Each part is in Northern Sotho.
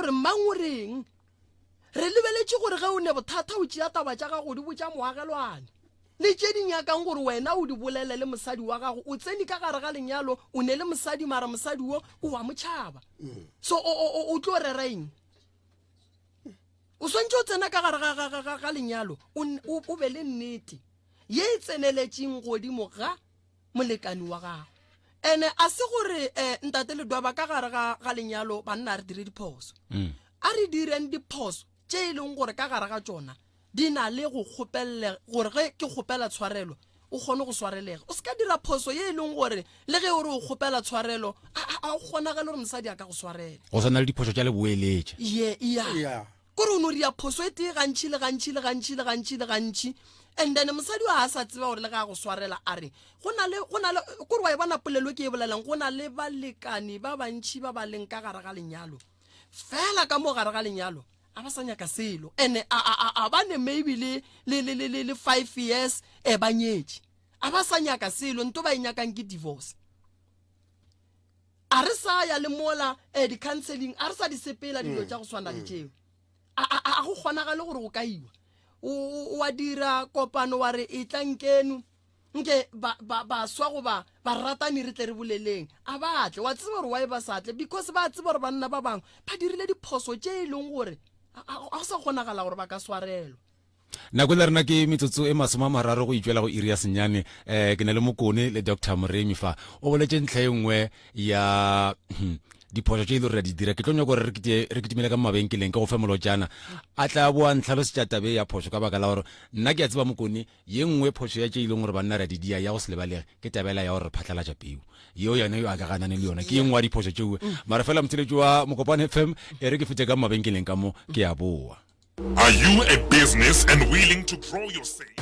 gore mang o reng. Re lebeletše gore ge o ne bothata o tšea taba tša gago o di botša moagelwane. Le tše di nyakang gore wena o di bolele le mosadi wa gago, o tsene ka gare ga lenyalo, o ne le mosadi mara mosadi wo o wa motšhaba. So o, o, o, o tlo rera eng? O swantše o tsena ka gare ga, ga, ga, ga, ga lenyalo, o, o, o be le nnete ye e tseneletšeng godimo ga molekani wa gago. Ene a se gore eh, ntate Ledwaba ka gare ga, ga lenyalo banna a re dire diphoso. A re direng diphoso tše e leng gore ka gare ga tšona di na le go kgopelle gore ge ke kgopela tshwarelo o kgone go swarelega. O se ka dira phoso ye e leng gore le ge o re o kgopela tshwarelo a, a, a go kgonagale gore mosadi a ka go swarela. Go swana le diphošo tša leboeletša. Ye, ya. Yeah. Kore o no ria phoso e tee gantši le gantši le gantši le gantši le gantši and then mosadi wa a sa tseba gore le ga a go swarela a re go na le go na le kore wa e bona polelo e ke e bolelang go na le balekane ba bantši ba ba leng ka gare ga lenyalo fela ka mo gare ga lenyalo a ba sa nyaka selo and a a a, a ba ne maybe le le le le, le, le 5 years e ba nyetše a ba sa nyaka selo nto ba e nyakang ke divorce a re sa ya le mola eh, di-counseling a re sa di sepela dilo tša go swana le tšeo a, a, a go kgonagale gore go ka iwa o, o, wa dira kopano wa re e tla nkeno nke ba, ba, baswa goba baratani re tle re boleleng a ba tle wa tseba gore why ba sa tle because ba tseba gore banna ba bangwe ba dirile diphoso tše e leng gore a a go sa kgonagala gore ba ka swarelwa Nako le rena ke metsotso e masome a mararo go itšwela go iri ya senyane. Um ke na le Mokone le Doctor Moremi fa. O boletše ntlha e nngwe ya hmm, diphošo tše e le gore re di dira. Ke tlo nyaka gore re kitimele ka mo mabenkeleng ke go fe molotšana a tla boa ntlhalosetša tabe ya phošo ka baka la gore nna ke a tseba Mokone ye nngwe phošo ya tše e leng gore banna re a di dia ya go se lebalege ke tabela ya gore re phatlalatša peu yeo yone yo a ka ganane le yona ke ye nngwe ya diphošo tšeo. Mara fela motheletši wa Mokopane FM e re ke fete ka mo mabenkeleng ka mo ke a boa. Are you a business and willing to grow your sales?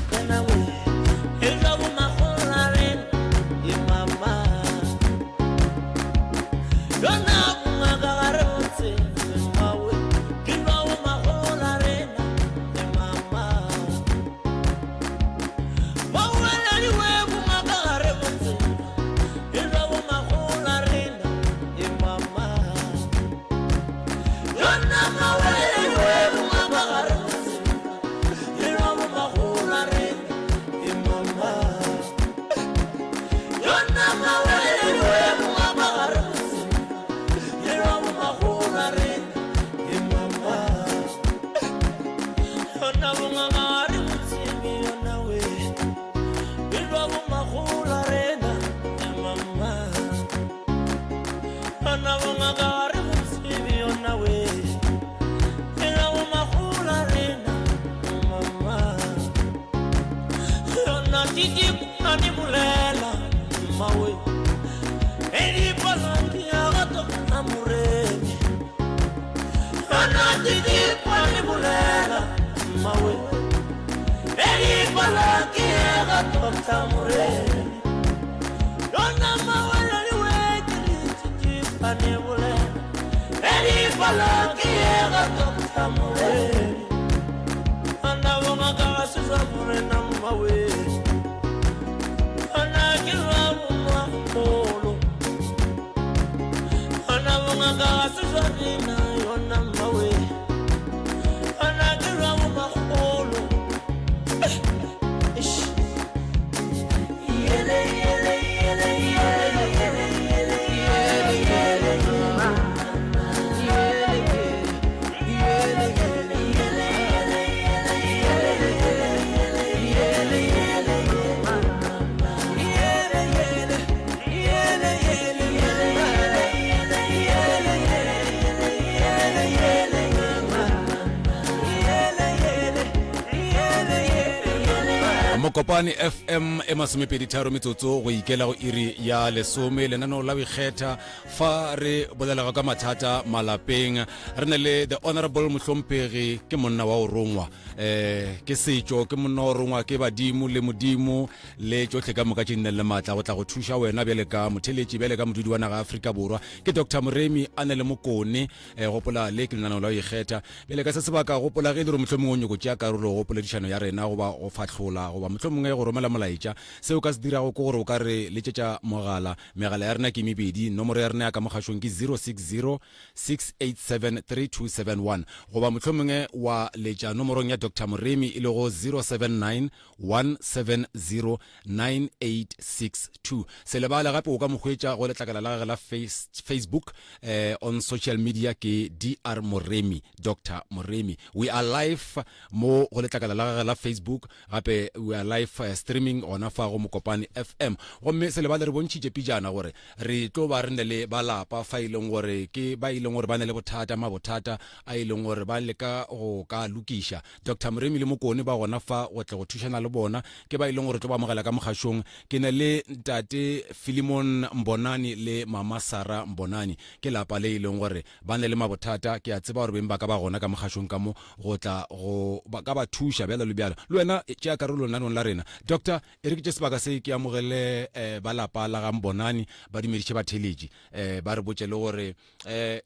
Mokopane FM e masomepeditharo metsotso go ikela go iri ya lesome lenaneo la boikgetha fa re bolelago ka mathata malapeng re na le the honorable mohlomphegi ke monna wa go rongwa um ke setšo ke monna wa go rongwa ke badimo le modimo le tšohle ka moka tše di nang le maatla go tla go thuša wena bjale ka motheletši bjale ka modudi wa naga Afrika Borwa ke Doctor Moremi a ne le Mokone eh, gopola le ke lenaneo la go ikgetha bjale ka se sebaka gopola ge e le gore mohlomongwe o nyoko tšea karolo go poledišano ya rena goba go fahlola goba mohlomongwe go romela molaetša. Se o ka se dirago ke gore o ka re letšetša mogala. Megala ya rena ke mebedi. Nomoro ya rena ya ka mogašong ke 060 687 3271 goba mohlomongwe wa letša nomorong ya Doctor Moremi e lego 079 170 9862. Se lebale gape o ka mo hwetša go letlakala la gage la face, Facebook eh, on social media ke DR Moremi, Dr Moremi. We are live mo go letlakala la gage la Facebook, gape we are live uh, streaming gona fa go Mokopane FM. Gomme se lebale re bontšhitše pijana gore re tlo ba re ne le ba lapa fa e leng gore ke ba e leng gore ba ne le bothata mabothata a e leng gore ba leka go ka lokiša. Doctor Moremi le Mokone ba gona fa go tle go thušana le bona. Ke ba e leng gore tlo ba amogela ka mogašong. Ke ne le Ntate Philemon Mbonani le Mama Sarah Mbonani. Ke lapa le e leng gore ba ne le mabothata. Ke a tseba gore beng ba ka ba gona ka mogašong ka mo go tla go ba ka ba thuša bjalo le bjalo. Le wena tšea karolo lenaneong la rena. Doctor, e re ke tše sebaka se ke amogele eh, ba lapa la ga Mbonani ba dumediše batheeletši eh, ba re botše le gore eh,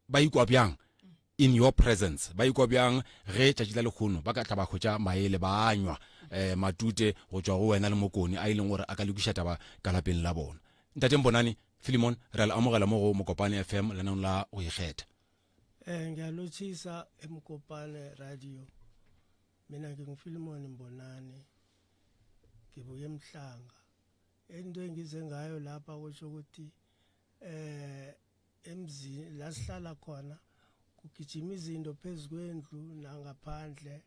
ba ikwa bjang in your presence ba ikwa bjang ge tšatši la lekgono ba ka tla ba hwetša maele ba anywa um matute go tšwa go wena le mokone a e leng gore a ka lokiša taba ka lapeng la bona ntate mbonani filimon re a le amogela mo go mokopane fm lenaneong la go ikgetha Eh ngiyalotshisa eMkopane Radio. Mina nginguFilimon Mbonani. Ngibuye eMhlanga. Into engize ngayo lapha kusho ukuthi eh emzini la sihlala khona kugijima izinto phezu kwendlu nangaphandle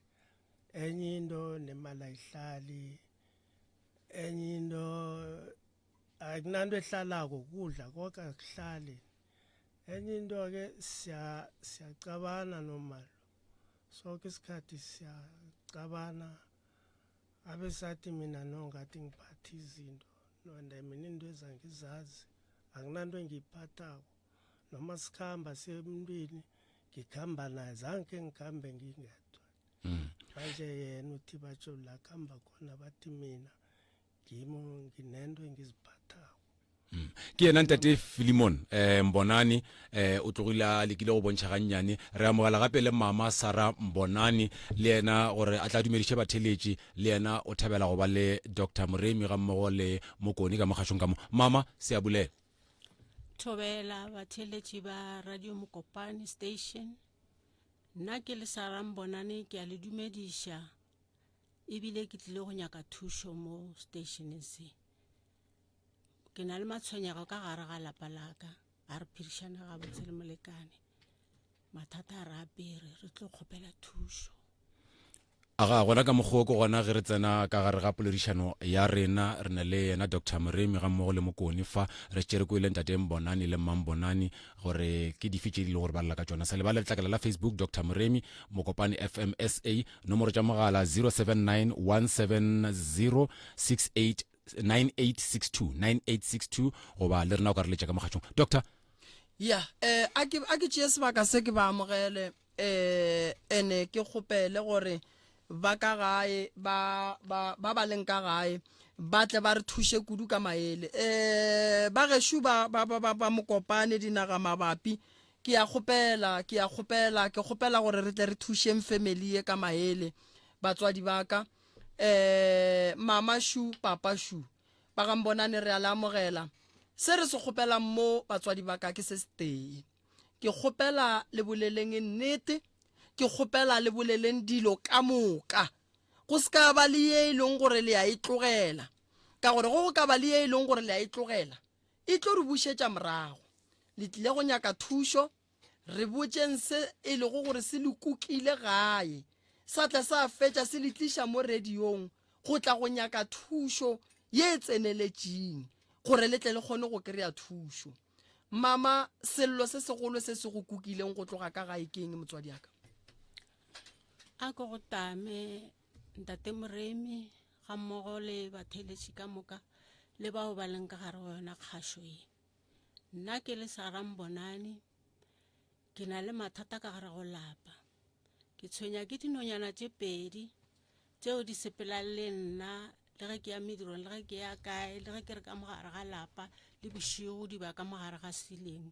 enye into nemali ayihlali enye into akunanto ehlalako kudla konke akuhlali enye into ke siya siyacabana nomalo sonke isikhathi siyacabana abesathi mina no ngathi ngiphatha izinto nonde mina into ezangizazi akunanto engiyiphathako noma sikhamba siye emntwini ngikhamba naye zange ngikhambe ngingedwa mm. manje yena uthi batsho la khamba khona bathi mina ngimo nginento engiziphathako mm. ke yena ntate filimon eh mbonani eh o tlogile a lekile go bontšha gannyane re amogela gape le mama sara mbonani le yena gore a tla dumediše batheletši le yena o thabela go ba le dr moremi ga mmogo le mokoni ka mogašong ka mo mama se a bulela thobela batheletši ba radio mokopane station nna ke le sara mbonane ke a le dumediša ebile ke tlile go nyaka thušo mo stationeng se Ke na le matshwenyego ka gare ga lapa la ka, ga re phedišane gabotse le molekane. Mathata a re apere, re tlo kgopela thušo. Aga gona ka mokgwa ke gona ge re tsena ka gare ga poledišano ya rena re na le yena Dr Moremi ga mmogo le Mokone fa re šetše re kwele ntate Mbonani le Mmambonani gore ke dife tše di lego gore ba lla ka tšona sa lebale letlakala la Facebook Dr Moremi Mokopane FMSA nomoro tša mogala 079 170 68 9862 9862 goba le rena o ka re letša ka mogatšong doctor ya eh a ke a ke tšee sebaka se ke ba amogele eh ene ke kgopele gore ba ka gae ba ba ba ba leng ka gae ba tle ba re thuše kudu ka maele eh ba gešo ba ba ba ba mokopane dinaga mabapi ke ya kgopela ke ya kgopela ke kgopela gore re tle re thušeng family ye ka maele batswadi ba ka eh mama shu papa shu ba ga mbonane re a le amogela se re se kgopelang mo batswadi ba ka ke se setee ke kgopela le boleleng nnete ke kgopela le boleleng dilo ka moka go se ka ba le ye e leng gore le a e tlogela ka gore go go ka ba le ye e leng gore le a e tlogela e tlo re bušetša morago le tlile go nyaka thušo Re botšeng se e lego gore se le kukile gae, sa tla sa fetša se le tliša mo radiong go tla go nyaka thušo ye e tseneletšing gore le tle le kgone go kry-a thušo. Mama, sello se segolo se se go kukileng go tloga ka gae ke eng motswadi aka? A ko go tame ntate Moremi ga mmogo le batheeletši ka moka le bao ba leng ka gare go yona kgašo ye. Nna ke le Sarah Mbonani, ke na le mathata ka gare go lapa. Ke tshwenya ke dinonyana tše pedi tšeo di sepelang le nna le ge ke ya medirong le ge ke ya kae le ge ke re ka mogare ga lapa le bošego di ba ka mogare ga ceiling.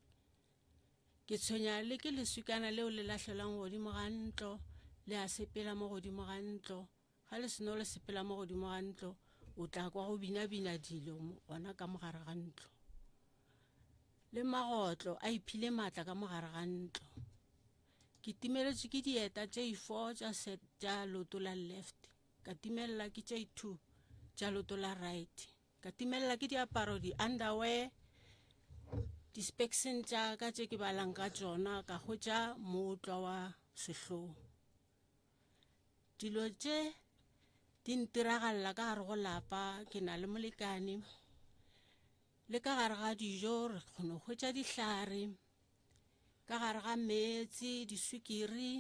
Ke tshwenya le ke leswikana leo le lahlelwang godimo ga ntlo le a sepela mo godimo ga ntlo. Ga le seno le sepela mo godimo ga ntlo, o tla kwa go binabina dilo gona ka mogare ga ntlo. Le magotlo a iphile maatla ka mogare ga ntlo. Ke timeletšwe ke dieta tše i-four tša set tša loto la left, ka timelela ke tše i-two tša loto la right, ka timelela ke diaparo di-underwear, di-specsen tša ka tše ke balang ka tšona, ka hwetša mootlwa wa sehlogo. Dilo tše di ntiragalela ka gare go lapa, ke na le molekane, le ka gare ga dijo re kgona go hwetša dihlare, ka gare ga meetse, diswikiri.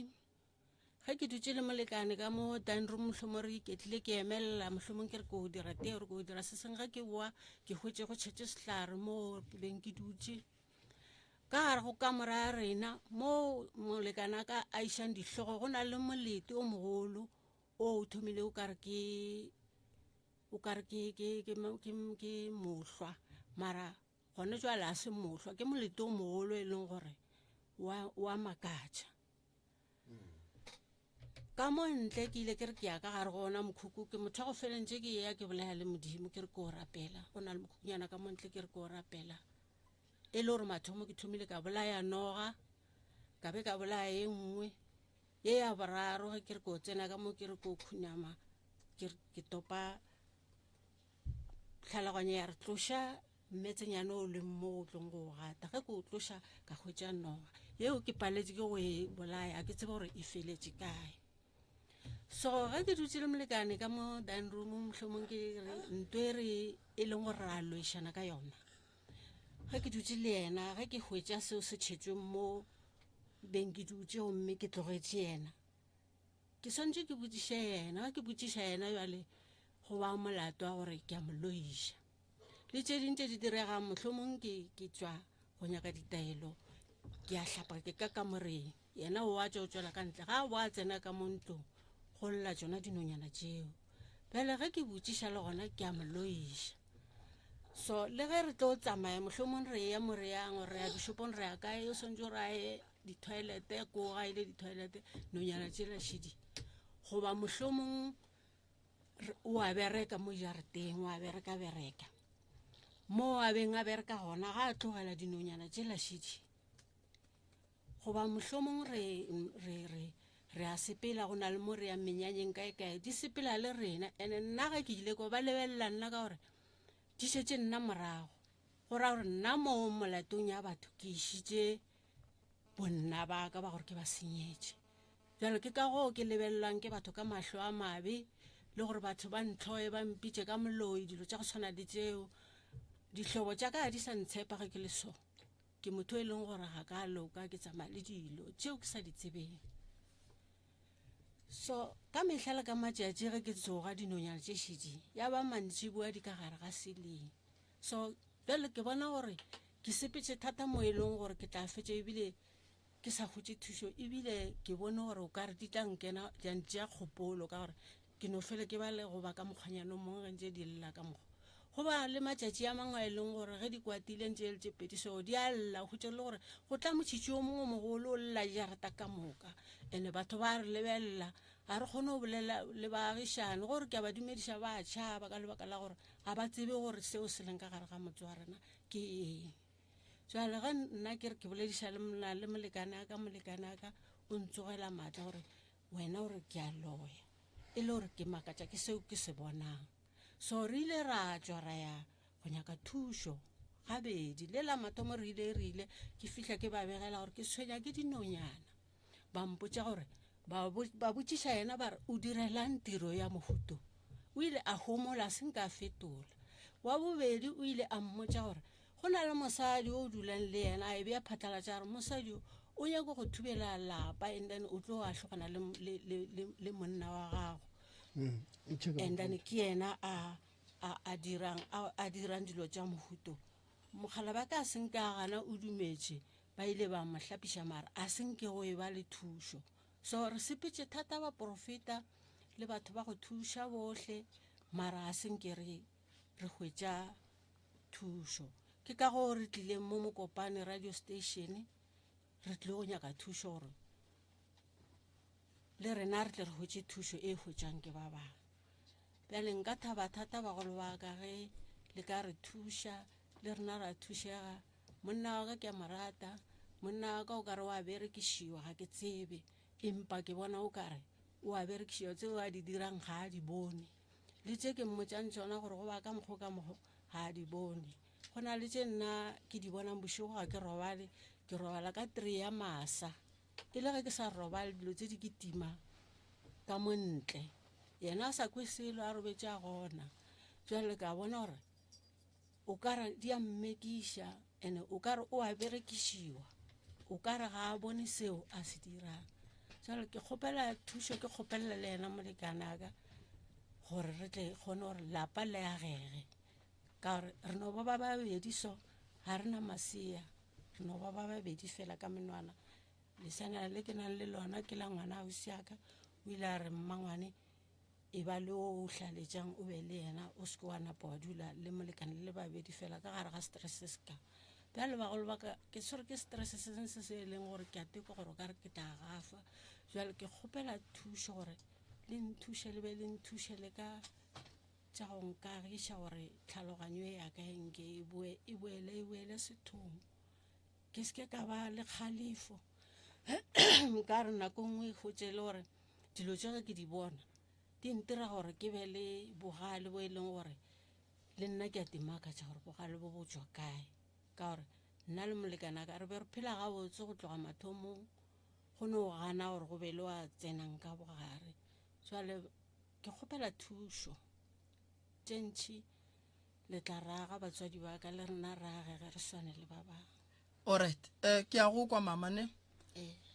Ge ke dutše le molekane ka mo dining room mohlomong re iketlile ke emelela mohlomong ke re ko dira tee gore ko dira se sengwe, ge ke boa ke hwetše go tšhetše sehlare mo ke beng ke dutše. Ka gare go kamora ya rena mo molekane a ka a išang dihlogo go na le molete o mogolo o o thomile o kare ke o kare ke ke ke ke ke mohlwa mara gone jwale a se mohlwa ke molete o mogolo e leng gore wa wa makatša. Ka mo ntle ke ile ke re ke ya ka gare go ona mokhukhu ke motho wa go felentše ke ya ke bolela le modimo ke re ke o rapela go na le mokhukhunyana ka mo ntle ke re ke o rapela e le gore mathomo ke thomile ka bolaya noga ka be ka bolaya e nngwe ye ya boraro ge ke re ke o tsena ka mo ke re ke o khunama ke ke topa tlhaloganyo ya re tloša mmetsenyane o leng mo o tlong go o gata ge ke o tloša ka hwetša noga yeo ke paletše ke go e bolaya ke tsebe gore e feletše kae so ge ke dutse le molekane ka mo dining room mohlomong ke re nto e re e leng gore ra loišana ka yona ge ke dutse le yena ge ke hwetša seo se tšhetšweng mo beng ke dutse gomme ke tlogetše yena Ke swanetše ke botšiše yena, ge ke botšiša yena bjale go ba molato wa gore ke a mo loiša. Le tše ding tše di diregang mohlomong ke ke tšwa go nyaka ditaelo ke a hlapa ke ka kamoreng yena o a tšwa o tšwela ka ntle ga a boa tsena ka mo ntlong go lla tšona dinonyana tšeo. Bjale ge ke botšiša le gona ke a mo loiša. So le ge re tlo tsamaya mohlomong re ya mo re yang re ya dishopong re ya kae o swanetše gore a ye dithoilete ko ga ile dithoilete nonyana tšela šidi goba mohlomong o a bereka mo jareteng o a bereka bereka mo a beng a bereka gona ga a tlogela dinonyana tšela šidi goba mohlomong re re re re a sepela go na le mo re yang menyanyeng kae kae di sepela le rena ene nna ge ke ile ko ba lebelela nna ka gore di šetše nna morago go ra gore nna mo molatong ya batho ke išitše bonna ba ka ba gore ke ba senyetše jalo ke ka goo ke lebelelwang ke batho ka mahlo a mabe le gore batho ba ntlhoe ba mpitše ka moloi dilo tša go tshwana le tšeo dihlobo tša ka ga di sa ntshepa ge ke le so ke motho e leng gore ga ka loka ke tsamaya le dilo tšeo ke sa di tsebeng so ka mehla le ka matšatši ge ke tsoga dinonyana tše šedi ya ba mantšiboa di ka gare ga seleng so bjale ke bona gore ke sepetše thata mo e leng gore ke tla fetša ebile ke sa hwetše thušo ebile ke bone gore o ka re di tla nkena di a ntšea kgopolo ka gore ke no fele ke ba le go ba ka mokgwanyana o mongwe ge ntše di lla ka mokgwa go ba le matšatši a mangwe a e leng gore ge di kwatile ntše e le tše pedi so di a lla go tše le gore go tla motšhitši o mongwe mogolo o lla jarata ka moka ene batho ba re lebelela ga re kgone go bolela le baagišane gore ke a ba dumediša ba tšhaba ka lebaka la gore ga ba tsebe gore seo se leng ka gare ga motse wa rena ke eng jale ge nna ke re ke bolediša le mna le molekane a ka molekane a ka o ntsogela maatla gore wena o re ke a loya e le gore ke makatša ke seo ke se bonang so re ile ra tšwa ra ya go nyaka thušo gabedi le la mathomo re ile re ile ke fihla ke ba begela gore ke tshwenya ke dinonyana ba mpotša gore ba botšiša yena ba re o direlang tiro ya mohuto o ile a homola a se nka a fetola wa bobedi o ile a mmotša gore go na le mosadi o dulang le yena a e bea phatlalatša gore mosadi o o nyako go thubela lapa and then o tlo a hlogana le, le, le, le, le monna wa gago mm, and then ke yena a a, a dirang a, a dirang dilo tša mohuto mogala ba ka se nka gana o dumetše Ba ile ba mo hlapiša mara a se nke go e ba le thušo. So re sepetše thata baporofeta le batho ba go thuša bohle mara a se nke re re hwetša thušo. Ke ka goo re tlileng mo Mokopane radio station re tlile go nyaka thušo gore Le rena re tle re hwetše thušo e hwetšwang ke ba bangwe. Bjale nka thaba thata bagolo ba ka ge le ka re thuša, le rena ra thušega. Monna wa ka ke a mo rata, monna wa ka o ka re wa berekišiwa ga ke tsebe, empa ke bona o ka re o a berekišiwa, tseo a di dirang ga a di bone. Le tše ke mmotšang tšona gore go ba ka mokgo ka mokgo ga a di bone. Go na le tše nna ke di bonang bošego ga ke robale, ke robala ka three ya masa. E le ge ke sa robale dilo tše di kitima ka mo ntle, yena a sa kwe selo a robetše a gona. Bjale ka bona gore o ka re di a mmekiša ene o ka re o a berekišiwa, o ka re ga a bone seo a se dirang. Jale ke kgopela thušo, ke kgopelela le yena molekane a ka gore re tle kgone gore lapa le agege, ka gore re no ba ba babedi so, ga re na masea, re no ba ba babedi fela ka menwana. Lesanana le ke nang le lona ke la ngwana ausi ya ka, o ile a re mmangwane e ba le o o hlaletšang o be le yena, o seke wa napa wa dula le molekane le babedi fela ka gare ga stress se se ka. Bjale bagolo ba ka, ke tshwere ke stress se sengwe se se e leng gore ke a tekwa gore o ka re ke tla gafa. Bjale ke kgopela thušo gore le nthuše, le be le nthuše le ka tša go nkagiša gore tlhaloganyo e ya ka e nke e boe, e boele, e boele sethong. Ke seke ka ba le kgalefo. Ka re nako nngwe e hwetše e le gore dilo tše ge ke di bona di ntira gore ke be le bogale bo e leng gore le nna ke a timakatša gore bogale bo bo tšwa kae. Ka gore nna le molekane ka re be re phela gabotse go tloga mathomong, go no gana gore go be le wa tsenang ka bogare. Jwale ke kgopela thušo tše ntši, le tla raga batswadi ba ka le rena rage ge re swane le ba bangwe. Alright, eh, ke a go kwa mama ne.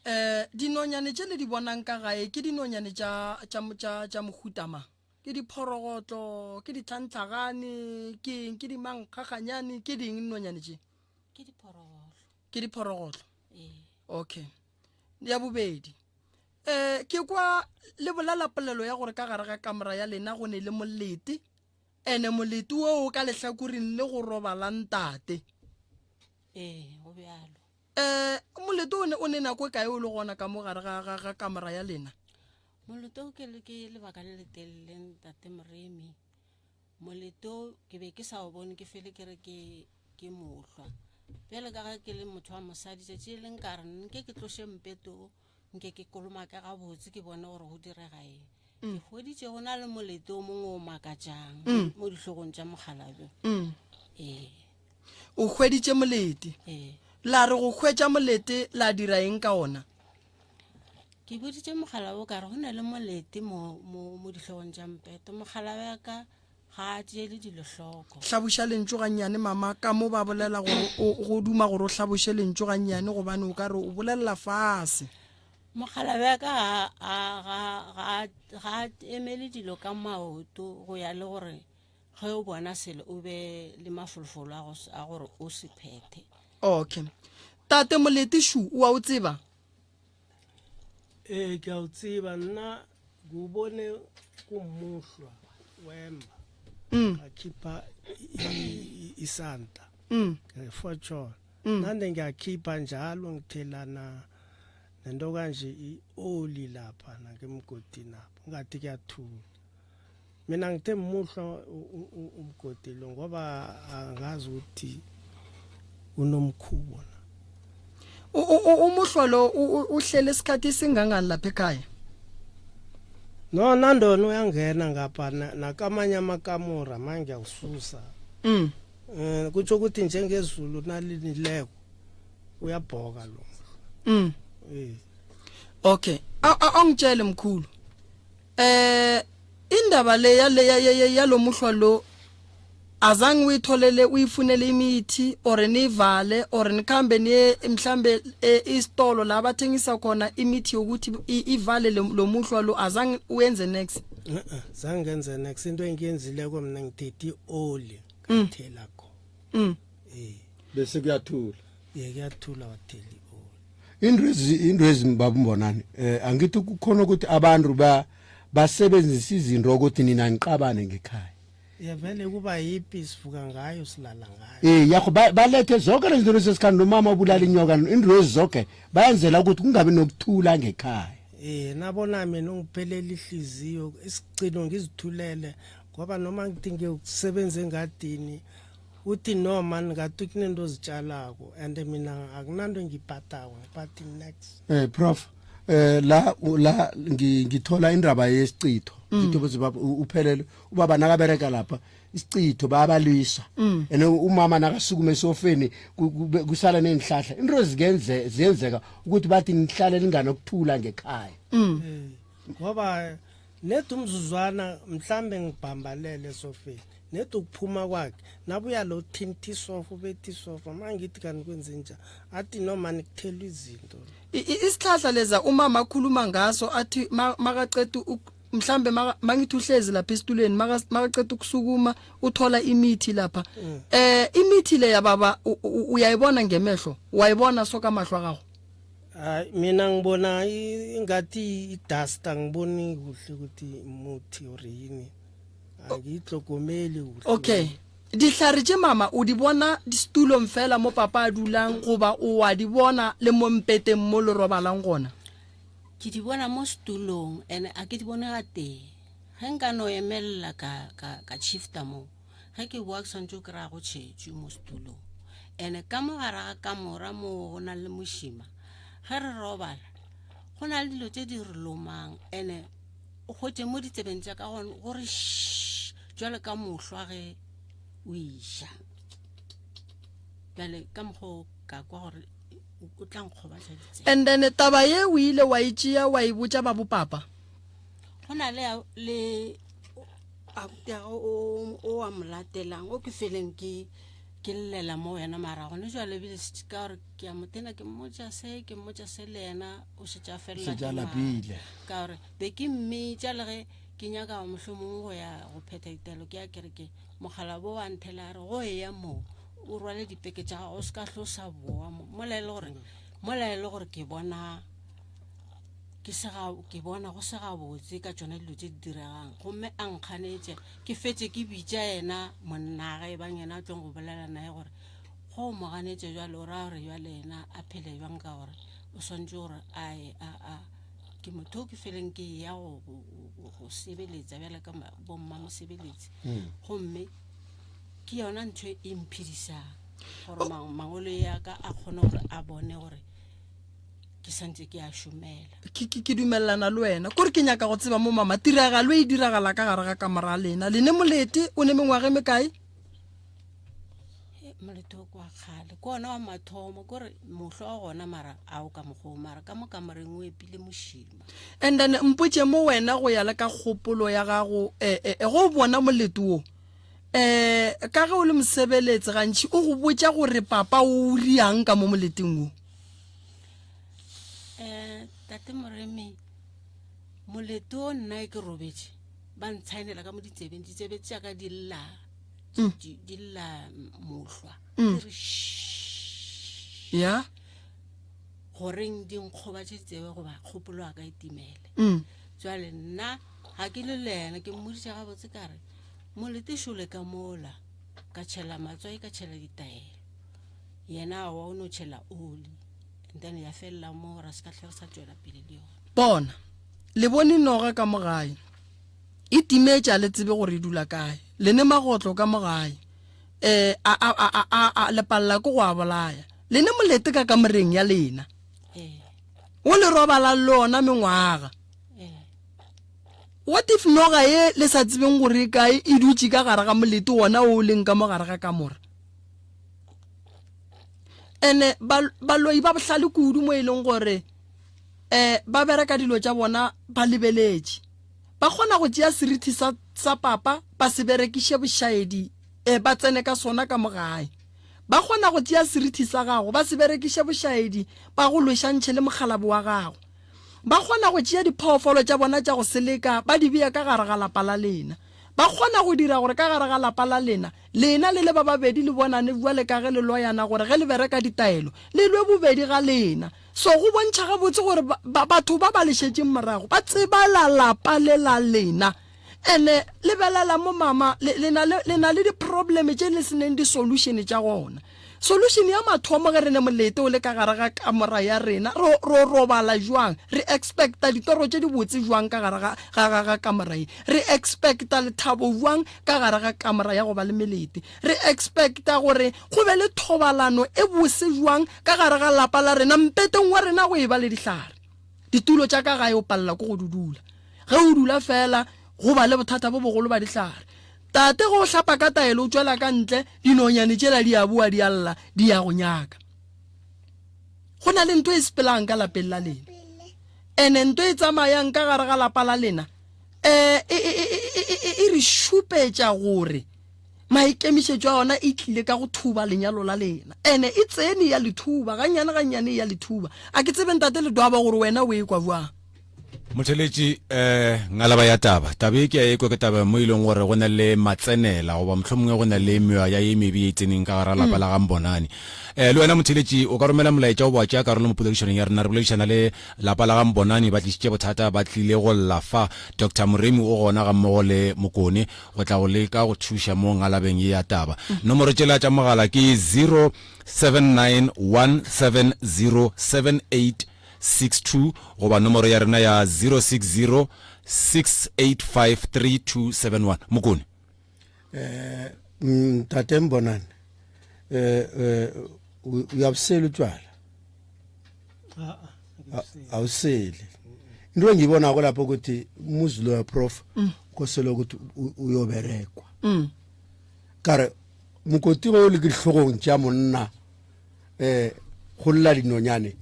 Eh, dinonyane tše le di bonang ka gae ke dinonyane tša tša tša tša mohuta mang? Ke diphorogotlo, ke ditlhantlhagane, ke eng, ke dimankgaganyane, ke ding dinonyane tše? Ke diphorogotlo. Ke diphorogotlo. Ee. Okay. Ya bobedi, eh ke kwa le bolela polelo ya gore ka gare ga kamora ya lena go ne le molete. Ene molete wo o ka lehlakoring le go robala ntate. Ee, go bjalo. Eh, molete o ne o ne nako e kae o le gona ka mo gare ga ga ga kamora ya lena? Molete o ke le ke lebaka le letelele ntate Moremi. Molete o ke be ke sa o bone ke fele ke re ke ke mohlwa. Bjale ka ge ke le motho wa mosadi tšatši le leng ka re nke ke tloše mpeto o nke ke kolomake gabotse ke bone gore go direga eng. Ke hweditše go na le molete o mongwe o makatšang mo dihlogong tša mokgalabje. Ee. O hweditše molete. Ee. La re go hwetša molete la dira eng ka ona? Ke boditše mokgalabje o ka re go na le molete mo, mo, mo dihlogong tša mpeto. Mokgalabje wa ka ga a tšeele dilo hloko. Hlaboša lentšu gannyane, mama. Ka mo ba bolela gore o, go duma gore o hlaboše lentšu gannyane gobane o ka re o bolelela fase. Mokgalabje wa ka ga, ga, ga, ga, ga a emele dilo ka maoto go ya le gore ge o bona selo o be le mafolofolo a go, a gore o se phethe. Okay. Tate Molete šu, o a o tseba? Ee, ke a o tseba. Nna ke o bone ko mmohlwa wemba ka khipha isanta ngefotsholo nande ngiyakhipha njalo ngithelana nento kanje i-oli lapha nangemgodini apha ngathi kuyathula. Mina ngithe muhlwa umgodi lo ngoba angazi ukuthi unomkhubo na. Umuhlwa lo uhlele isikhathi esingangani lapha ekhaya? No nandona uyangena ngapha nakamanye amakamura manje ngiyawususa. Mm. Eh kutsho ukuthi njengezulu nalinileko uyabhoka lo. Mm. Eh. Okay. Awungitshele mkhulu. Eh indaba le yale yalomuhlwa lo azange uyitholele uyifunele imithi or nivale or nikhambe niye mhlambe e, isitolo la bathengisa khona imithi yokuthi ivale lo muhlwa lo azange uyenze next eh zange ngenze next into engiyenzileko mina ngithethe ioli ngathela kho mm. eh bese kuyathula ye kuyathula wathela ioli into ezi into ezi baba umbonani eh angithi kukhona ukuthi abantu ba basebenzisa izinto ukuthi nina niqabane ngekhaya ye vele kuba yipi sivuka ngayo silala ngayo eh yakho balethe zonke lezi zinto sesikhanda nomama obulala inyoka into ezi zonke bayenzela ukuthi kungabi nokuthula ngekhaya. Eh nabona mina ungiphelele ihliziyo isigcino ngizithulele ngoba noma ngithi ngiyokusebenza engadini uthi no man ngathi kunento ozitshalako and mina akunanto engiyiphathako ngiphathi next eh prof eh la la ngithola indaba yesicitho isicitho mm. baba uphelele ubaba nakabereka lapha isicitho bayabalwisa mm. and umama nakasukuma esofeni kusala nenhlahla into ezikenze ziyenzeka ukuthi bathi nihlale linganokuthula ngekhaya mm. eh, ngoba nedi umzuzwana mhlambe ngibhambalele esofeni nedi ukuphuma kwakhe nabuya lo thinta isofa ubethi isofa mangithi kanti kwenze njani athi noma nikuthelwa izinto isihlahla leza umama akhuluma ngaso athi makaceda mhlambe mangithi uhlezi lapha esitulweni makaceda ukusukuma uthola imithi lapha mm. eh imithi le yababa uyayibona ngemehlo wayibona soka amahlo akho Hayi mina ngibona ingathi i-dust angiboni kuhle ukuthi muthi or yini. Angiyitlogomeli kuhle. Okay. Dihlare tše mama o di bona disetulong fela mo papa a dulang goba o wa di bona le mo mpeteng mo le robalang gona? Ke di bona mo setulong and a ke di bone gatee. Ge nka no emelela ka ka ka shifta mo. Ge ke boa ke swantse o kry-a go tšhetšwe mo setulong. And ka mo gare ga kamora mo go na le mošima ge re robala go na le dilo tše di re lomang and o hwetše mo ditsebeng tša ka gore jwale ka mohlwa ge o iša bjale ka mokgwa o ka kwa gore o tla nkgobatša ditsebe. And then taba ye o ile wa e tšea wa e botša ba bopapa? Go na le le abuti o o wa mo latelang o ke feleng ke ke llela mo wena mara gone jwale ebile ka gore ke a motena ke mmotša se ke mmotša se le yena o šetše a felela Šetše a ke lapile. maatla. Ka gore be ke mmitša le ge ke nyaka mohlomongwe go ya go phetha ditaelo ke ya kerekeng mokgalabo wa nthela a re go eya moo o rwale dipeke tša gago o se ka hlo sa boa mo mola e le gore mola e le gore ke bona ke se ga ke bona go se gabotse ka tšona dilo tše di diregang gomme a nkganetše ke fetše ke bitša yena monnage e bang yena a tlong go bolela naye gore go o mo ganetše jwale o raya gore jwale yena a phele bjang ka gore o swanetše gore a ye a a ke motho o ke feleng ke ya go go sebeletsa bjale ka bomma mosebeletsi gomme ke yona ntho e mphedisang gore mangolo ya ka a kgone gore a bone gore ke santse ke a šomela ke ke ke dumelelana le wena kore ke nyaka go tseba mo mama tiragalo e diragala ka gare ga kamora lena le ne molete o ne mengwaga e mekae molete o kwa kgale ke ona wa mathomo kore mohlo wa gona mara a o ka mokgoo mara ka mo kamoreng o epile mošima and then mpotše mo wena go ya le ka kgopolo ya gago eh, eh, eh, go bona molete wo eh ka ge o le mosebeletse gantši o go botša gore papa o riang ka mo moleteng wo um tate moremi moleto o nna e ke robetše ba ntshaenela ka mo ditsebeng ditsebe tša ka di lla mm. di lla mohlwa mm. di re ya goreng di nkgobatše ditsebe goba kgopolo ya ka e timele mm. jale nna ga ke le le ena ke mmoditše gabotse ka re molete šole ka mola ka tšhela matswai ka tšhela ditaelo Yena aowa o no tšhela oli and then ya felela mo ra se ka hle re sa tšwela pele le yona. Bona, le bone noga ka mo gae e timetše, a le tsebe gore e dula kae. Le ne magotlo ka mo gae, eh, a, a, a, a, a, a, le palela ke go a bolaya. Le ne molete ka kamoreng ya lena, Ee, wo le robalang le ona mengwaga. ee. What if noga ye le sa tsebeng gore e kae e dutše ka gare ga molete wona wo o leng ka mo gare ga kamora? Ene baloi ba bohlale kudu mo e leng gore um ba bereka dilo tša bona ba lebeletše. Ba kgona go tšea serithi sa, sa papa ba se berekiše bošaedi um ba tsene ka sona ka mo gae. Ba kgona go tšea serithi sa gago ba se berekiše bošaedi ba go lwešantšhe le mokgalabo wa gago. Ba kgona go tšea diphoofolo tša bona tša go seleka ba di bea ka gare ga lapa la lena. Ba kgona go dira gore ka gare ga lapa la lena, lena le le ba babedi le bonane bjale ka ge le loyana gore ge le bereka ditaelo, le lwe bobedi ga lena. So go bontšha gabotse gore ba, ba, batho ba ba le šetšeng morago ba tsebala lapa le la lena. Ene lebelela mo mama, le, le na le, le na le di-problem tše le se neng di-solution tša gona. Solution ya mathomo ge re ne molete o le ka gare ga kamora ya rena, ro, ro robala jwang? Re expecta ditoro tše dibotse jwang ka gare ga, ga, ga, ga kamora ye? Re expecta lethabo jwang ka gare ga kamora ya go ba le melete? Re expecta gore go be le thobalano e bose jwang ka gare ga lapa la rena, mpeteng wa rena go e ba le dihlare? Ditulo tša ka gae o palela ke go di dula. Ge o dula feela go ba le bothata bo bogolo ba dihlare. Tate ge o hlapa ka taelo o tšwela ka ntle, dinonyane tšela di a boa di a lla, di ya go nyaka. Go na le ntho e sepelang ka lapeng la lena. Ene ntho e tsamayang ka gare ga lapa la lena um e, e, e, e re šupetša gore maikemišetšo a yona e tlile ka go thuba lenyalo la lena. Ene e tsene ya le thuba, gannyane gannyane ya le thuba. A ke tsebe ntate Ledwaba gore wena o e kwa bjang. Motheletši, eh, ngalaba ya taba. Taba e ke a ekwa ke taba mo e leng gore go na le matsenela goba mohlomongwe go na le meoya ye mebe ye e tseneng ka gara lapa la ga Mbonani. Eh, le wena motheletši o ka romela molaetša o bo wa tšea karolo mo poledišanong ya rena. Re boledišana le lapa la ga Mbonani, ba tlišitše bothata, ba tlile go lla fa. Doctor Moremi o gona gammogo le Mokone go tla go leka go thuša mo ngalabeng ye ya taba. Nomoro tšela tša mogala ke 07917078 62 goba nomoro ya rena ya 060 685 3271. Mokone. Eh, ntate Mbonane, eh, eh, uyabusela utshwala? Awuseli. Into engiyibonako lapho ukuthi umuzi loya prof kosele ukuthi uyoberekwa. Kare mokoti o le ke dihlogong tša monna eh go lla dinonyane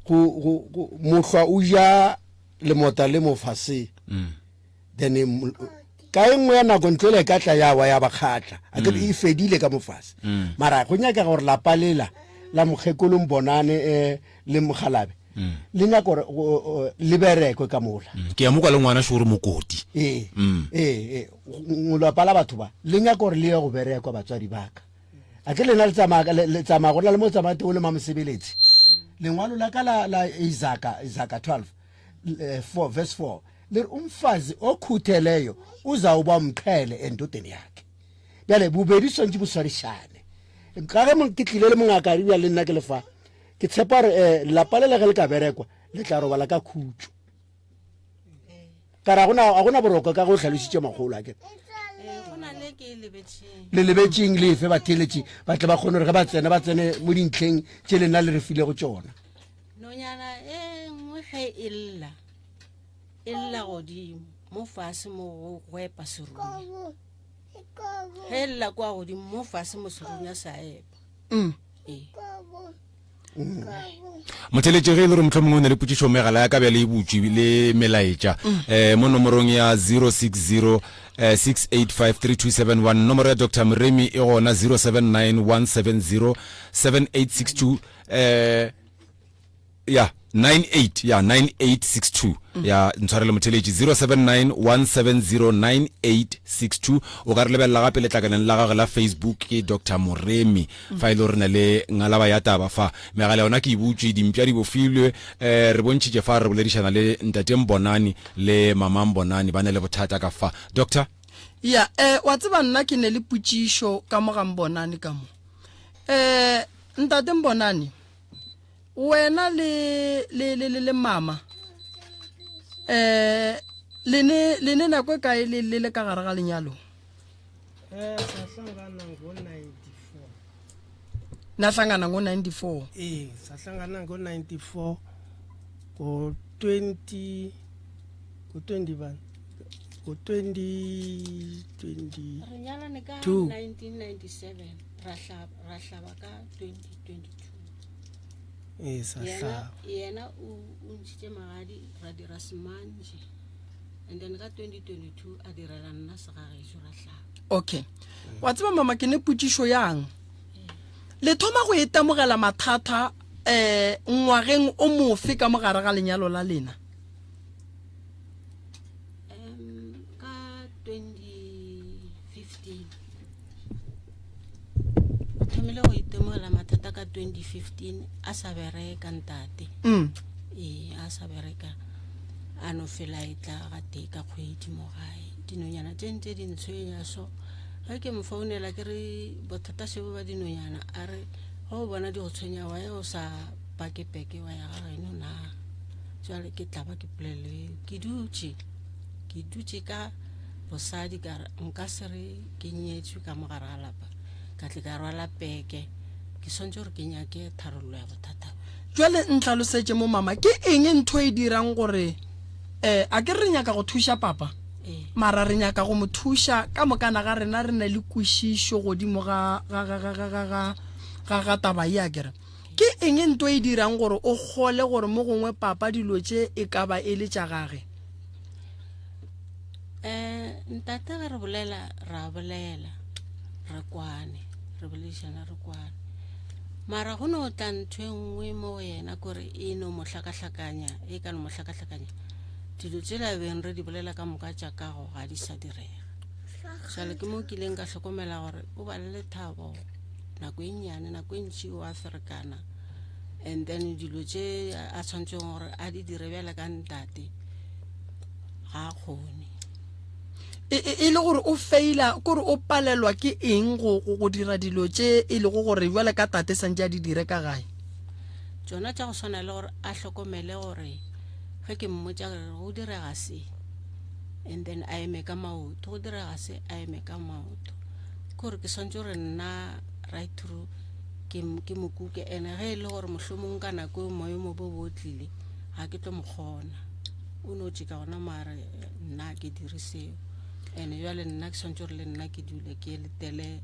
go go mohlwa o ja lemota le mo fase mm. then ka e nngwe ya nako ntlo le ka tla ya wa ya bakgatla a ke mm. e fedile ka mofase mm. mara go nyaka gore lapa lela la mokgekolo mbonane eh, le mogalabe mm. le nyaka gore le berekwe ka mola mm. ke ya mo kwa le ngwana šoro mokoti ee mm. ee lapa la batho ba le nyaka gore le ye go berekwa batswadi baka a ke lena le tsamaya le tsamaya go na le mo tsamaya teng o le mamosebeletsi lengwalo la ka la la Isaka Isaka 12 4 verse 4 le re umfazi okhutheleyo uzawuba umqhele endodeni yakhe bjale bobedi swantse bo swarišane ka ge ke tlile le mongaka bja le nna ke lefa ke tshepa gore um lapa le le ge le ka berekwa le tla robala ka khutšo kare a gona boroko ka go hlalošitše makgolo a ke le lebetšeng le efe batheeletši ba tle ba kgone gore ge ba tsena ba tsene mo dintlheng tše lena le re filego tšona nonyana e nngwe ge e lla e lla godimo mo fase mo go epa serunya ge e lla kwa godimo mo fase mo serunya sa epa mm. ee Motheletše ge e le gore mohlomongwe o na le potšišo megala ya ka bjale e butšwe le melaetša um mo nomorong ya 060 6853271 nomoro ya Dr Moremi e gona 079 170 7862 um ya 98 ya 9862 ya ntshwarele motheletši 079 170 9862 o ka re lebelela gape letlakaleng la gagwe la Facebook ke Dr Moremi fa e le gore na le ngalaba ya taba fa megala yona ke e butšwe dimpša di bofilwe um re bontšhitše fa re boledišana le ntate Mbonani le mama Mbonani ba ne le bothata ka fa doctor ya eh wa tseba nna ke ne le potšišo ka mo ga Mbonani ka mo eh ntate Mbonani Wena le le le le, le mama eh le ne le ne nako e kae le le le ka gare ga lenyalo? Eh sahlangana ngo-94. Nahlangana ngo-94. Eh sahlangana ngo-94 ngo-20 ngo-20 bani ngo-2022 re nyalane ka 1997 ra hlaba ka 2022 ee sa hlaba yena o ntšhitše magadi ra dira semantši and then ka 2022 a direla nna segagešo ra hlaba okay wa tseba mama ke ne potšišo yang le thoma go itemogela mathata um ngwageng o mofe ka mogare ga lenyalo la lena um ka 2015 o thomile go itemogela mathata ka 2015 a sa bereka ntate mm. ee a sa bereka a no fela e tla ga tee ka kgwedi mo gae dinonyana tše ntse di ntshwenya so Ge ke mo founela ke re bothata šebo ba dinonyana a re ge o bona di go tshwenya wa ye o sa pake peke wa ya ga geno na. Jwale ke tla ba ke polelo eo. Ke dutše ke dutše ka bosadi ka re nka se re ke nyetšwe ka mo gare ga lapa ka tle ka rwala peke ke swantse gore ke nyake tharollo ya bothata bo. Jwale ntlhalosetše mo mama ke eng ntho e dirang gore um a ke re nyaka go thuša papa mara re nyaka go mo thuša ka mokana ga rena re na le kwešišo godimo ga ga ga ga ga ga ga ga ga taba ye a kere ke eng nto e dirang gore o kgole gore mo gongwe papa dilo tše e ka ba e le tša gage um ntate ge re bolela ra bolela re kwane re boledišana re kwane mara go no tla ntho e nngwe mo go yena kore e no mo hlakahlakanya e ka no mo hlakahlakanya dilo tsela beng re di bolela ka moka tša kago ga di sa direga jale ke mo kileng ka hlokomela gore o ba le lethabo nako e nnyane nako e ntši o a ferekana and then dilo tše a tshwanetseng gore a di dire bjale ka ntate ga a kgone e, e, e le gore o faila kore o palelwa ke eng go, go, go dira dilo tše e lego gore bjale ka tate santse a di dire ka gae tšona tša go swana le gore a hlokomele gore ge ke mmotša gore go direga se and then a eme ka maoto go direga se a eme ka maoto ke gore ke swantse gore nna right through ke ke mo kuke ene ge e le gore mohlomong ka nako e moyo mo bo bo tlile ga ke tlo mo kgona o no tšeka gona mare nna ke dire seo ene jale nna ke swantse gore le nna ke dule ke letele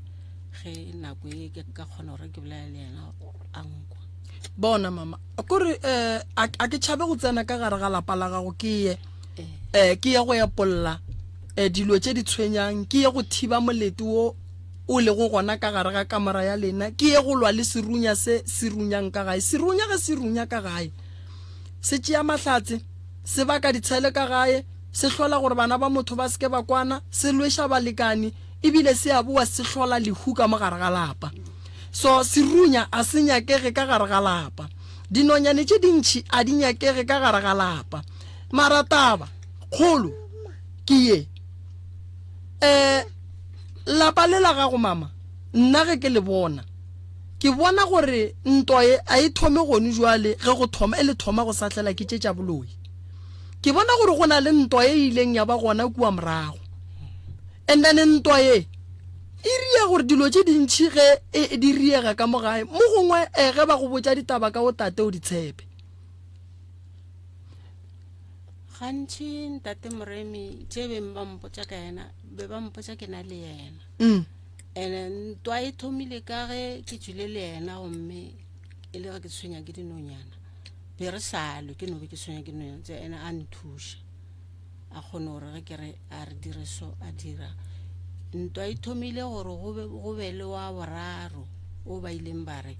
ge nako e ke ka kgona gore ke bolaya le yena a nkwa bona mama kore um a ke tšhabe go tsena ka gare ga lapa la gago ke ye um ke ye go epolla um dilo tše di tshwenyang ke ye go thiba molete wo o lego gona ka gare ga kamora ya lena ke ye go lwa le serunya se se runyang ka gae serunya ge se runya ka gae se tšea mahlatse se baka ditshele ka gae se hlola gore bana ba motho ba seke ba kwana se lweša balekane ebile se a boa se hlola lehu ka mo gare ga lapa so serunya a se nyakege ka gare ga lapa dinonyane tše dintšhi a di nyakege ka gare ga lapa mara taba kgolo ke ye um lapa le la gago mama nna ge ke le bona Ke bona gore ntwa ye a e thome gone jwale ge go thoma e le thoma go sahlela ke tše tša boloi. Ke bona gore go na le ntwa ye e ileng ya ba gona kua morago. And then ntwa ye e ria gore dilo tše dintšhi ge e di riega ka mo gae mo gongwe eh, ge ba go botša ditaba ka o tate o di tshepe. Gantši ntate Moremi tše beng ba mpotša ka yena be ba mpotša ke na le yena. Mm. Ene ntwa e thomile ka ge ke tšwile le yena gomme e le ge ke tshwenya ke dinonyana be re sa lwe ke no be ke tshwenya ke dinonyana tse ene a nthuša a kgone gore ge ke re a re dire so a dira ntwa e thomile gore go be le wa boraro o ba ileng ba re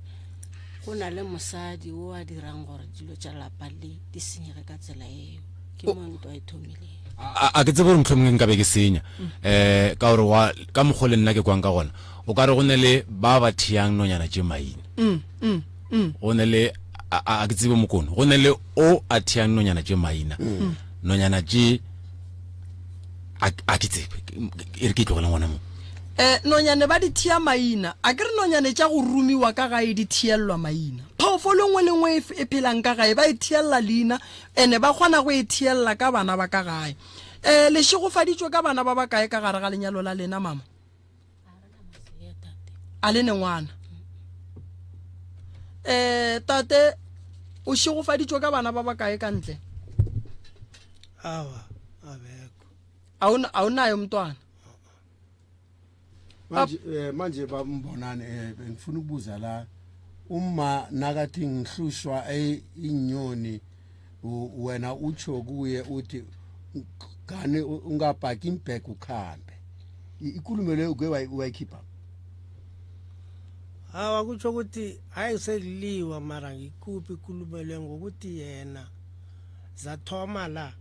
go na le mosadi o a dirang gore dilo tša lapa le di senyege ka tsela eo ke mo ntwa e thomileng a ke tsebe gore mohlomongwe nka be ke senya um ka gore wa ka mokgwa le nna ke kwang ka gona o ka re go ne le ba ba thiang nonyana tše maina mm, mm, mm. go ne le a ke tsebe mokono go ne le o a thiang nonyana tše maina nonyana tše a ke tsebe e re ke tlogeleng gona mo um nonyane ba di thia maina a ke re nonyane tša go rumiwa ka gae di thiellwa maina phoofolo nngwe le nngwe e, e phelang ka gae ba e thiella leina Ene ba kgona go e theella ka bana ba ka gae. E, le šegofaditšwe ka bana ba bakae ka gare ga lenyalo la lena, mama? A le ne ngwana. E, tate, o šegofaditšwe ka bana ba bakae ka ntle? Awa, abekho. A o nayo mntwana? manje eh, manje bambonani eh, bengifuna ukubuza la uma nakathi ngihlushwa eh, inyoni wena utsho kuye uthi gane ungabhaki imbhek ukhambe ikulumo leyo uke wayikhipha hawa kutsho ukuthi hayi sekuliwa mara ngikuphi ikulumo leyo ngokuthi yena zathoma la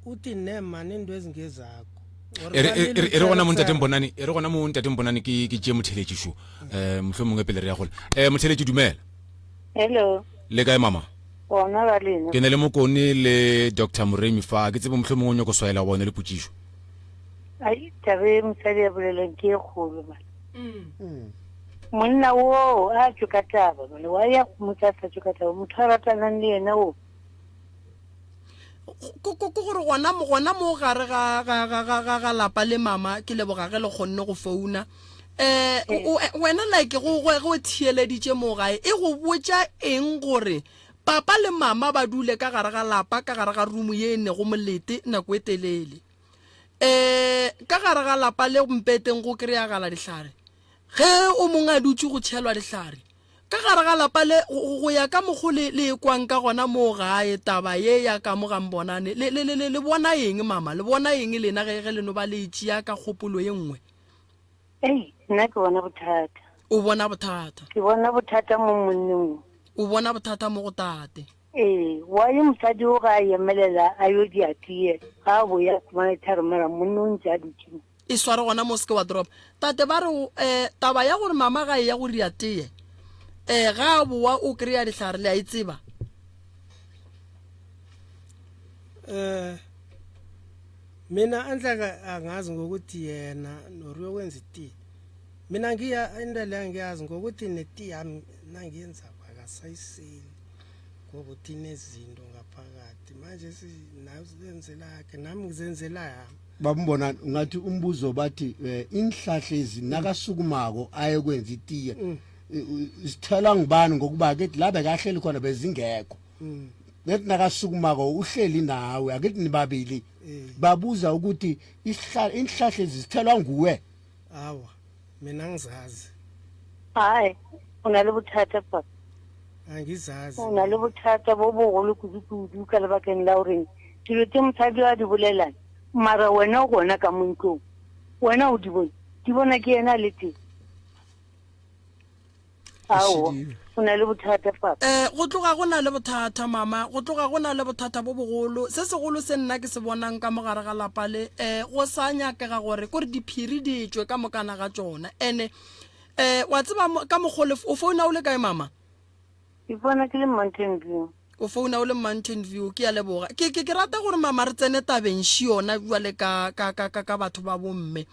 uthi nema nento ezingezakho E re- e re e re gona mo ntate mbonane e re gona mo ntate mbonane ke ke tšee motheletši šo um mohlomongwe pele re ya gole um motheletši dumela Hello, le kae mama gona ba lena. ke ne le mokone le dr moremi fa ke tsebe mohlomongwe o nyako swaela wa bone le potšišo. Ai, taba e mosadi a bolelang ke e kgolo man. Mm. Monna wo a tšwe ka taba man, wa ya go motsa a sa tšwe ka taba, motho a ratanang le yena wo. Ko ko ko gore gona mo gona mo gare ga ga ga ga ga ga lapa le mama ke leboga ge le kgonne go founa. Eh o wena like go go go theeleditše mo gae e go botša eng gore papa le mama ba dule ka gare ga lapa ka gare ga room ye e nego molete nako e telele. Um ka gare ga lapa le mpeteng go kry-agala dihlare ge o mongwe a dutše go tšhelwa dihlare ka gare ga lapa le go ya ka mokgo le le kwang ka gona moo gae taba ye ya ka mo ga mbonane le, le, le, le, le bona eng mama le bona eng lena ge ge le no ba le e tšea ka kgopolo ye nngwe Ei, nna ke bona bothata. O bona bothata? Ke bona bothata mo monneng. O bona bothata mo go tate? Ee, why mosadi o ga a emelela a yo dia tee, ga a boya a khumana ditharo mara monna o ntse a dutše mo. E sware gona mo o seke wa drop. Tate ba re um taba ya gore mama ga e ya go ria tee um ga a boa o kry-a dihlare le a e tseba? Eh mina anhlaka angazi ngokuthi yena noruyokwenza itiye. Mina ngiya into leyo ngiyazi ngokuthi netiye yami nangiyenzako akasayiseli. Ngoba uthi inezinto ngaphakathi manje naye uzenzela yakhe nami ngizenzela yami. Babambona ngathi umbuzo bathi eh, inhlahla ezi nakasukumako ayekwenza itiye mm. isithelwa ngubani ngokuba ke la bekahleli khona bezingekho mm. Nethi nakasukumako uhleli nawe akithi nibabili eh. babuza ukuthi inhlahla ezithelwa nguwe awa mina ngizazi hayi o na le bothata papa angizazi o na le bothata bo bogolo kudu-kudu ka lebakeng la goreng dilo tse mosadi a di bolelang mara wena o gona ka mo ntlong wena o di bone di bona ke yena a le teng Aowa, o na le bothata papa. Eh, go tloga go na le bothata mama, go tloga go na le bothata bo bogolo. Se segolo se nna ke se bonang ka mogare ga lapa le, eh, go sa nyakega gore kore diphiri di tšwe ka mokana ga tšona. Ene, eh, wa tseba ka mokgole o founa o le kae mama? Ke founa ke le Mountain View. O founa o le Mountain View, ke a leboga. Ke, ke, ke rata gore mama re tsene tabeng še yona jwale ka, ka, ka, ka, ka batho ba bomme.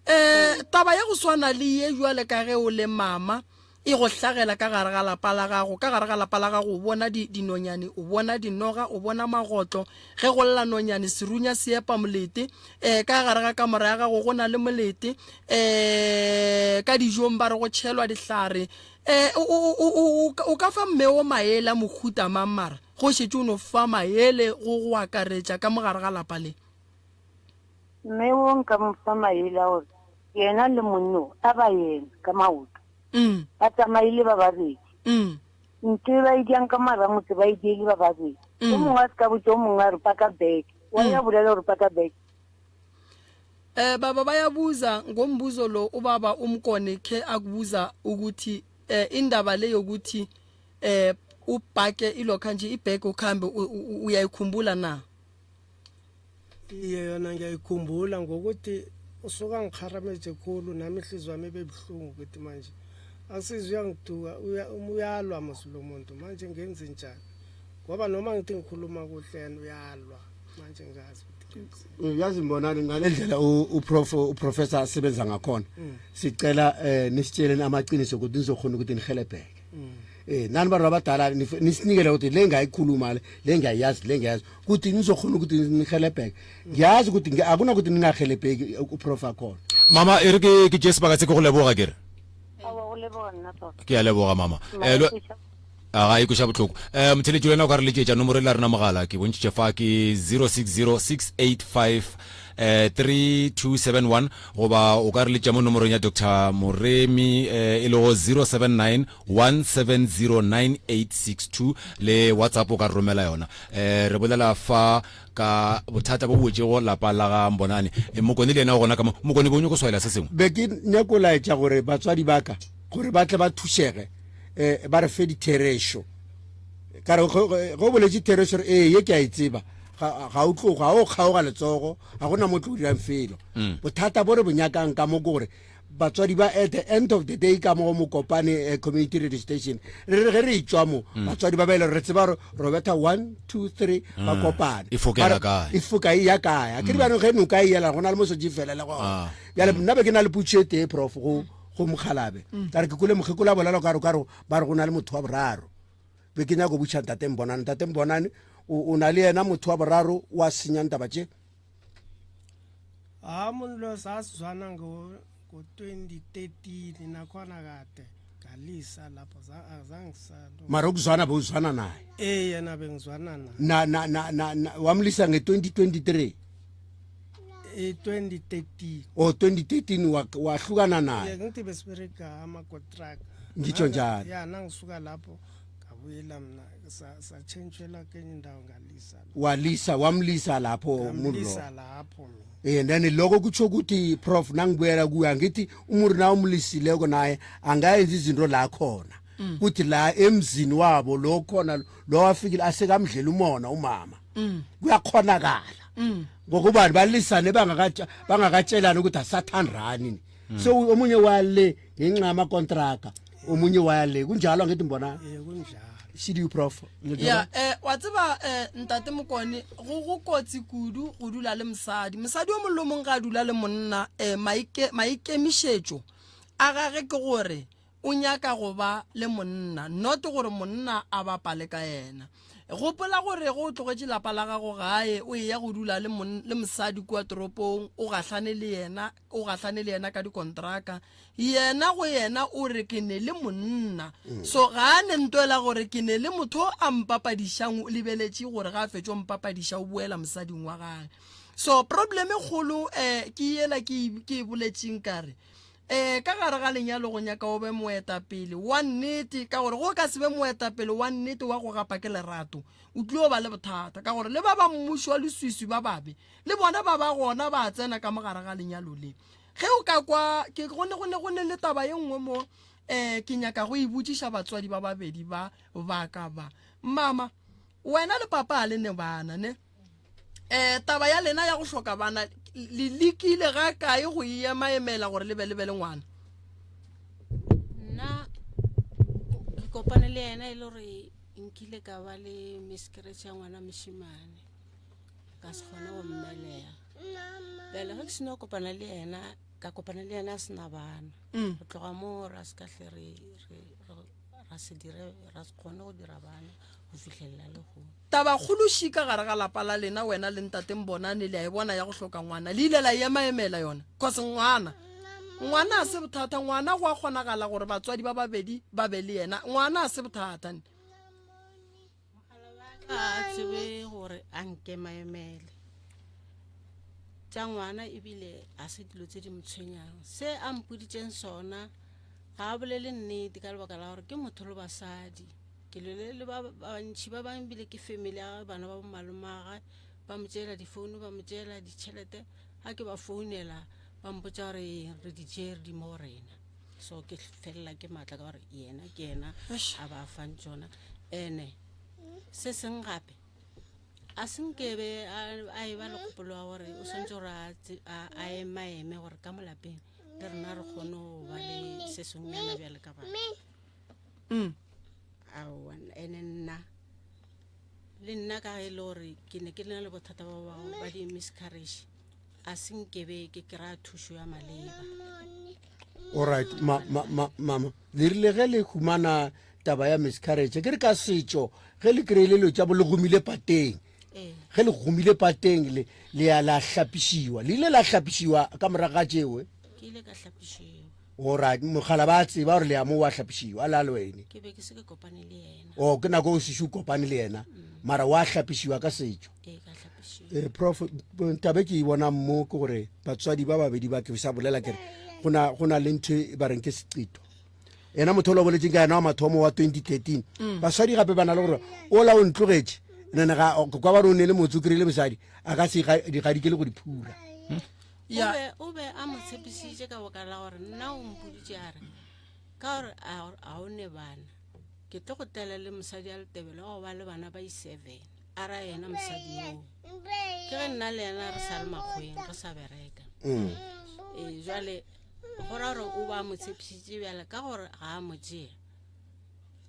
Eh, taba ya go swana le ye jwale ka ge o le mama, e go hlagela ka gare ga lapa la gago. Ka gare ga lapa la gago o bona di, dinonyane, o bona dinoga, o bona magotlo. Ge go lla nonyane, serunya se epa molete. Eh, ka gare ga kamora ya gago go na le molete. Eh, ka dijong ba re go tšhelwa dihlare. Eh, o, o, o, o, o ka fa mme o maele a mohuta mang mara go šetše o no fa maele go go akaretša ka mo gare ga lapa le? Mme o nka mo fa maele a gore yena le monno a ba eme ka maoto. Mm. Ba tsamaile ba babedi. Mm. Ntho e ba e diang ka mara motse ba e diele ba babedi. O mongwe a se ka botša o mongwe a re paka bag. Wa ya bolela gore paka bag. Eh baba bayabuza ngombuzo lo ubaba umkone khe akubuza ukuthi eh indaba le yokuthi eh ubhake ilokha nje ibheke ukhambe uyayikhumbula na? Iye yona ngiyayikhumbula ngokuthi usuka ngikgarameje khulu nami ihliziyo wami ibe buhlungu ukuthi manje asizi uyangiduka uyalwa mos lo muntu manje ngenze njani ngoba noma ngithi ngikhuluma kuhle yena uyalwa manje ngazi uyazi mbonani ngale ndlela uprof uprofessor asebenza ngakhona mm. sicela eh nisitsheleni amaqiniso ukuthi nizokhona ukuthi nihelebheke mm. eh nani bantu abadala nisinikele ukuthi le ngayikhuluma le le ngiyayazi le ngiyazi ukuthi nizokhona ukuthi nihelebheke ngiyazi ukuthi akunakuthi ningahelebheki uprof akhona mama e re ke ke tše sebaka se ke go leboga ke re Aowa, go leboga nna papa. Ke a leboga mama. Eh, A ga e kweša bohloko. Um motheletši le wena o ka re letšetša nomoro e la rena mogala ke bontšhitše fa ke 060685 eh 3271 goba o ka re letša mo nomorong ya Dr Moremi eh, e lego 079 1709862 le WhatsApp o ka re romela yona. Eh re bolela fa ka bothata bo bo wetšego lapa la ga Mbonane. Eh, Mokone le yena o gona ka mo. Mokone bo nyoko swaela se sengwe. Be ke nyako laetša gore batswadi ba ka gore ba tle ba thušege eh ba re fe ditherešo ka re ge o boletše therešo re ee ye ke a e tseba ga o tloga ga o kgaoga letsogo ga gona mo tlo dirang felo mm. bothata bo re bo nyakang ka mo ke gore Batswadi ba at the end of the day ka mo go Mokopane eh, community radio station re re ge re etswa mo mm. batswadi ba ba ile re tseba gore Roberta 1 2 3 ba mm. kopane e fokela kae e foka e ya kae a ke re mm. bjano ge noka e yela go na le mo sotse felele gona ah. bjale nna be ke na le putšo e tee prof go go mokgalabe ka re ke kole mokgekolo a bolela ka re ka re ba re go na le motho wa boraro be ke nyako butšha ntate Mbonane ntate Mbonane o na le yena motho wa boraro wa senyang taba tše Ha umuntu lo sasizwana ngo-2013 nakhona kade ngalisa lapho azange ngisalo mara ukuzwana bewuzwana naye eh yena bengizwana naye na na na na, na wamlisa nge-2023 eh 2013 o 2013 wahlukana naye ngithi besiberega ama-contract ngitsho njalo ya nangisuka lapho ngabuyela mna satshentshela kenye indawo ngalisa walisa wamlisa lapho umuntu lo lapho mina eh and then lokho kutsho ukuthi prof nangibuyela kuye angithi umuntu na umlisileko naye angayenza izinto la khona mm. kuthi la emzini wabo lo khona lo wafikile asekamdlela umona umama mm. kuyakhonakala mm. ngokubani balisane bangakatsha bangakatshelani ukuthi asathandani so omunye wale ngenxa yama contract omunye wale kunjalo angithi mbona eh kunjalo CDU prof ya eh wa tseba eh ntate mokone go go kotsi kudu go dula le mosadi mosadi o mongwe le mongwe ga a dula le monna eh maike maikemišetšo a gage ke gore o nyaka go ba le monna not gore monna a bapale ka yena gopola gore go o tlogetše lapa la gago gae o eya go dula le le mosadi kua toropong o gahlane le yena o gahlane le yena ka dikontraka yena go yena o re ke ne le monna mm. so ga a ne ntwela gore ke ne le motho a mpapadišang o lebeletše gore ga a fetšo mpapadiša o boela mosading wa gage so problem e kgolo um ke yela ke e boletšeng kare um ka gare ga lenyalo go nyaka o be moetapele wa nnete ka gore go ka se be moetapele wa nnete wa go gapa ke lerato o tlio ba le bothata ka gore le ba ba mmušo wa leswiswi ba babe le bona ba ba gona ba tsena ka mogare ga lenyalo le ge o ka kwa ke go ne go ne go ne le taba ye nngwe mo um ke nyaka go e botšiša batswadi ba babedi ba ba ka ba mama wena le papa a le ne bana ne um taba ya lena ya go hloka bana le lekile ga kae go e emaemela gore le be le be le ngwana nna ke kopane le yena e le gore nkile ka ba le miscarriage ya ngwana mošemane ka se kgone go mmelega bjale ge ke seno kopana le yena ka kopana le yena a sena bana mm. go tloga moo ra se kahle ra se dire ra se kgone go dira bana go fitlhelela le go tabakgološi ka gare ga lapa la lena wena le ntateng bonane le a e bona ya go hloka ngwana le ile la emaemela yona cause ngwana ngwana a se bothata ngwana go a kgonagala gore batswadi ba babedi ba be le yena ngwana a se bothata a tsebe gore a nkemaemele tša ngwana ebile a se dilo tse di mo tshwenyang se a mpoditseng sona ga a bolele nnete ka lebaka la gore ke motho le basadi ke lwele le ba bantšhi ba bangwe ebile ke family ya bana ba bomalomaga ba mo tšeela difounu ba mo tšeela ditšhelete ga ke ba founela ba mpotsa gore re di tšere di mo rena so ke felela ke maatla ka gore yena ke yena a ba fang tsona ene se seng gape a senkebe a e ba le kgopolo wa gore o swantse gore a emaeme gore ka mo lapeng le rena re kgone go ba le se sengwenyana bjale ka bana mm. aowa ene nna le nna ka ge e le gore ke ne ke na le bothata ba ba di-miscarriage a se nkebe ke kry-a thušo ya maleba alright ma, ma, ma, mama le rile ge le humana taba ya miscarriage ke re ka setšo ge le kry-ile lo tša bo le gomile pateng ee ge le gomile pateng le le ya la hlapišiwa le ile la hlapišiwa ka morago ga tšewe ke ile ka hlapišiwa alright mogala ba tseba gore le ya mo wa hlapišiwa a la le wene ke be ke se ke kopane le yena o ke nako o sešo o kopane le yena mara wa hlapišiwa ka setšo ee ka hlapišiwa Eh, prof tabe ke e bonang mo ke gore batswadi ba babedi ba ke sa bolela kere go na go na le ntho e ba reng ke seqito ena motho o la boletseng ka yena wa mathomo wa 2013 mm. basadi gape ba na le gore o la o ntlogetše nene ga kwa ba re o ne le motse o kry-ile mosadi a ka se digadike le go di phura o be a mo tshepišitše ka boka la gore nna o mpoditše a re ka gore a o ne bana ke tlo go tlela le mosadi a letebele wa go ba le bana ba i-seven a ra yena mosadi yoo ke ge nna le yena re sa le makgweng re sa bereka mm. ee jale Go ra gore o ba mo tshepišitše bjale ka gore ga a mo tšea.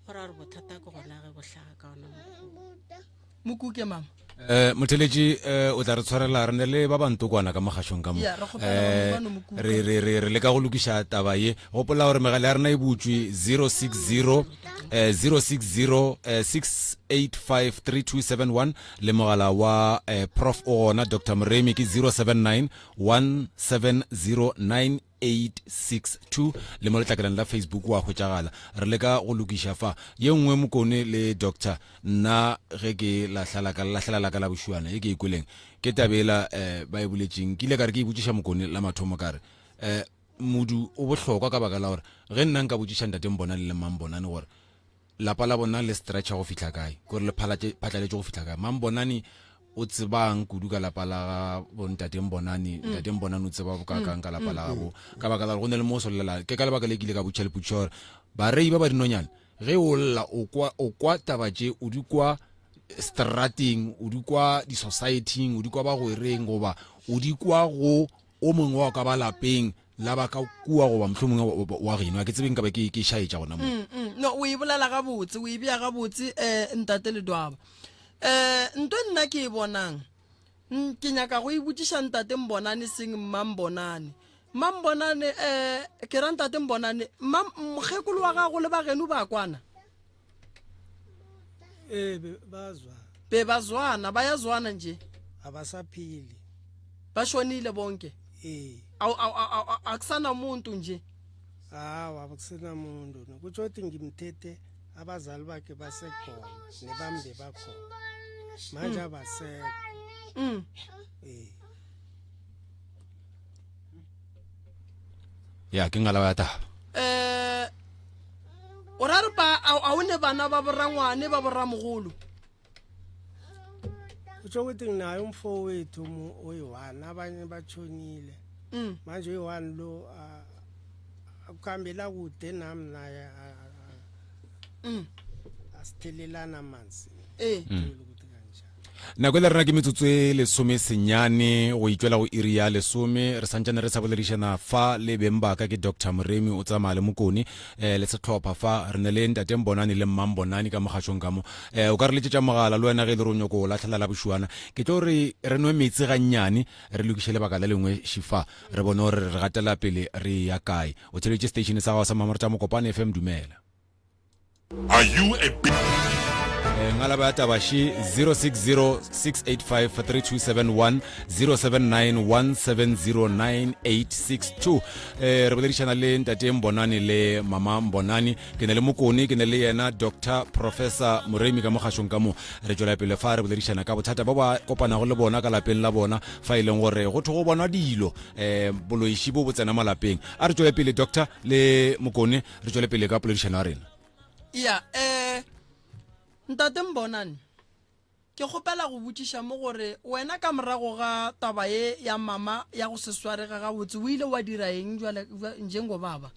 Go ra gore bothata ke gona ge bo hlaga ka ona mokgwa. Mokuke mama. Eh motheletši eh o tla re tshwarela re ne le ba bantokwana ka mogašong ka mo. Ya, re kgopela Eh, ba no mokuka. re re re re leka go lokiša taba ye. Gopola gore megala ya rena e butšwe 060 eh 060 eh 685 3271 le mogala wa eh, Prof o gona Dr Moremi ke 079 170 862 le mo letlakaleng la Facebook wa hwetšagala. Re leka go lokiša fa. Ye nngwe Mokone le Doctor, nna ge ke lahla la lahlela la ka la bošuana ye ke e kweleng ke tabela eh, ba e boletšeng. Ke ile ka re ke e botšiša Mokone la mathomo ka re eh, modu o bohlokwa ka baka la gore ge nna nka botšiša ntate Mbonane le Mambonane gore Lapa la bona le stretcha go fihla kae? Kore le phatlaletše go fihla kae? Mambonane o tsebang kudu ka lapa la ga bo ntate Mbonane, mm. ntate Mbonane o tseba bokakang mm. ka lapa la gabo. Mm. Ka baka la gore go ne le mo o solela. Ke ka lebaka le ke ile ka botšiša lepotšišo gore barei ba ba dinonyane ge o lla o kwa o kwa taba tše o di kwa strateng o di kwa di-society-ing o di kwa bagwereng goba o di kwa go o mongwe wa ka ba lapeng la ba ka kua goba mohlomongwe wa geno a ke tsebe nka be ke ke šaetša gona mo mm, mm. no o e bolela gabotse o e bea gabotse um ntate ledwaba um nto nna ke e bonang mm, ke nyaka go e botšiša ntate mbonane seng mma mbonane mma mbonane um ke ra ntate mbonane mma mokgekolo wa gago le bageno ba kwana ee ba zwana be ba zwana ba ya zwana nje abasaphili bashonile bonke ee akusana muntu nje hawa akusena muntu kutsho ukuthi ngimthethe abazali bakhe basekhona nebambe bakhona manje mm. abasekho mm. ee ya ke ngala ya taba eh o ra re pa a o ne bana ba borangwane ba boramogolo utsho ukuthi nginaye umfowethu oyi-one abanye batshonile mm. manje oyi-one lo akuhambela kude nami naye mm. asithelelana amanzi ee mm. Nako e le rena ke metsotso e lesome senyane go itšwela go iri ya lesome. Re santšane re sa boledišana fa le beng ba ka ke Doctor Moremi o tsamaya le Mokone eh, le sehlopha fa re ne le Ntate Mbonani le Mma Mbonani ka mogašong ka mo. Eh, o ka re letšetša mogala le wena ge e le gore o nyoko o lahlela la bošuana. Ke tlo re re nwe meetse gannyane re lokiše lebaka le lengwe šifa re bone gore re gatela pele re ya kae. O theletše station sa gago sa Mamarota Mokopane FM dumela. Are you a big eh, ngalaba ya taba še 0606853271 0791709862 eh re boledišana le ntate Mbonani le mama Mbonani ke ne le Mokone ke ne le yena Dr Professor Moremi ka mogašong ka mo re tšwela pele fa re boledišana ka bothata ba ba kopanago le bona ka lapeng la bona fa e leng gore go thwe go bonwa dilo eh boloiši bo bo tsena mo lapeng a re tšwele pele doctor le Mokone re tšwele pele ka poledišano ya rena. Ya, eh, Ntate Mbonane, ke kgopela go botšiša mo gore wena ka morago ga taba ye ya mama ya go se swarege gabotse o ile wa dira eng jwale njengobaba?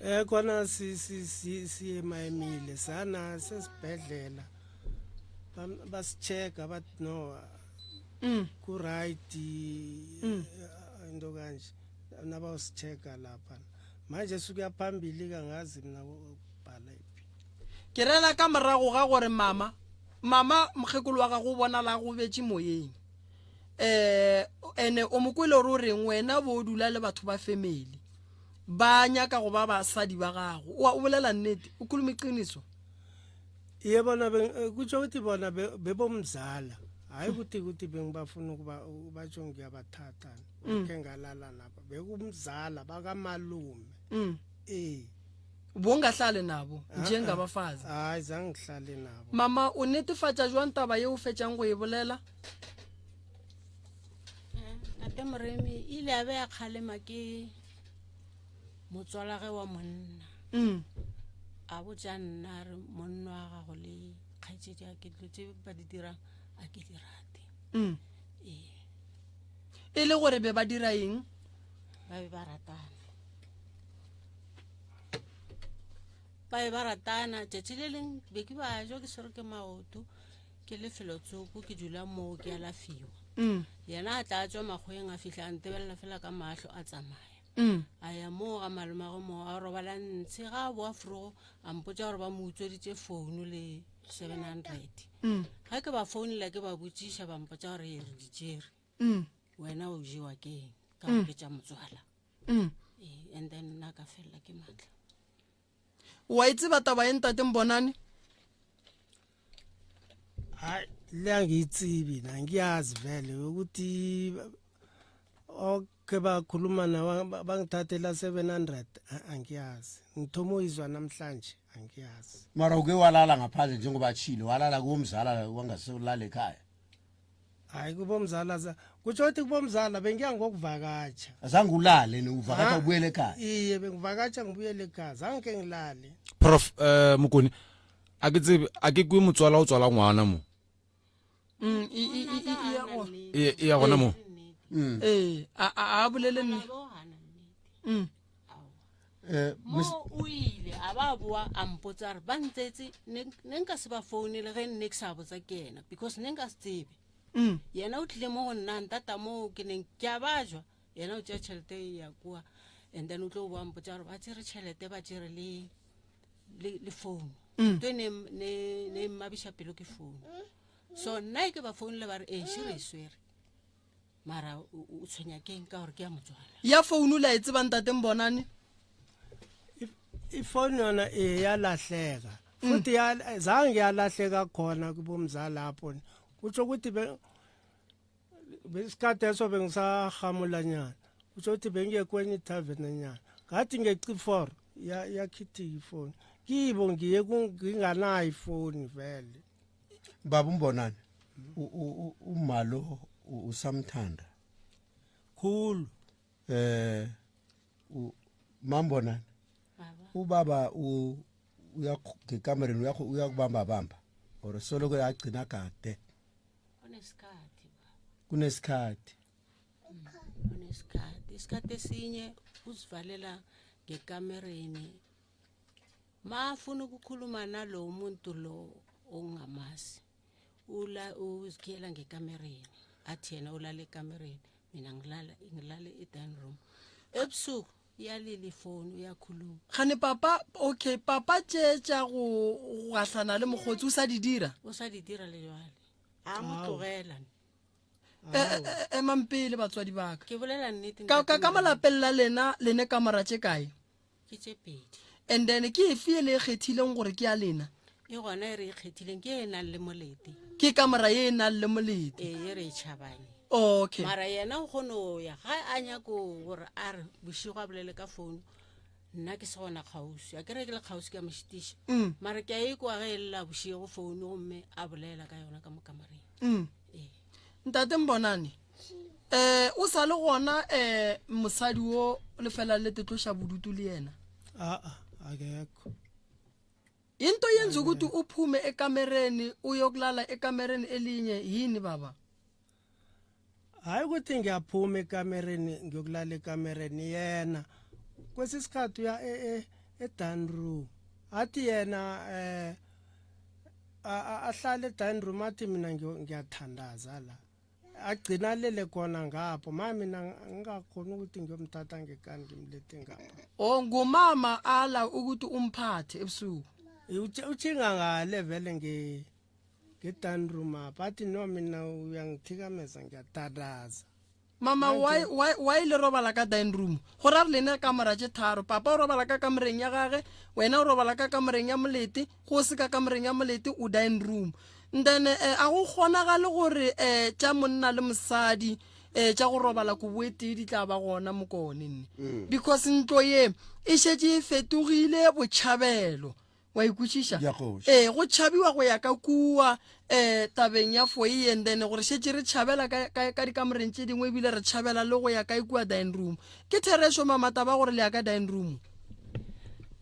Eh kona si si si si emaemile sana sesibhedlela basichecka bathi no mm. ku right mm. into kanje nabawusichecka lapha manje sukuya phambili kangazi mina kubhala iphi ke rela ka morago ga gore mama mama mokgekolo wa gago o bonala go betše moyeng eh ene o mo kwele gore o reng wena bo o dula le batho ba family ba nyaka go ba basadi ba gago o bolela nnete o khuluma iqiniso Iye bona eh, kutjho ukuthi bona bebomzala hayi ukuthi ukuthi bengibafuna ukuba batsho ngiyabathatha mm. ke ngalala nabo bekumzala bakamalume mm. eh bongahlale nabo ah, njengabafazi ah. hayi zange ngihlale nabo mama o netefatša jwang taba ye o fetšang go e bolela eh, tate moremi ile a be a kgalema ke motswalage wa monna mm. a botša nna a re monna wa gago le kgaetšedi a ke dilo tse ba di dirang a ke di rate mm. ee e le gore be ba dira eng ba be ba ratana ba be ba ratana tšatši le leng be ke bajo ke swere ke maoto ke lefelo tsoko ke dula moo ke alafiwa. Mm. Yena a tla a tswa makgweng a fihla a ntebelela fela ka mahlo a tsamaya. Mm. A ya moo ga malomagwe moo a robala ntshe ga a boa forogo a mpotša gore ba mo utsweditše founu le 700. Mm. Ga ke ba founela ke ba botšiša ba mpotša gore e re di tšere. Mm. Wena o jewa ke eng ka gore ke tša motswala. Mm. Ee, and then nna ka felela ke maatla. Wa e tseba taba ye ntate Mbonane? Hayi le angiyitsibi na ngiyazi vele ukuthi okay bakhuluma nawa bangithathela 700 angiyazi ngithoma uyizwa namhlanje angiyazi mara uke walala ngaphandle njengoba atshile walala kuwomzala wangaseulala ekhaya hayi kubomzala za kutsho ukuthi kubomzala bengiya ngokuvakatsha azange ulale ne uvakatsha Ah, ubuyele ekhaya iye bengivakatsha ngibuyele ekhaya zange ke ngilale prof um mokone a ke tsebe a ke kwe motswala o tswala ngwana mo Mm, e- e- e- e- e ya go- e e ya gona mo ee a a- a bolele nne Mm. Eh, mo o ile a ba boa a mpotsa re ba ntsetse ne ne nka se ba founele ge nne ke sa botsa ke ena because ne nka se tsebe Mm. yena o tlile mo go nna ntata moo ke neng ke a bajwa yena o tšea tšhelete e ya kua and then o tlo boa mpotsa gore ba tsere tšhelete ba tsere le le le founu to ne ne ne mmabiša pelo ke founu so nna e ke ba founile ba re ee še re e swere mara o tshwenya keng ka gore ke ya motswala ya founu la e tseba ntate mbonane ifoni yona eh yalahleka futhi ya zange yalahleka khona kubomzalapho kutsho ukuthi besikhathi eso bengisahamulanyana kutsho ukuthi bengiye kwenye ithavernanyana ngathi ngeci-four yakhithika ifoni kibo ngiye nginganayo ifoni vele baba umbonani umalo usamthanda khulu eh mambonani ubaba uya ngekamereni uyakubamba bamba or soloko yagcina kade kunesikhathi kunesikhathi kunesikhathi isikhathi esinye uzivalela ngekamereni mafuna ukukhuluma nalo muntu lo ongamazi ula uzikhiyela ngekamereni athi yena ulala ekamereni mina ngilala ngilale e-dining room ebusuku iyalila ifoni uyakhuluma gane papa okay papa tše tša go gahlana le mokgotsi o sa di dira o sa di dira le jwale a mo tlogela e, e, e, emang pele batswadi baka ke bolela nnete ka ka malapeng la lena lene kamora tše kae Ke tše pedi. And then ke efe e le e kgethileng gore ke ya lena? E gona e re e kgethileng ke e nang le molete. Ke kamora ye e nang le molete. Ee, e re e tšhabang. Okay. Mara yena o kgone go ya ga a nyako gore a re bošego a bolele ka founu nna ke se gona kgauswi a ke re ke le kgauswi ke a mo šitiša mm. mara ke a e kwa ge e lela bošego founu gomme a bolela ka yona ka mo kamareng mm. ee Ntate Mbonane, eh o sa le gona eh mosadi wo lefela le tetloša bodutu le yena? A a akekho. Into yenza ukuthi uphume ekamereni uyokulala ekamereni elinye yini baba? Hayi ukuthi ngiyaphuma ekamereni ngiyokulala ekamereni yena kwesisikhathi uya e e e-dining room athi yena eh ahlale e-dining room athi mina ngiyathandaza la agcina alele khona ngapho ma mina ngingakhoni ukuthi ngiyomthatha ngekani ngimlethe ngapha o oh, ngumama ala ukuthi umphathe ebusuku utshinga ngale vele nge-dining room apha athi no mina uyangithikameza ngiyathandaza Mama, why, why, why le robala ka dining room? Go ra re lena kamora tše tharo. Papa o robala ka kamoreng ya gage, wena o robala ka kamoreng ya molete, go se ka kamoreng ya molete o dining room. And then eh, a go kgonagale gore eh, tša monna le mosadi eh, tša go robala kobo e tee di tla ba gona mokone nne. Mm. Because ntlo ye e šetše e fetogile botšhabelo. wa ikwešiša Ya kgoši. ee go tšhabiwa go ya ka kua um tabeng ya foie and then gore šetše re tšhabela ka, ka, ka dikamoreng tše dingwe ebile re tšhabela le go ya kae kua dining room ke therešo mamata ba gore le ya ka dining room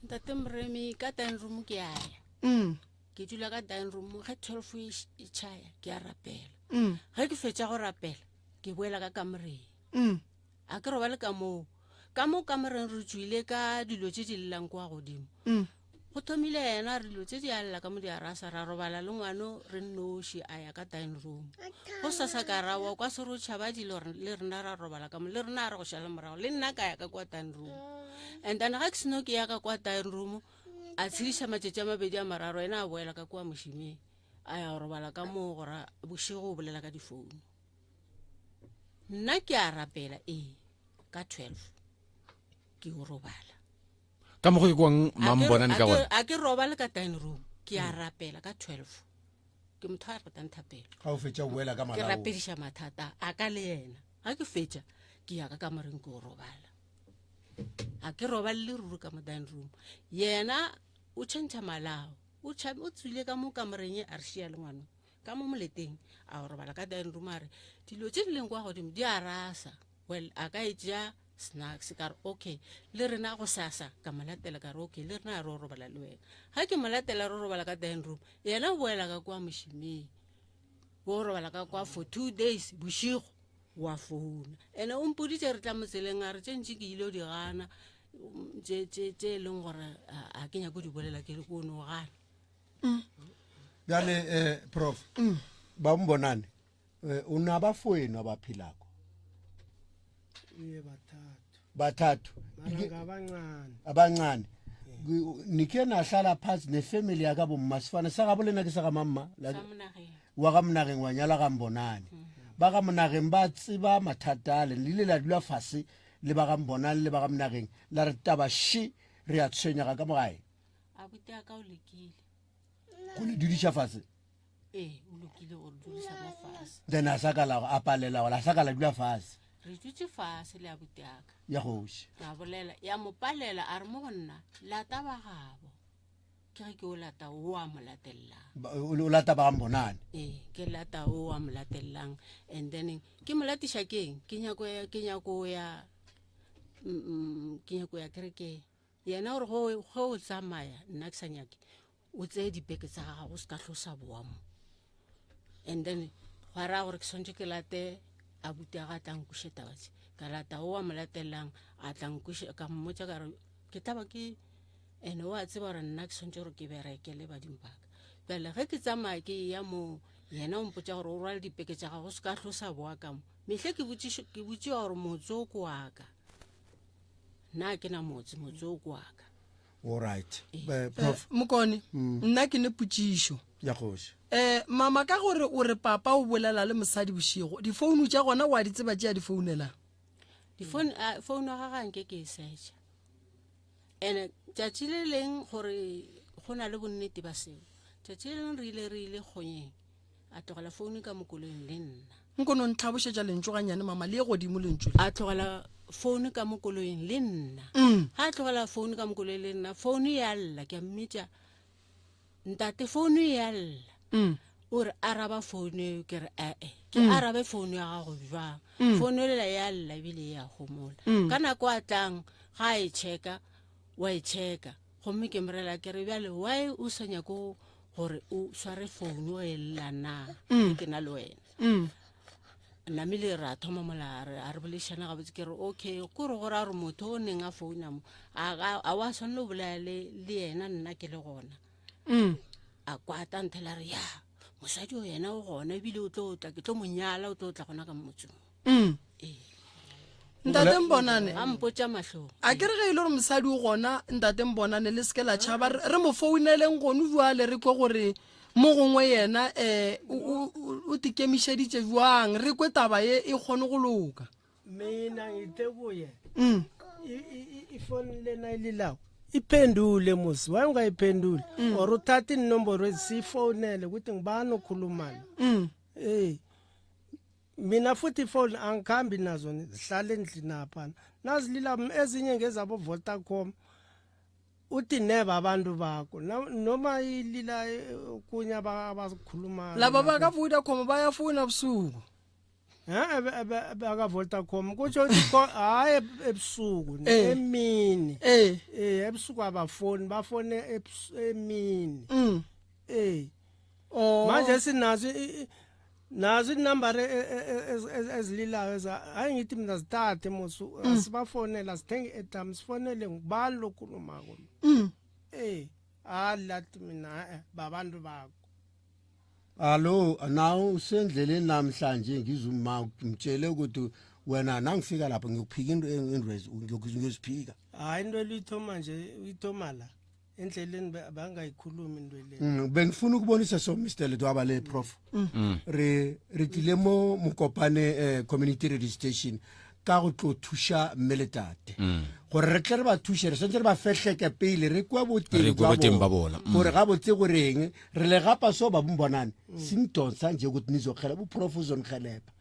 ntate moremi ka dining room ke a ya mm, ke dula ka dining room ge 12 e š- e tšhaya ke a rapela mm, ge ke fetša go rapela ke boela ka kamoreng mm. A ke robale ka moo. Ka mo kamoreng re tšwile ka dilo tše di llelang kwa godimo. Mm. Go thomile yena a re dilo tše di a lla ka mo di a rasa, ra robala le ngwano re nnoši a ya ka dining room. Go sasa ka ra wa kwa serotšha ba dilo le rena ra robala ka mo le rena a re go šala morago le nna ka ya ka kwa dining room. And then ga ke seno ke ya ka kwa dining room a tshediša matšatši a mabedi a mararo ena a boela ka kwa mošimeng a ya go robala ka moo gora bošego o bolela ka difounu. Nna ke a rapela ee ka 12 ke o robala. Ka mokgo ke kwang mambonane ka gona. A ke robale ka dining room ke a rapela ka 12. Ke motho a ratang thapelo. Ga o fetša o boela ka Ke malaong. rapediša mathata a ka le yena. Ga ke fetša ke ya ka kamoreng ke o robala. A ke robale le ruri ka mo dining room. Yena o tšhentšha malao. O tšha o tswile ka mo kamoreng e a re šia le ngwana. Ka mo moleteng a o robala ka dining room a re dilo tše di leng kwa godimo di a rasa. Well a ka e tšea snacks ka re okay le rena go sasa ka mo latela ka re okay le rena a re o robala le wena ga ke mo latela re robala ka dining room yena o boela ka kwa mošimeng o robala ka kwa for two days bošego wa founa ene o mpoditse re tla motseleng a re tše ntši ke ile o di gana tše e leng gore a ke nyako di bolela ke le ko o ne o gana bjale um prof ba mbonane Eh, unabafowenu abaphilako iye bathathu bathathu mara Ike- ngabancane abancane Ku- nikhe nahlala phasi nefamily yakabomma sifane sakabo lena ke sakamamma La- Sa monageng. wa ka monageng wa nyala ka mbonane ba ka monageng ba tseba mathata ale le ile la dula fase le ba ka mbonane le ba ka monageng la re taba še re a tshwenyega ka mogae abuti a ka o lekile go le dudiša fase ee o lokile gore dulisa mo fase then a sa ka la a palela gola a sa ka la dula fase re dutse fase le abuti aka ya kgoši ra bolela ya mo palela a re mo go nna lata ba gabo ke ge ke o lata o a mo latelelang Ba- o o lata ba gambonane ee ke lata o a mo latelelang and then ke mo latiša keng ke nyako ya- ke nyako ya mm, mm, ke nyako ya kerekeng yena gore ge o tsamaya nna ke sa nyake o tseye dibeke tsa gago o se ka tlosa boa mo and then gwa raya gore ke tshwanetse ke late abuti a ga a tla nkuše taba tse ka lata o a mo latelelang a tla nkuše ka mmotsa ka re ke taba ke ene o a tseba gore nna ke tshwanetse gore ke bereke le badimo baka bjale ge ke tsamaya ke ya moo yena o mpotsa gore o rwale dipeke tša gago o se ka tlosa boa ka mo mehle ke botsiwa gore motse o ko waka nna ke na motse motse o ko waka Alright. Eh, prof. Eh, mokone mm. nna ke ne potšišo ya kgoši eh mama ka gore o re papa o bolela le mosadi bošego difounu tša gona wa di tseba tše a di founelang difounu founu ga ga nke ke e searcha ene tšatši le leng gore go na le bonnete ba seo tšatši le leng re ile re ile kgonyeng a tlogela founu ka mokoloing le nna nko no ntlhabošetša lentšu ganyane mama le ye godimo lentšu a tlogela founu ka mokoloing le nna mm. ga a tlogela founu ka mokoloing le nna founu ya lla ke a mmitša ntate founu ya lla mm. o re araba founu eo ke re ee ke mm. arabe founu ya gago jwang mm. founu elela ya lla ebile e ya gomola mm. ka nako a tlang ga a e checka wa e checka gomme ke morela ke re bjale why o sa nyako gore o sware founu o e lla na mm. ke na le wena mm. namile ra thoma mola a re bolešana gabotse ke re okay kore gore a re motho o neng a founa mo a wa tshwanele o bolaya le yena nna ke le gona mm. a kwata nthela re ya mosadi o yena o gona ebile o tlo tla ke tlo monyala o tlo tla gona ka motseng mm. ee ntate mbonane a mpotša mahlong a ke re ge e le gore mosadi o gona ntate mbonane le seke la tšhaba re mo founeleng gone jale re kwe gore mo gongwe yena um o tikemišeditše jwang re kwe taba ye e kgone go loka mina ngithe kuye mm. ifoni lena ililawo iphendule musi waye ungayiphenduli mm. or uthathe inomboro ezisifonele ukuthi ngibani okhulumana mm. eh mina futhi ifoni angikhambi nazo zihlala endlini apha nazilila ezinye ngezabo Vodacom uthi neba abantu bakho noma ilila eh, kunye abakhuluma laba baka Vodacom bayafuna busuku Eh baka Vodacom kutsho ukuthi hayi ebusuku eh. emini eh eh ebusuku abafoni bafone emini mm. eh oh manje sinazo nazo inumber e, e, e, ezililayo hayi ngithi mina zithathe musu mm. asibafonela sithenge i-airtime sifonele ngubani lokhulumako mm. eh. A lathi mina e babantu bakho. Alo naw usendleleni namhlanje ngizuma ngitshele ukuthi wena nangifika lapho ngiyokuphika into into ngiyoziphika. Hayi into elithoma nje uyithoma la. Endleleni bangayikhulumi into le. Bengifuna ukubonisa so Mr Ledwaba le prof. Re re tlile mo Mokopane eh, community radio station ka go tlo thuša mme le tate. Gore re tle re ba thuše re santse re ba fehleke pele re kwa boteng jwa boteng ba bona. Gore ga botse goreng re le gapa so ba bonane sintonsa nje ukuthi nizokgela bu prof uzongihelebha.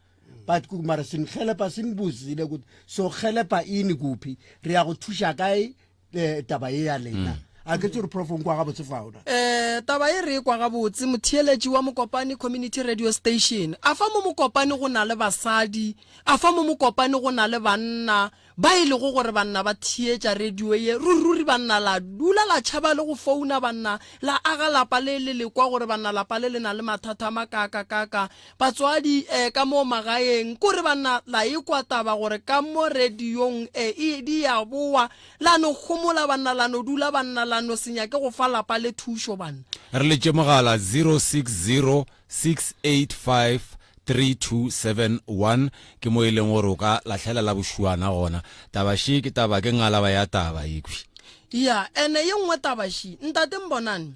But ku mara singihelebha sinibuzile ukuthi so helebha ini kuphi re ya go thuša kae eh, taba ye ya lena a ke tsere prof nkwa gabotse faona Eh taba e re kwa gabotse motheeletši wa Mokopane Community Radio Station. A fa mo Mokopane go na le basadi, a fa mo Mokopane go na le banna ba e lego gore banna ba theetša radio ye. Ruri ruri banna la dula la tšhaba le go founa banna la aga lapa le le le kwa gore banna lapa le le na le mathata a makaakakaaka. Batswadi eh ka mo magaeng kore banna la ekwa taba gore ka mo radiong eh e di ya bowa la no homola banna la no dula banna la no se nyake go fa lapa le thušo banna. Re letše mogala 0606853271 ke mo e leng gore o ka lahlela la bošuana gona. Taba še ke taba ke ngalaba ya taba yekhwi. Ya ene ye nngwe taba še ntate Mbonane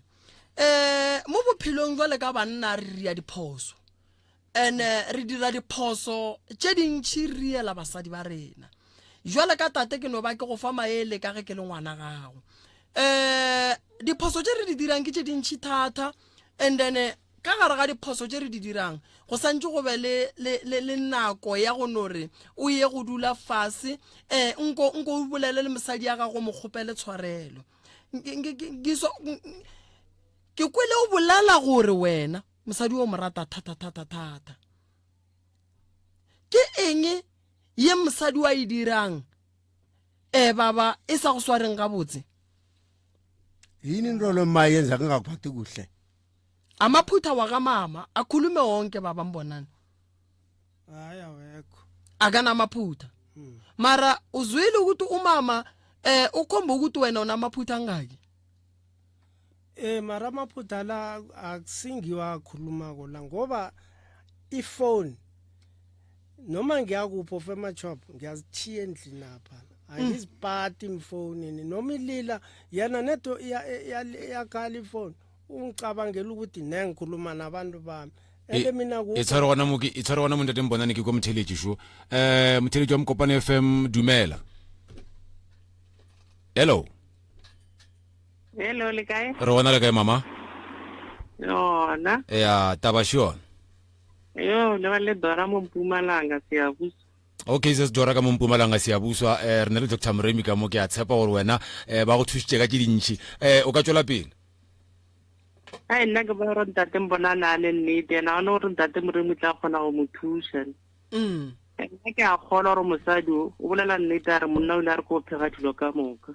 eh mo bophelong jwale ka banna re ria diphoso ene re dira diphoso tše dintšhi re riela basadi ba rena jwale ka tate ke no ba ke go fa maele ka ge ke le ngwana gago eh diphoso tše re di dirang ke tše dintšhi thata and then eh, ka gare ga diphoso tše re di dirang go santse go be le, le, le, le nako ya go no re o ye go dula fase um nko nko o bolele le mosadi ya gago mo kgopele tshwarelo ke kwele o bolela gore wena mosadi o mo rata thata thata thata ke eng ye mosadi wa e dirang e baba e sa go swareng gabotse yini into lo ma yenza ngingakuphathi kuhle amaphutha wakamama akhulume wonke baba mbonani hayi awekho akanamaphutha mara uzwile ukuthi umama eh ukhomba ukuthi wena unamaphutha angaki Eh mara amaphutha la akusingiwa akhulumako la ngoba ifone noma ngiyakuphi of emashop ngiyazithiya endlini apha angizipati imfonini noma ilila yena neto iyakhala ifone ungicabangela ukuthi ne ngikhuluma nabantu bami ende mina e tshware gona mo ke e tshware gona mo ntate Mbonane ke kwa motheletši šo eh motheletši wa Mokopane FM dumela hello Hello, le kae? re gona le kae mama Yona. ya taba še yona Yo, le ba le Dora mo Mpumalanga Siyabuswa. Okay se Dora ka mo Mpumalanga Siyabuswa eh re na le Dr Moremi ka mo ke a tshepa gore wena eh ba go thusitše ka tše dintši eh o ka tšwela pele Ai nna ke bona gore ntate Mbonane a ne nnete ena gone gore ntate Moremi o tla kgona go mo thusa. Nna ke a kgolwa gore mosadi o o bolela nnete a re monna o ile a re ko phega dilo ka moka.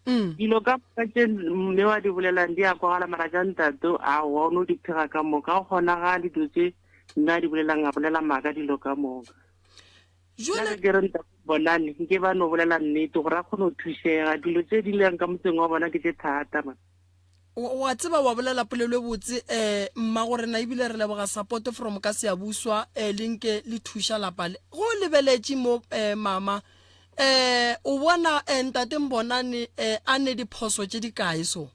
Dilo ka moka tše mme wa di bolelang di a kwagala mara tša ntate aowa o no di phega ka moka ga go kgonagale dilo tše mme a di bolelang a bolela maaka dilo ka moka. Jwale ke re ntate Bonane nke ba no bolela nnete gore a kgone go thušega dilo tše di leng ka motseng wa bona ke tše thata man. Wa tseba wa bolela polelo e botse eh mma go rena ebile re leboga support from ka Siyabuswa eh le nke le thuša lapa le go lebeletše mo eh mama eh o bona eh ntate Mbonane eh a ne diphoso tše di kae so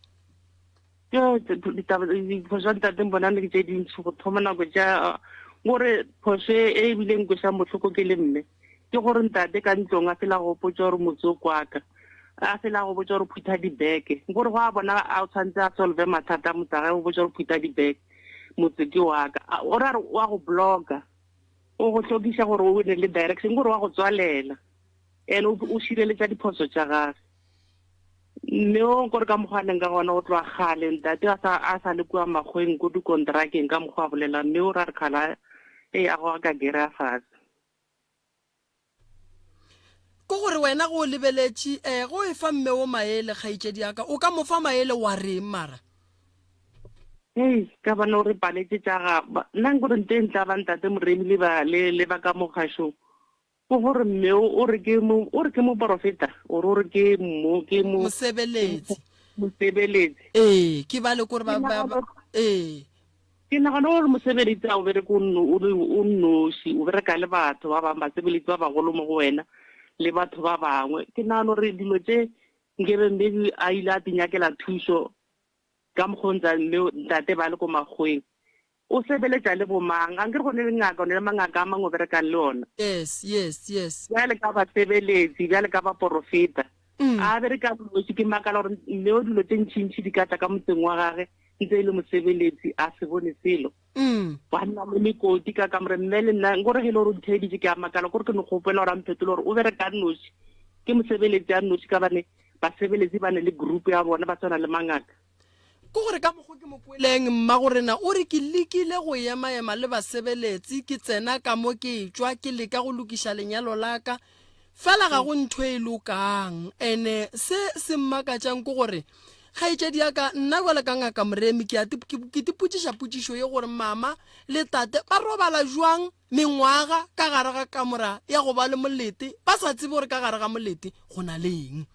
Yo ditaba diphoso tša ntate Mbonane ke tše dintši go thoma nako tša gore phoso e e bileng kwešang bohloko ke le mme ke gore ntate ka ntlong a fela go gopotša gore motse o kwaka a fela go botša gore phutha dibeke gore go a bona a tshwanetse a solve mathata a motse gage o botša gore phutha dibeke motse ke waka o ra re wa go blocka o go hlokiša gore o ne le direction gore wa go tswalela and o šireletša diphoso tša gage mme o kore ka mokgwa a leng ka gona o tloa kgale ntate a sa a sa le kua makgweng ko dikontrakeng ka mokgwa a bolelang mme o ra re kgala e a goga ka gere a fase Ke gore wena go o lebeletše um go e fa mme wo maele kgaetšedi ya ka o ka mo fa maele wa reng mara? Hei, ka bana o re paletše tša ga nna nkore nte ntla ba ntate Moremi le ba le le ba ka mo kgašong ke gore mme o o re ke mo o re ke moporofeta o re o re ke mo ke mo Mosebeletsi. Mosebeletsi. Ee, ke ba le kore ba ba ee. Ke nagana gore mosebeletsi a o bereke o o nnoši, o bereka le batho ba bangwe, basebeletsi ba bagolo mo go wena le batho ba bangwe. Ke nagana gore dilo tše nkebe maybe a ile a di nyakela thušo ka mokgwa o ntsa mme ntate ba le ko makgoweng. O sebeletša le bo mang? Ankere go ne le ngaka, o ne le mangaka a mangwe o berekang le ona. Yes, yes, yes. Bjale ka basebeletsi, bjale ka baporofeta. Mm. A bereka noši, ke makala gore mme o dilo tše ntšintši di ka tla ka motseng wa gage, ntse e le mosebeletsi, a se bone selo. Mm. Wa nna le mekoti ka kamore, mme le nna, nkore ge e le gore o ntheeditše ke a makala, kore ke no kgopela gore a mphetole gore o bereka a nnoši, ke mosebeletsi a nnoši ka bane basebeletsi ba ne le group ya bona ba tshwana le mangaka. Ke gore ka mokgo ke mo kweleng mmagorena o re ke lekile go emaema le basebeletsi ke tsena ka mo ke tšwa ke leka go lokiša lenyalo la ka fela ga go ntho e lokang ene se se mmakatšang ke gore kgaetšedi ya ka nna jwale ka ngaka moremi ke ke tipotšiša potšišo ye gore mama le tate ba robala jwang mengwaga ka gare ga kamora ya go ba le molete ba sa tsebe gore ka gare ga molete go na le eng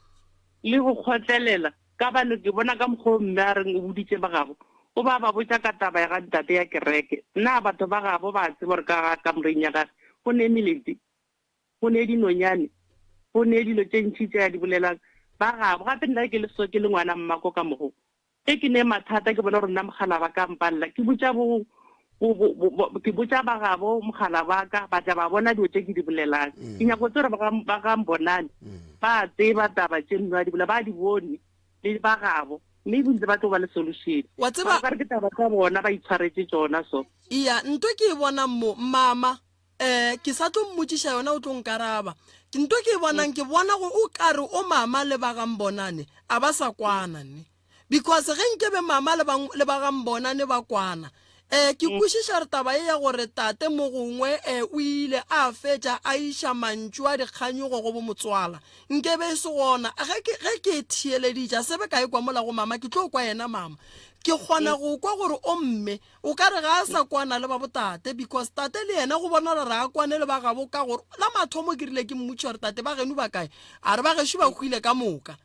le go kgotlelela Ka bane ke bona ka mokgwa o mme a reng o boditše ba gabo, o ba ba botša ka taba ya ga ntate ya kereke. Na batho ba gabo ba a tseba gore ka ga kamoreng ya gage go ne melete, go ne dinonyane, go ne dilo tše ntši tše a di bolelang? Ba gabo, gape nna ke le so ke le ngwana mmako ka mogo, ge ke ne mathata ke bona gore nna mogala ba ka mpalela, ke botša bo, bo, bo, bo, bo, ke botša ba gabo mogala ba ka, ba tla ba bona dilo tše ke di bolelang. Ke nyaka go tseba gore ba ga, ba ga Mbonane ba a tseba taba tše mme ba di bolela, ba di bone le ba gabo, mme bontsi ba tlo ba le solution. Wa tseba- Ba ka re ke taba tsa bona ba itshwaretše tšona so. Iya, nto ke e bonang mo, mama, eh, ke sa tlo mmotšiša yona o tlo nkaraba. Ke nto ke e bonang, ke bona go o kare o mama le ba ga Mbonane a ba sa kwana ne. Because ge nkebe mama le ba, le ba ga Mbonane ba kwana, eh, ke kwešiša gore taba ye ya gore tate mo gongwe eh, o ile a fetša a iša mantšu a dikganyogo go bomotswala, nkebe e se gona. Ge ke, ge ke e theeleditše, a se be ka e kwa mola go mama, ke tlo kwa yena mama. Ke kgona go kwa gore o mme o ka re ga a sa kwana le ba botate because tate le yena go bonala re a kwane le ba gabo ka gore la mathomo ke rile ke mmotšiša gore tate ba geno ba kae, a re ba gešo ba hwile ka moka.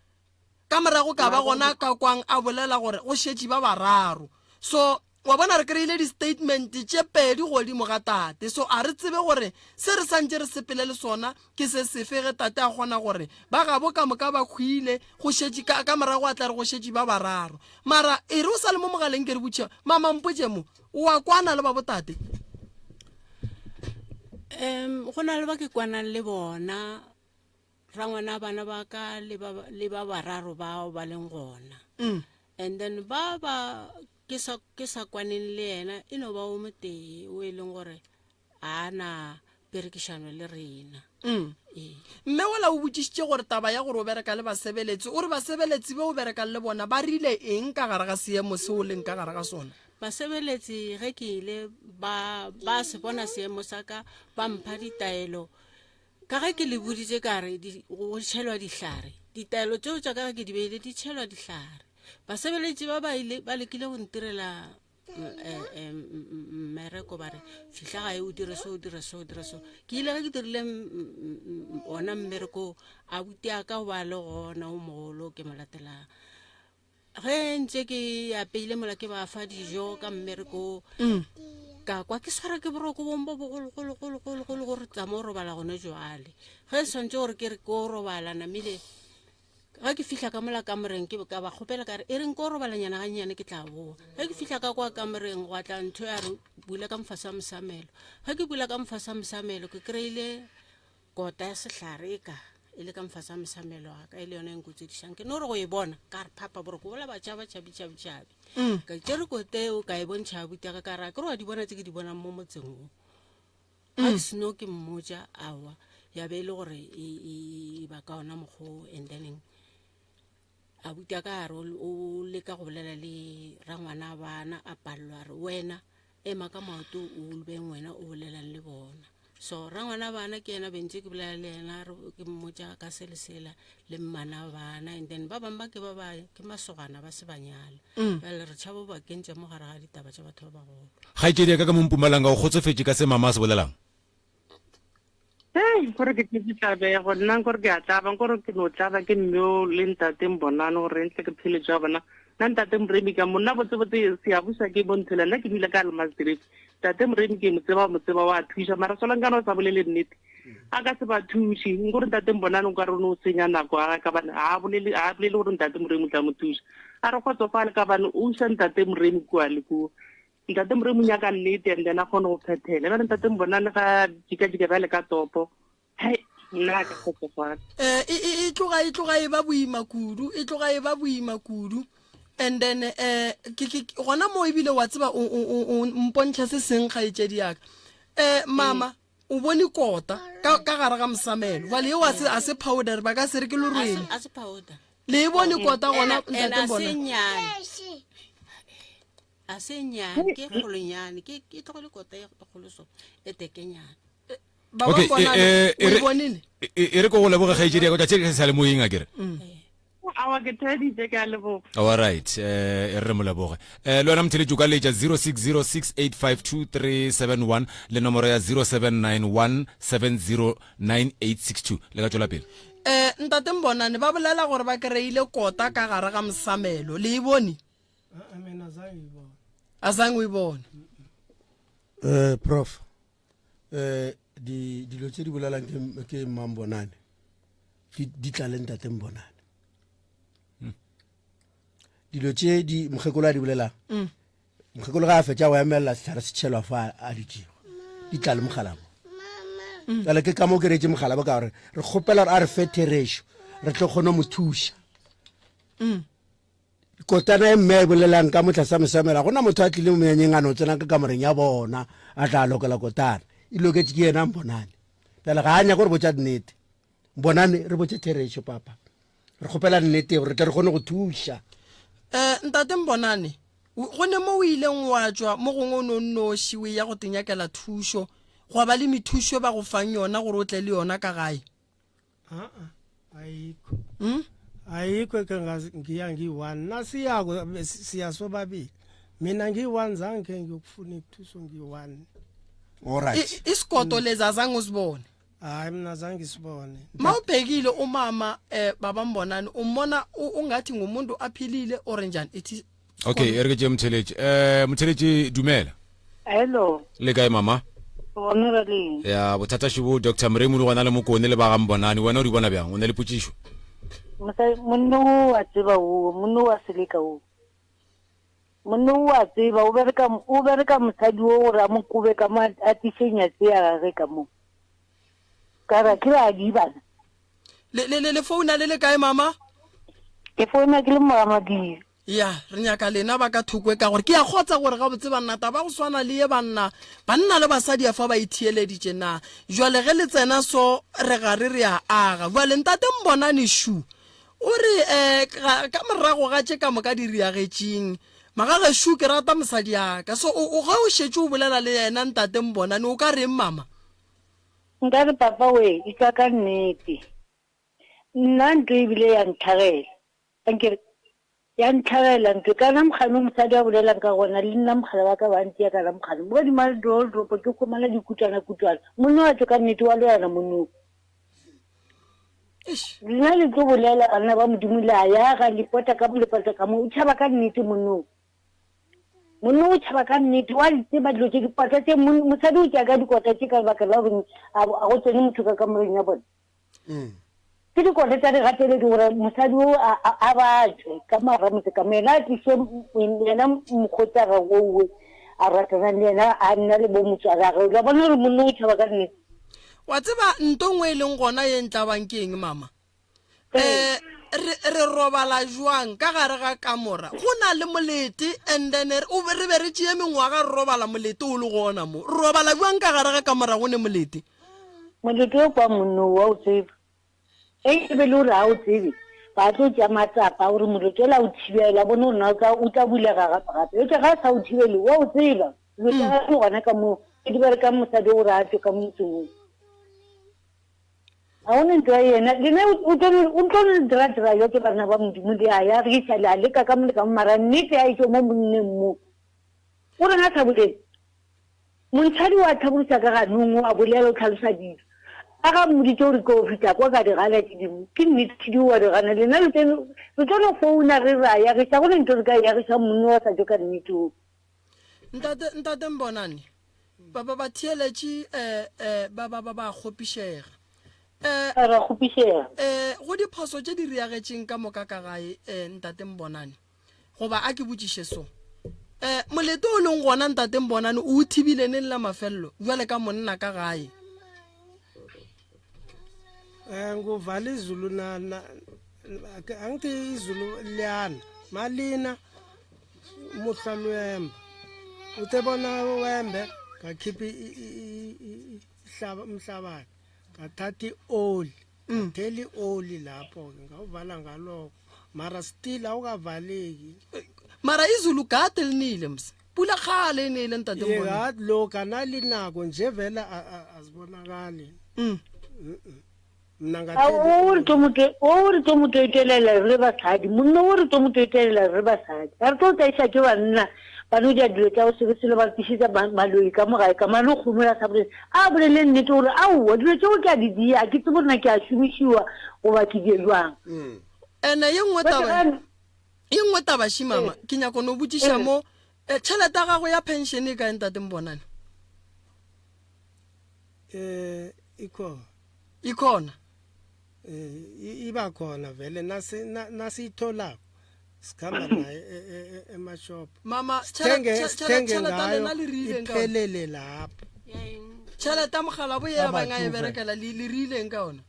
Ka morago ka ba gona ka kwang a bolela gore go šetše ba bararo. So, wa bona re kry-ile di-statement tše pedi godimo ga tate. So a re tsebe gore se re santše re sepele le sona ke se sefe ge tate a kgona gore ba gabo ka moka ba hwile, go šetše ka, ka morago a tla re go šetše ba bararo. Mara e re o sa le mo mogaleng ke re botšiša, mama mpotše mo, o a kwana le ba botate? Um, go na le ba ke kwanang le bona Rangwana bana ba ka le ba, le ba bararo bao ba leng gona. Mm. And then ba ba ke sa, ke sa kwaneng le yena e no ba o motee o e leng gore a na perekišano le rena. Mm. Ee. Mme wola o botšišitše gore taba ya gore o bereka le basebeletsi, o re basebeletsi be o berekang le bona ba rile eng ka gare ga seemo se o leng ka gare ga sona? Basebeletsi ge ke ile ba, ba se bona seemo sa ka, ba mpha ditaelo Ka ge ke le boditše ka re di, go tšhelwa dihlare, ditaelo tšeo tša ka ge ke di beile di tšhelwa dihlare. Basebeletši ba ba ile ba lekile go ntirela mm, eh, eh, mmereko ba re fihla gae o dire so o dire so o dire so. Ke ile ge ke dirile mm, ona mmereko abuti a ka o ba le gona o mogolo ke mo latelang. Ge ntše ke apeile mola ke ba fa dijo ka mmereko mm. ka kwa ke swara ke boroko bong bo bogologologologolo gore tla mo robala gone jwale ge e swantse gore ke re ko robala namile ge ke fihla ka mola kamoreng ke ka ba kgopela ka re e reng ko robalanyana gannyane ke tla boa ge ke fihla ka kwa kamoreng gwa tla ntho ya re bula ka mofasa mosamelo ge ke bula ka mofasa mosamelo ke kry-ile Kota ya sehlare e ka e le ka mfase ga mosamelo wa ka e le yona e nkotsedišang ke no re go e bona ka re phapa boroko bola ba tšhaba tšhabi tšhabi tšhabi mm. ka tšere kote eo ka e bontšha abuti ya ka ka ra ke re wa di bona tse ke di bonang mo motseng wo ga ke seno ke mmotša aowa ya be e le gore e, e, e ba ka ona mokgwa and then abuti a ka a re o leka go bolela le rangwana bana a palelwa a re wena ema ka maoto o beng wena o bolelang le bona so rangwana bana ke yena bentse ke bolela le yena ke mmotša ka se le sela le mmana bana and then ba bangwe ba ke ba ba ke masogana ba se ba nyala mm. bjale re tšhabo ba kentše mo gare ga ditaba tša batho ba bagolo kgaetšedi ya ka ka mo mpumalanga o kgotsofetše ka se mama a se bolelang hei Nkore ke tletse tlabego nna nkore ke a tlaba nkore ke no tlaba ke mme o le ntate Mbonane gore ntle ke phele jwa bona nna ntate Moremi ka monna botsebotse seabusa ke bonthela nna ke dula ka Almasdrift ntate Moremi ke mo tseba mo tseba wa thuša mara sola nkane o sa bolele nnete a ka se ba thuše nkore ntate Mbonane o ka re o no senya nako a ka bane a bolele a bolele gore ntate Moremi o tla mo thuša a re kgotsofale ka bane o iša ntate Moremi kua le kua Ntate Moremi o nyaka nnete and then a kgone go phethela. Bjale Ntate Mbonane ga jika-jika bjale ka topo. Hei, nna ka kgotsofala. Eh, e, e, e tloga e tloga e ba boima kudu, e tloga e ba boima kudu. And then eh ke ke gona mo ebile wa tseba o o o mpontšha se seng kgaetšedi yaka. Eh mama o bone kota ka ka gare ga mosamelo. Jwale eo a se a se powder ba ka se re ke lorwele. A se powder. Le e bone kota gona Ena- ena ntate a se Mbonane. nnyane. A se nnyane ke kgolonyane ke ke tlogele kota e kgolo so e tekenyane. Ba Okay, ba bonane, eh, eh, o e re- e bonile? E- e e re ko go leboge kgaetšedi ya ka tšatši ke sa le moyeng a kere Awa ke theeditše ke a leboga. all right eh e re mo leboge eh le wena motheletši o ka letša 0606852371 le nomoro ya 0791709862 le ka tšwela pele Eh ntate Mbonane ba bolela gore ba kry-ile kota ka gare ga mosamelo le e bone? Mina azange ngiyibone. Azange uyibone. Eh prof eh di dilo tse di bolelang ke ke Mmambonane di di tla le ntate Mbonane. Dilo tse di mokgekolo a di bolelang. Mokgekolo ga a fetša go emelela sehlare se tšhelwa fa a dutšego. Di tla le mogalabo. Jale ke ka mo ke reetše mogalabo ka gore re kgopela gore a re fe therešo re tlo kgone go mo thuša. Kotana e mme a e bolelang ka mo tlasa mosamela, gona motho a tlile mo menyanyeng a no tsena ka kamoreng ya bona a tla lokela kotana. E loketše ke yena Mbonane. Bjale ga a nyake gore botša nnete. Mbonane re botše therešo papa. Re kgopela nnete gore re tle re kgone go thuša. Eh, ntate Mbonane, go ne mo o ileng wa tšwa mo gongwe o ne o nnoši o eya go tenyakela thušo, gwa ba le methušo ba go fang yona gore o tle le yona ka gae? A-a, ayikho Hmm? ayikho ke ngiya ngiyi-one nasiyako siya sobabili mina ngiyi-one zange khe ngiyokufuna ithuso ngiyi-one All right. Isigodo lezi azange usibone. hayi mina zange ngisibone Mawubhekile umama eh baba Mbonani umbona ungathi ngumuntu aphilile or njani ithi okay e re ke tše motheletši um motheletši dumela Hello. Le kae mama? Gona ra leng? Ya bothata šibo Doctor Moremi le gona le Mokone le ba ga Mbonane wena o di bona bjang o ne le potšišo? Mosadi monno o a tseba o monno wa seleka o monno o a tseba o bereka o bereka mosadi o gore a mo kobe ka mo a tliše nyatse ya gage ka mo ka ra ke ra di bana Le le le founa le le kae mama? Ke founa ke le Moramadiri. Ya, re nyaka lena ba ka thoko e ka gore ke a kgotsa gore gabotse banna taba go swana le ye banna, banna le basadi a fa ba itheeleditše na. Jwale ge le tsena so re gare re a aga. Jwale ntate Mbonane šu o re eh, ga, ka morago ga tše ka moka di riagetšing, magagešo ke rata mosadi ya ka. So o, o ge o šetše o bolela le yena ntate Mbonane o ka reng mama? Nka re papa we, etšwa ka nnete. Nna ntlo e bile ya ntlhagela. Ankere ya ntlhagela ntlo ka namgane mosadi a bolelang ka gona le nna mogala wa ka wa ntia ka namgane mo godimo ga doropo ke khumana dikutwana-kutwana monna wa tšo ka nnete wa loyana monong lena le tlo bolela banna ba modimo le a yaga le pota ka mo le pota ka mo o tšhaba ka nnete monong monna o tšhaba ka nnete wa di tseba dilo tše dikota tše mosadi o tšea ka dikota tše ka lebaka la gore a go tsene motho ka kamoreng ya bone Mm. Ke dikota tša digateledi gore mosadi o a ba tšwe ka mogara motse ka mo yena a tliše yena mokgotsi a gagwe owe a ratana le yena a nna le bo motswalagwe la bona gore monna o tšhaba ka nnete. Wa tseba nto nngwe e leng gona ye ntlabang ke eng mama? Um re re robala jwang ka gare ga kamora go na le molete and then re be re tšee mengwaga re robala molete o le gona mo re robala jwang ka gare ga kamora go ne molete? Molete o kwa monno wa o tseba. Ge e be le gore ga o tsebe, ba tlo tšea matsapa a gore molete ola o thibela, bone gore na o tla bulega gape gape. Eupša ga a sa o thibele, wa o tseba. Dilo tša gagwe di gona ka moo, tše di berekang mosadi gore a tšwe ka motseng wo. Ga go ne ntwa ya yena. Lena o tlo o tlo le dira-dira yo ke bana ba Modimo, le a ya gisa, le a leka ka mo le ka mo, mara nnete a e tšwe mo monneng mo. O reng a sa bolele? Montshadi o a tlhabolosa ka ganong, o a bolela, o tlhalosa dilo. A ga mmoditše gore ke o fihla kwa ka di gana tše dingwe. Ke nnete di wa di gana. Lena le tlo re tlo no founa re ra yagiša go ne ntho re ka e yagiša monna wa sa tšo ka nnete o. Ntate ntate Mbonane ba ba ba theeletše eh eh ba ba ba ba kgopišega. Eh Ra kgopišega. Eh go diphoso tše di riagetšeng ka moka ka gae eh ntate Mbonane. Goba a ke botšiše so. Eh molete o leng gona ntate Mbonane o o thibile neng la mafelelo bjale ka monna ka gae? Eh nguvala izulu na na angithi izulu liyana malina muhlwa lwemba uthe bona wembe ngakhipha umhlabathi ngathatha i-oli ngathela i-oli lapho-ke ngawuvala ngalokho mara still awukavaleki mara izulu gade linile mse pula kgale e nele ntate Mbonane. Ye, lokha nalinako nje vele a- a- azibonakali Mna A o re tlo mo twe- o re tlo mo toitelela re le basadi monna o re tlo mo toitelela re le basadi ga re tlo tlaiša ke banna ba no dira dilo tša go se be selo ba re tlišetša ma- maloi ka mo gae ka mane o kgomola sa bolele a bolele nnete gore aowa dilo tšeo ke a di dia a ke tsebe gore na ke a šomišiwa goba ke die jwang Ene ye nngwe Ba taba tloga- ye nngwe taba šimama ke nyako no botšiša mo eh, tšhelete ya gago ya pension e kae ntate Mbonane eh ikhona ikhona eh iba khona vele nasi nasiyitholako sikhamba naye e, e, e, emashop mama sithenge sithenge ngayo iphelele lapho tšhelete ya mogala bo ye bang a e berekela le rileng ka yona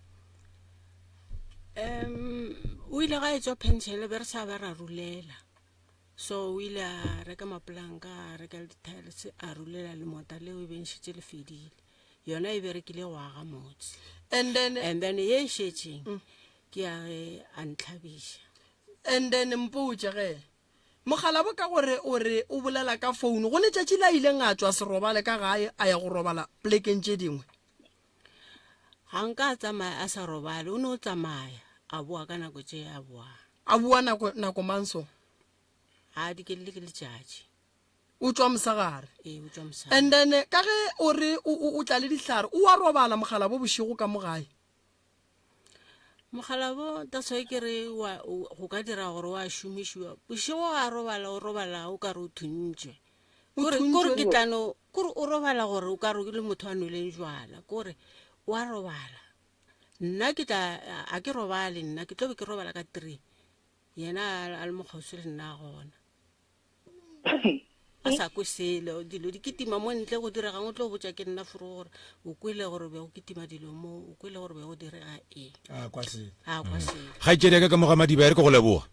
um o ile ga e tswa pension be re sa ba ra rulela So o ile a reka mapolanka, a reka le di-tiles, a rulela lemota leo e beng šetše le fedile. Yona e berekile go aga motse. And then, And then ye e šetšeng ke ya ge a ntlhabiša. And then mpotše ge, mokgalabo ka gore o re o bolela ka founu, go letšatši le a ileng a tšwa serobale ka gae a ya go robala polekeng tše dingwe? Ga nka a tsamaya a sa robale, o ne o tsamaya a boa ka nako tše a boang. A boa nako, nako mang so? Ga a dikelele ke letšatši. O tšwa mosegare. Ee, o tšwa mosegare. And then ka ge o re o, o, o tla le dihlare, o a robala mogala bo bošego ka mo gae? Mogala bo, that's why ke re wa, o, go ka dira gore wa šomišiwa. Bošego ga a robala, o robala o ka re o thuntšwe. O Kore, kore thuntšwe. ke tla no, kore o robala gore o ka re le motho a nweleng jwala. Kore o a robala. Nna ke tla, a ke robale nna, ke tlo be ke robala ka three. Yena a, a le mo kgauswi le nna gona. A sa kwe selo, dilo di kitima mo ntle go diregang, o tlo botša ke nna furu gore o kwele gore be go kitima dilo mo, o kwele gore be go direga eng. A kwa selo. A kwa selo. Kgaetšedi ya ka ka mo ga Madiba, e re ke go leboga.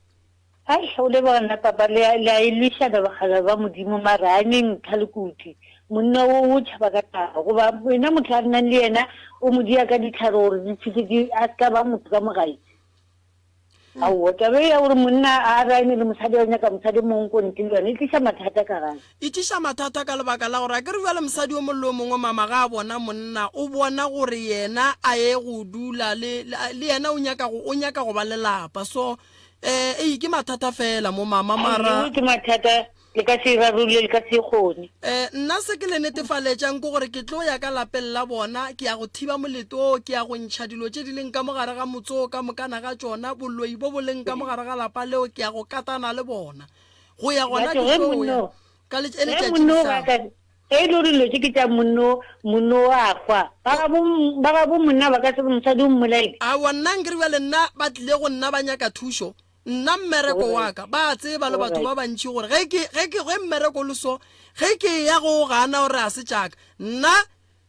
Ai, o leboga nna papa, le a, le a e lwešana bagala ba Modimo, mara a ne ntha le kuti. Monna wo o tšhaba ka taba, goba wena motho a nnang le yena o mo dia ka ditlhare gore di fihle di, a se ka ba motho ka mo gae. Aowa, taba e ya gore monna a arane le mosadi a nyaka mosadi o mongwe ko ntle le yona e tliša mathata ka gae. E tliša mathata ka lebaka la gore a ke re bjale mosadi o mongwe le o mongwe mama ga a bona monna o bona gore yena a ye go dula le, le, le yena o nyaka go, o nyaka go ba lelapa. So Eh, ei ke mathata fela mo mama mara. Ei ke mathata le ka se rarolle le ka se kgone. Eh, nna se ke le netefaletšang ke gore ke tlo ya ka lapeng la bona, ke ya go thiba molete oo, ke ya go ntšha dilo tše di leng ka mo gare ga motse oo ka mokana ga tšona, boloi bo bo leng ka mo gare ga lapa leo, ke ya go katana le bona. Go ya gona ke tlo ya ka e letšatši le sa. Ge e le gore dilo tše ke tša monno, monno o a hwa. Ba gabo, ba gabo monna ba ka se re mosadi o mmolaile. Aowa, nna nkere bjale nna ba tlile go nna ba nyaka thušo. Nna mmereko wa ka, ba a tseba le batho ba bantši gore ge ke, ge ke, ge mmereko o le so, ge ke eya go o gana gore ga se tša ka, nna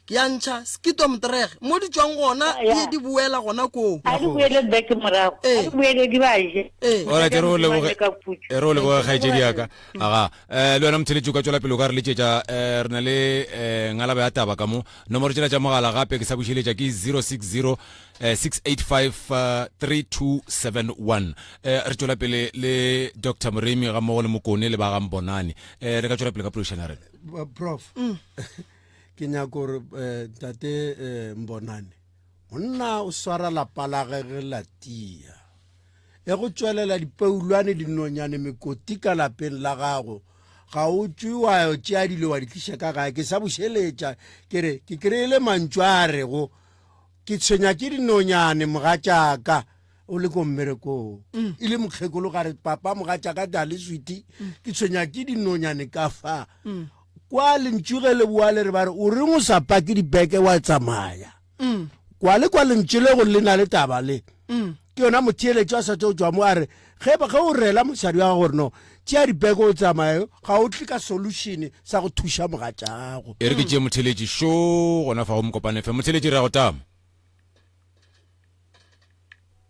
ke ya ntšha skitomtreg mo di tšwang gona, di, di boela gona koo. A di boele back morago. A di boele di ba je. Alright, e re o leboge, e re o leboge kgaetšedi ya ka. Aga, eh, le wena motheletši o ka tšwela pele o ka re letšetša. Eh, re na le eh, ngalaba ya taba ka mo. Nomoro tšela tša mogala gape ke sa bušeletša ke 060 eh, 685 eh, 3271. Eh, re tšwela pele le Dr. Moremi ga mmogo le Mokone le ba ga Mbonane. Eh, re ka tšwela pele ka poledišano ya rena. Prof, ke nyaka gore eh, ntate eh, Mbonane, monna o swara lapa la gage la tia. E go tšwelela dipeulwane, dinonyane, mekoti ka lapeng la gago, ga o tšwe wa tšea dilo wa di tliša ka gae. Ke sa bušeletša ke re ke kry-ile mantšu a a rego. Ke tshwenya ke dinonyane mogatšaka o le ko mmerekong. E le mokgekolo ga re papa mogatšaka dale sweetie ke tshwenya ke dinonyane ka fa. Kwa lentšu ge le boa le re ba re o reng o sa pake dibeke wa tsamaya. Kwa le kwa lentšu le go le na le taba le. Ke yona motheeletši a sa tšo tšwa mo a re ge ge o rela mosadi wa gago gore no tšea dibeke o tsamaye ga o tle ka solution sa go thuša mogatšago. E re ke tšee motheeletši šo gona fa go Mokopane FM. Motheeletši re a go tama.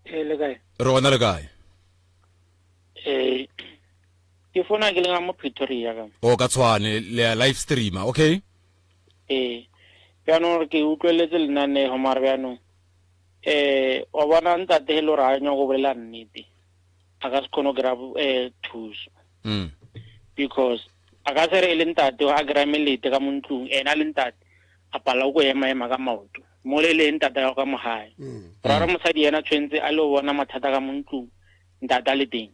Ee, le kae? Re gona le kae? Ee, ke fona ke le nga mo Pretoria ka. O ka tshwane le ya live streamer, okay? Ee. Bjanong ke utlweletse lenanego mara bjanong eh wa bona ntate he le gore a nyako go bolela nnete a ka se kgone go kry-a eh, thuso mm. because a ka se re e le ntate a kry-a melete ka mo ntlong ena a le ntate a palela ko ema ema ka maoto mo le le ntate ya ka mo gae mm. ra re mosadi yena tshwentse a le bona mathata ka mo ntlong ntate a le teng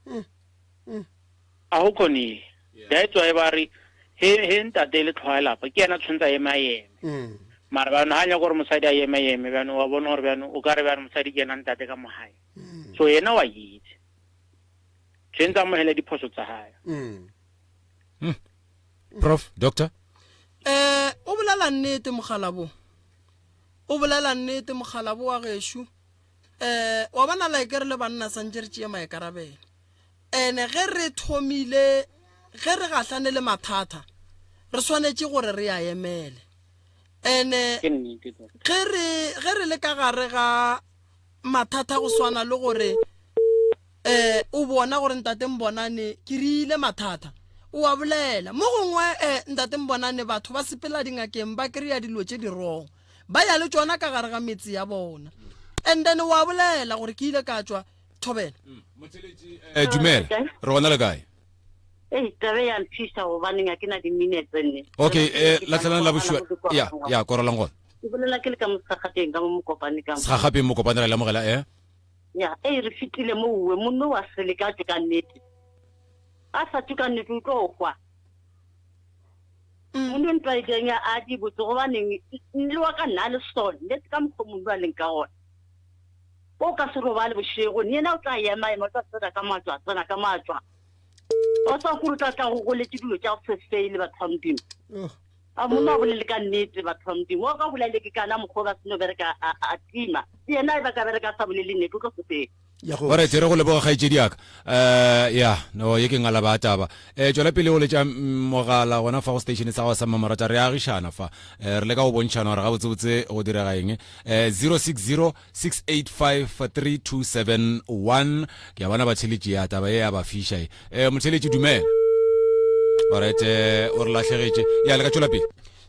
mm. Mm. A go kgonege. That's why ba re he he ntate le tlhoga lapa ke yena tshwantse a eme a eme. Mm. Mara bjano ha nyaka gore mosadi a eme a eme bjano wa bona gore bjano o ka re bjano mosadi ke yena ntate ka mo gae. Mm. So yena wa itse. Tshwantse a amohele diphoso tsa gae. Mm. Hmm. Prof, doctor. Eh, o bolela nnete mogalabo. O bolela nnete mogalabo wa gešo. Eh, wa bona like re le banna santse re tšee maikarabelo. Ene ge re thomile, ge re gahlane le mathata, re swanetše gore re a emele. Ene Ke nnete tota. ge re, ge re le ka gare ga mathata go swana le gore um o bona gore Ntate Mbonane ke rile mathata, o a bolela. Mo gongwe um Ntate Mbonane batho ba sepela dingakeng ba kry-a dilo tše di wrong, ba ya le tšona ka gare ga metse ya bona. And then o a bolela gore ke ile ka tšwa thobela eh, dumela re gona le kae Ei, tabe ya mphisa gobaneng a ke na di-minutes nne. okay eh, latlhelang la bošua ya ya korolang gona Ke bolela ke le ka mo segagapeng ka mo mokopane ka mo. segagapeng mokopane ra lemogela eh Ya, ei re fetile mo uwe monno wa sele ka tšwe ka nnete. A sa tšwe ka nnete o tlo hwa. Monno ntwa e teng a di botse gobaneng le wa ka nna le sone le ka mokgwa monno a leng ka gona. O ka se robale bošego, ne yena o tla ema ema, o tla tsena ka matswa, a tsena ka matswa. O sa gore o tla tla go goletše dilo tša go se fele, batho ba Modimo. A monna a bolele ka nnete, batho ba Modimo. O ka bolaile ke kana mokgwa ba seno bereka a, a tima. Yena e ba ka bereka a sa bolele nnete, o tlo se fele. Alright, re go leboga kgaetšedi yaka. Eh ya, no ye ke ngalaba ya taba. Eh tšwela pele o letša mogala gona fa go station sa gago sa mmamoratwa re agišana fa. Eh re leka go bontšhana gore gabotsebotse go direga eng. Eh 060 685 3271 ke a bona batheletši ya taba ye ya ba fiša e. Eh motheletši dumela. Alright, eh o re lahlegetše. Ya le ka tšwela pele.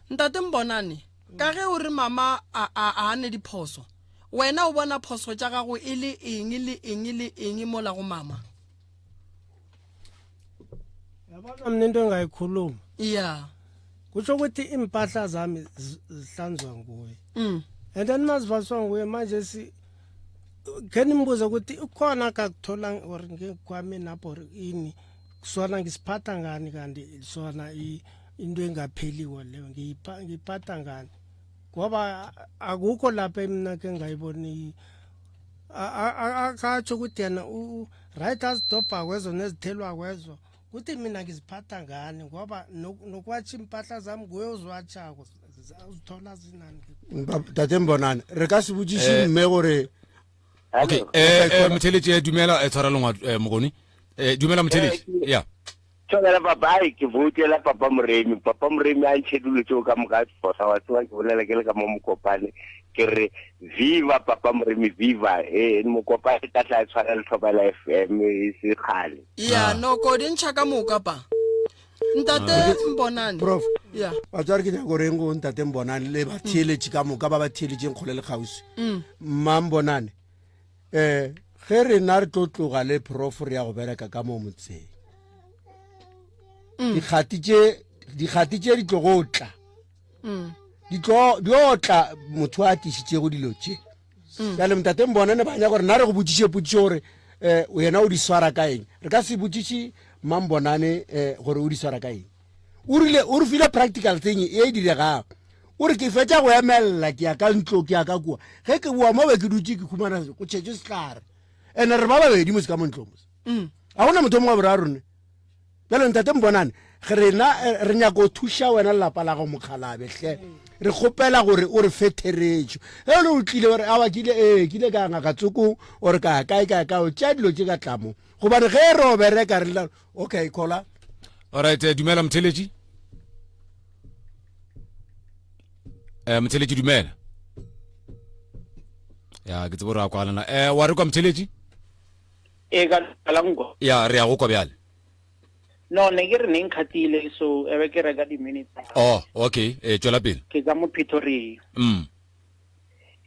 Ntate Mbonane, ka ge o re mama a a a ne diphoso, wena o bona phoso tša gago e le eng le eng le eng mola go mama? Yabona mina into engayikhuluma. Yeah. Kusho ukuthi impahla zami zihlanzwa nguye. Mm. And then mazivaswa nguye manje si ke nimbuze ukuthi ukhona akakuthola or ngekwami napho or ini sona ngisiphatha ngani kanti sona into engapheliko leyo ngiyiphatha ngani ngoba akukho lapha mina ke ngayiboni akatsho ukuthi yena right azidobha kwezo nezithelwa kwezo kuthi mina ngiziphatha ngani ngoba nokwatsha impahla zami nguye oziwatshako uzithola zinani tate mbonane re ka se botšiše eh. mme gore okay eh, eh motheletši eh, dumela eh, tshwara lengwa eh, mokone eh, dumela motheletši ya Thobela papa ai ke voutela papa Moremi papa Moremi a ntshe dilo tseo ka moka fosa wa tseba ke bolela ke le ka mo mokopane ke re viva papa Moremi viva eh mokopane ka tla tshwana le Thobela FM e se kgale ya noko di ntšha ka moka pa ntate Mbonane prof ya batswadi ke nyako reng go ntate Mbonane le batheeletši ka moka ba ba theeletšeng kgole le kgauswi mm. mma Mbonane eh ge rena re tlo tloga le prof re ya go bereka ka mo motseng mm. dikgati tše dikgati tše di tlo go tla mm. di tlo di otla motho a tlišitšego dilo tše mm. bjale motate mbona ne banya gore nna re go botšiše potšišo gore um yena o di swara ka eng re ka se botšiše mambonane um gore o di swara ka eng o rile o re file practical thing e e diregang. O re ke fetša go emelela ke ya ka ntlo ke ya ka kua. Ge ke boa mo be ke dutše ke khumana go tšhetše sehlare. Ene re ba babedi mose ka mo ntlong mose. Mm. A gona motho o mongwe wa boraro ne. Bjale ntate Mbonane, ge rena eh, re nyaka go thuša wena le lapa la gago mokgalabe hle. Re kgopela gore o re fe therešo. Ge o le o tlile gore awa ke ile ee ke ile ka ya ngaka tsokong or ka ya kae kae kae o tšea dilo tše ka tlamo. Gobane ge re o bereka re lla okay khola. Alright, eh, dumela motheletši. Eh motheletši dumela. Ya ke tsebo re a kwalana. Eh wa re kwa motheletši? E ka la nkwa. Ya re ya go kwa bjale. No, ne ke re ne nkhatile so ebe ke reka di-minutes. Oh, okay. Eh tšwela pele. Ke ka mo Pretoria. Mm.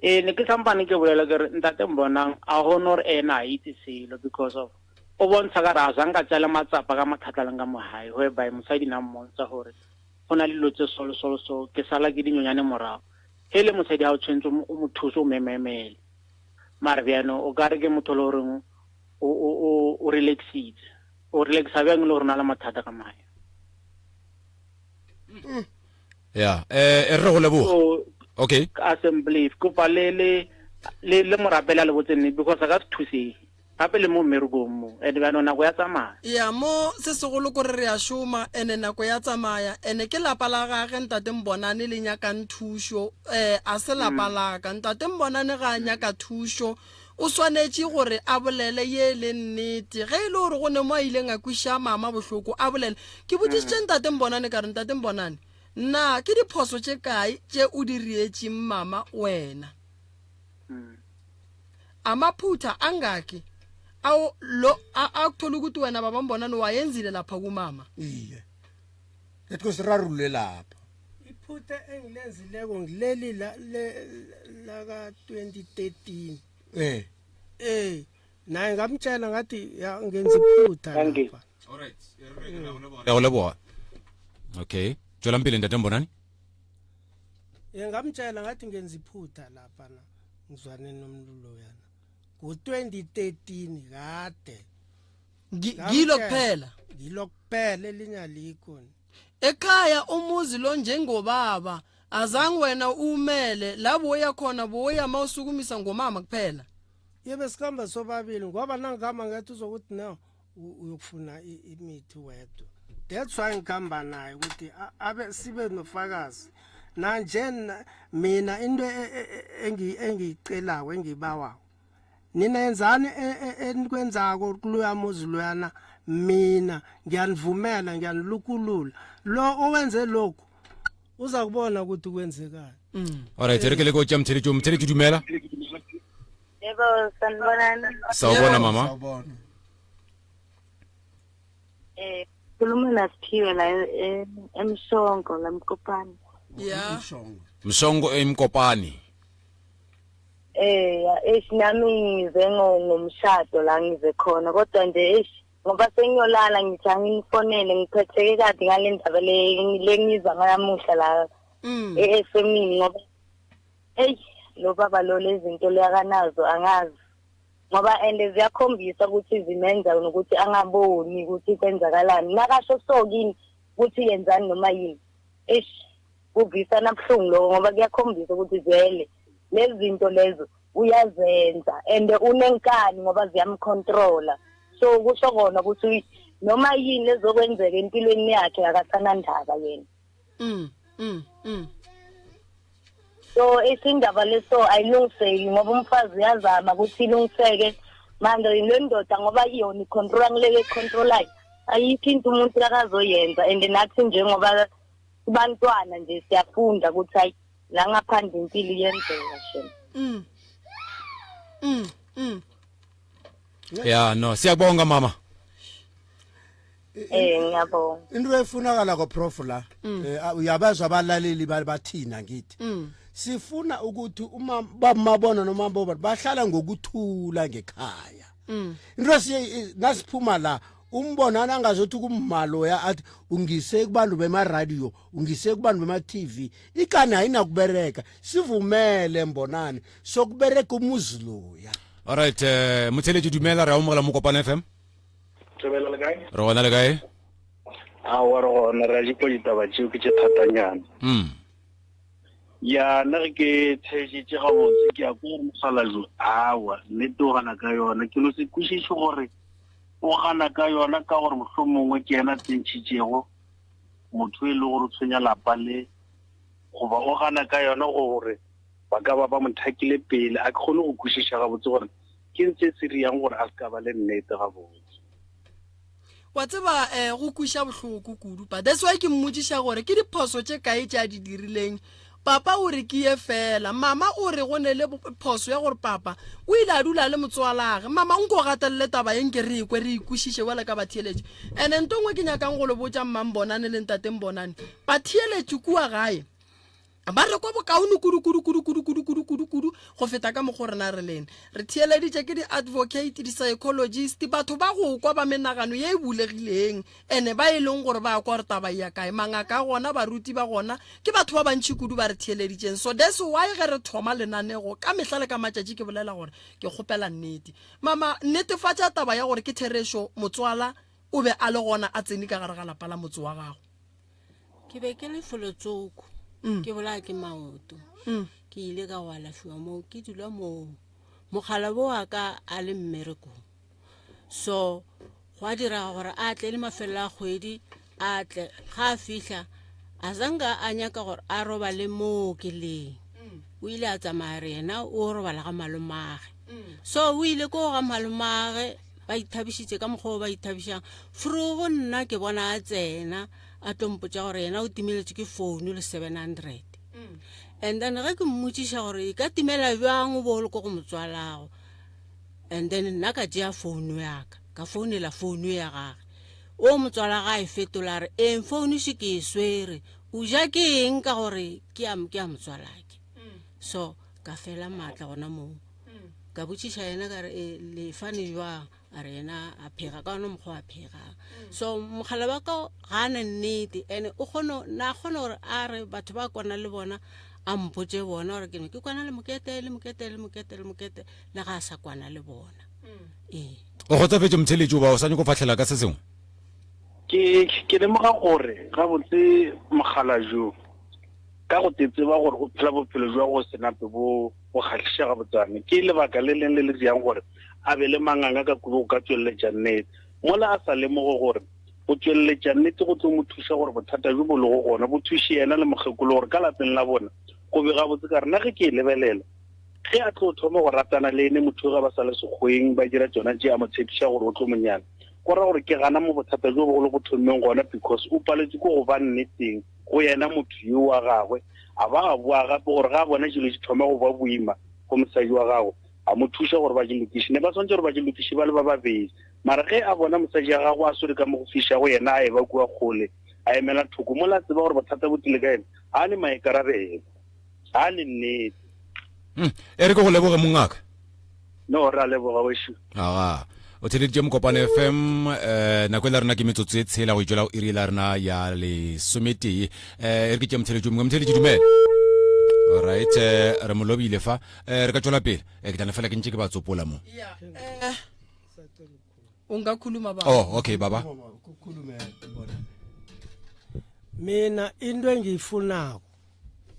E ne ke sampane ke bolela ke re ntate Mbonang a gone gore ena a itse selo because of o bontsha ka re a zanka tšale matsapa ka mathata leng ka mo hae whereby mosadi na mmontsha gore go na le dilo tse so le so le so ke sala ke dinyonyane morago he le mosadi ga o tshwanetse o mo thuse o mememele mare bjano o ka re ke motho le goreng o o o o relaxitse o relaxa bjang le gore o na le mathata ka mahe ya eh e re go leboga okay ka assembly kopa le le le le morapela le botse nne because a ka se thusege gape le mo mmerekong mo and bjano nako ya tsamaya ya mo se segolo kore re a šoma ene nako ya tsamaya ene ke lapa la gage ntate mbonane le nyakang thušo um a se lapa mm. laka ntate mbonane ga a nyaka thušo o swanetše gore a bolele ye e le nnete ge e le gore go ne mo a ileng a kwiša mama bohloko a bolele ke botšišitše mm. ntate mbonane ka re ntate mbonane na ke diphoso tše kae tše o di rietšeng mama wena mm. Amaphutha angaki awu lo akuthola ukuthi wena baba Mbonani wayenzile lapha kumama? Iye. Lethi sirarulule lapha. Iphutha engilenzileko ngileli la laka 2013. Eh. Eh, naye ngamtshela ngathi ya ngenza iphutha lapha. All right. Re go leboga. Okay. Tswelang pele ntate Mbonani. Ye ngamtshela ngathi ngenza iphutha lapha na. ngizwane nomntu loyana ngo-2013 kade ngilo kuphela ngilo kuphela elinye alikho ekhaya umuzi lo njengobaba azange wena umele la boya khona boya mawusukumisa ngomama kuphela yebe sikhamba sobabili ngoba nangihamba ngathi uzokuthi no uyokufuna imithi wedwa that's why ngikhamba naye ukuthi abe sibe nofakazi nanje mina into e, e, e, engiyicelako engiyibawako nina yenzani enikwenzako kuloya muzi loyana mina ngiyanivumela ngiyanilukulula lo owenze lokhu uza kubona ukuthi kwenzekani mm. alright re ke le ko tša mtheletšo mtheletšo dumela Yebo, sanibonani. Sawubona mama. Sawubona. Eh, khuluma naSiphiwe la e- eMshongo la Mkopane. Yeah. Msongo emkopani. Eh, ya, eish nami ngize ngo- ngomshado la ngize khona kodwa nje eish ngoba sengiyolala ngithi anginifonele ngiphetheke kabi ngale ndaba le le ngizwa nganamuhla la Mm. e-FM ngoba Eyi lo baba lo lezinto leyakanazo angazi ngoba and ziyakhombisa ukuthi zimenza nokuthi angaboni ukuthi kwenzakalani nakasho so kini ukuthi yenzani noma yini eish kuvisa nabuhlungu lokho ngoba kuyakhombisa ukuthi vele lezi zinto lezo uyazenza and unenkani ngoba ziyamcontrola so kusho kona ukuthi noma yini ezokwenzeka empilweni yakhe akasanandaba yena mm mm mm so isindaba leso ayilungiseki ngoba umfazi uyazama ukuthi ilungiseke manje le ndoda ngoba iyona icontrola ngileke econtrolayo ayikho into umuntu akazoyenza and nathi njengoba kubantwana nje siyafunda ukuthi hayi la ngaphandle impilo iyenzeka shem mm mm mm ya no siyabonga mama Eh ngiyabonga. Into efunakala ko prof la mm. eh, uyabazwa abalaleli bathina ngithi. Mm. Sifuna ukuthi uma bamabona noma boba bahlala ngokuthula ngekhaya. Mm. Into siye nasiphuma la umbonana angazothi kumaloya athi ungise kubantu bema radio ungise kubantu bema TV ikani ayinakubereka sivumele mbonani sokubereka umuzi loya Alright eh motheletši dumela re amogela mo Kopano FM. Tsebela le kae? Re gona le kae? Aowa re gona re a di kwa ditaba tšeo ke tše thatanyana. Mm. Ya, nna ge ke theetšetše gabotse ke ya ko gore mokgalajwe awa nnete o gana ka yona. Ke no se kwešiše gore o gana ka yona ka gore mohlomongwe ke yena tsentšhitšego motho e le gore o tshwenya lapa le goba o gana ka yona gore ba ka ba ba mo thakile pele. A ke kgone go kwešiša gabotse gore ke eng se se riang gore a se ka ba le nnete gabotse. Wa tseba um go kweša bohloko kudu pa that's why ke mmotšiša gore ke diphoso tše kae tše a di dirileng. Papa o re ke ye fela, mama o re go ne le phoso ya gore papa o ile a dula le motswalage. Mama nko gatelele taba ye nke re ekwe re ikwešiše bjale ka batheeletši. Ene nto nngwe ke nyakang go le botša Mmambonane le Ntate Mbonane, batheeletši kua gae ba re kwa bokaone kudu kudu kudu kudu kudu kudu kudu kudu go feta ka mokgwa rena re leng re theeleditše ke di-advocate di-psychologist batho ba go kwa ba menagano ye e bulegileng ene ba e leng gore ba kwa gore taba ya kae mangaka a gona baruti ba gona ke batho ba bantšhi kudu ba re theeleditšeng so that's why ge re thoma lenanego ka mehla le ka matšatši ke bolela gore ke kgopela nnete mama netefatša taba ya gore ke therešo motswala o be a le gona a tsene ka gare ga lapa la motse wa gago Ke be ke le folotsoko mm. ke bolaya ke maoto mm. ke ile ka go alafiwa moo ke dula moo mogala bo wa ka a le mmerekong so go a direga gore a tle le mafelelo a kgwedi a tle ga a fihla a zanka a nyaka gore a robale moo ke leng mm. o ile a tsamaya re yena o robala ga malomage so o ile ko ga malomage ba ithabišitše ka mokgwa o ba ithabišang frogo nna ke bona a tsena a tlo mpotša gore yena o timeletše ke founu le 700 mm. and then ge ke mmotšiša gore e ka timela bjang o bo o le ko go motswalago and then nna ka tšea founu yaka ka founela founu ya gage o motswala ga e fetola re eng founu še ke e swere o ja ke eng ka gore ke ya motswalake mm. so ka fela maatla gona moo ka botšiša yena ka re e, lefane jwang a re yena a phega ka ona mokgwa a phegang so mogala wa ka ga a na nnete and o kgone na kgone gore a re batho ba kwana le bona a mpotse bona gore ke ne ke kwana le mokete le mokete le mokete le mokete le ga a sa kwana le bona ee o kgotsofetše motheletši oba o sa nyako fahlela ka se sengwe ke ke lemoga gore gabotse mogala jo ka go te tseba gore o phela bophelo jwa go se nape bo go kgahliša gabotsane. Ke lebaka le leng le le diang gore a be le manganga ka kudu go ka tšweleletša nnete. Mola a sa lemoge gore go tšweleletša nnete go tlo mo thuša gore bothata bjo bo lego gona bo thuše yena le mokgekolo gore ka lapeng la bona go be gabotse. Ka re nna ge ke e lebelela, ge a tlo thoma go ratana le ene motho yo ga ba sa le sekgweng ba dira tšona tše a mo tshepiša gore o tlo mo nyala, go ra gore ke gana mo bothata bjo bogolo bo thommeng gona because o paletšwe ke go ba nneteng go yena motho yo wa gagwe. A ba a boa gape gore ge a bona dilo di thoma go ba boima go mosadi wa gagwe, a mo thuša gore ba di lokiše. Ne ba swanetše gore ba di lokiše ba le ba babedi. Mara ge a bona mosadi ya gagwe a swere ka mo go fišago, yena a eba kua kgole, a emela thoko, mola a tseba gore bothata bo tlile ka yena, ga a ne maikarabelo, ga a ne nnete. E re ke go leboge, mongaka. No, re a leboga wešo. Aga. O theleditše Mokopane FM, eh, nako e la rena ke metsotso e tshela go itšwela go iri la rena ya lesometee. Eh, e re ke tše motheletši o mongwe. Motheletši dumela. Alright, eh, re mo lobile fa. Eh, re ka tšwela pele. Eh, ke tla no fela ke ntše ke ba tsopola mo. Yeah, eh, o nka khuluma baba. Oh, okay baba. Mina into engiyifunako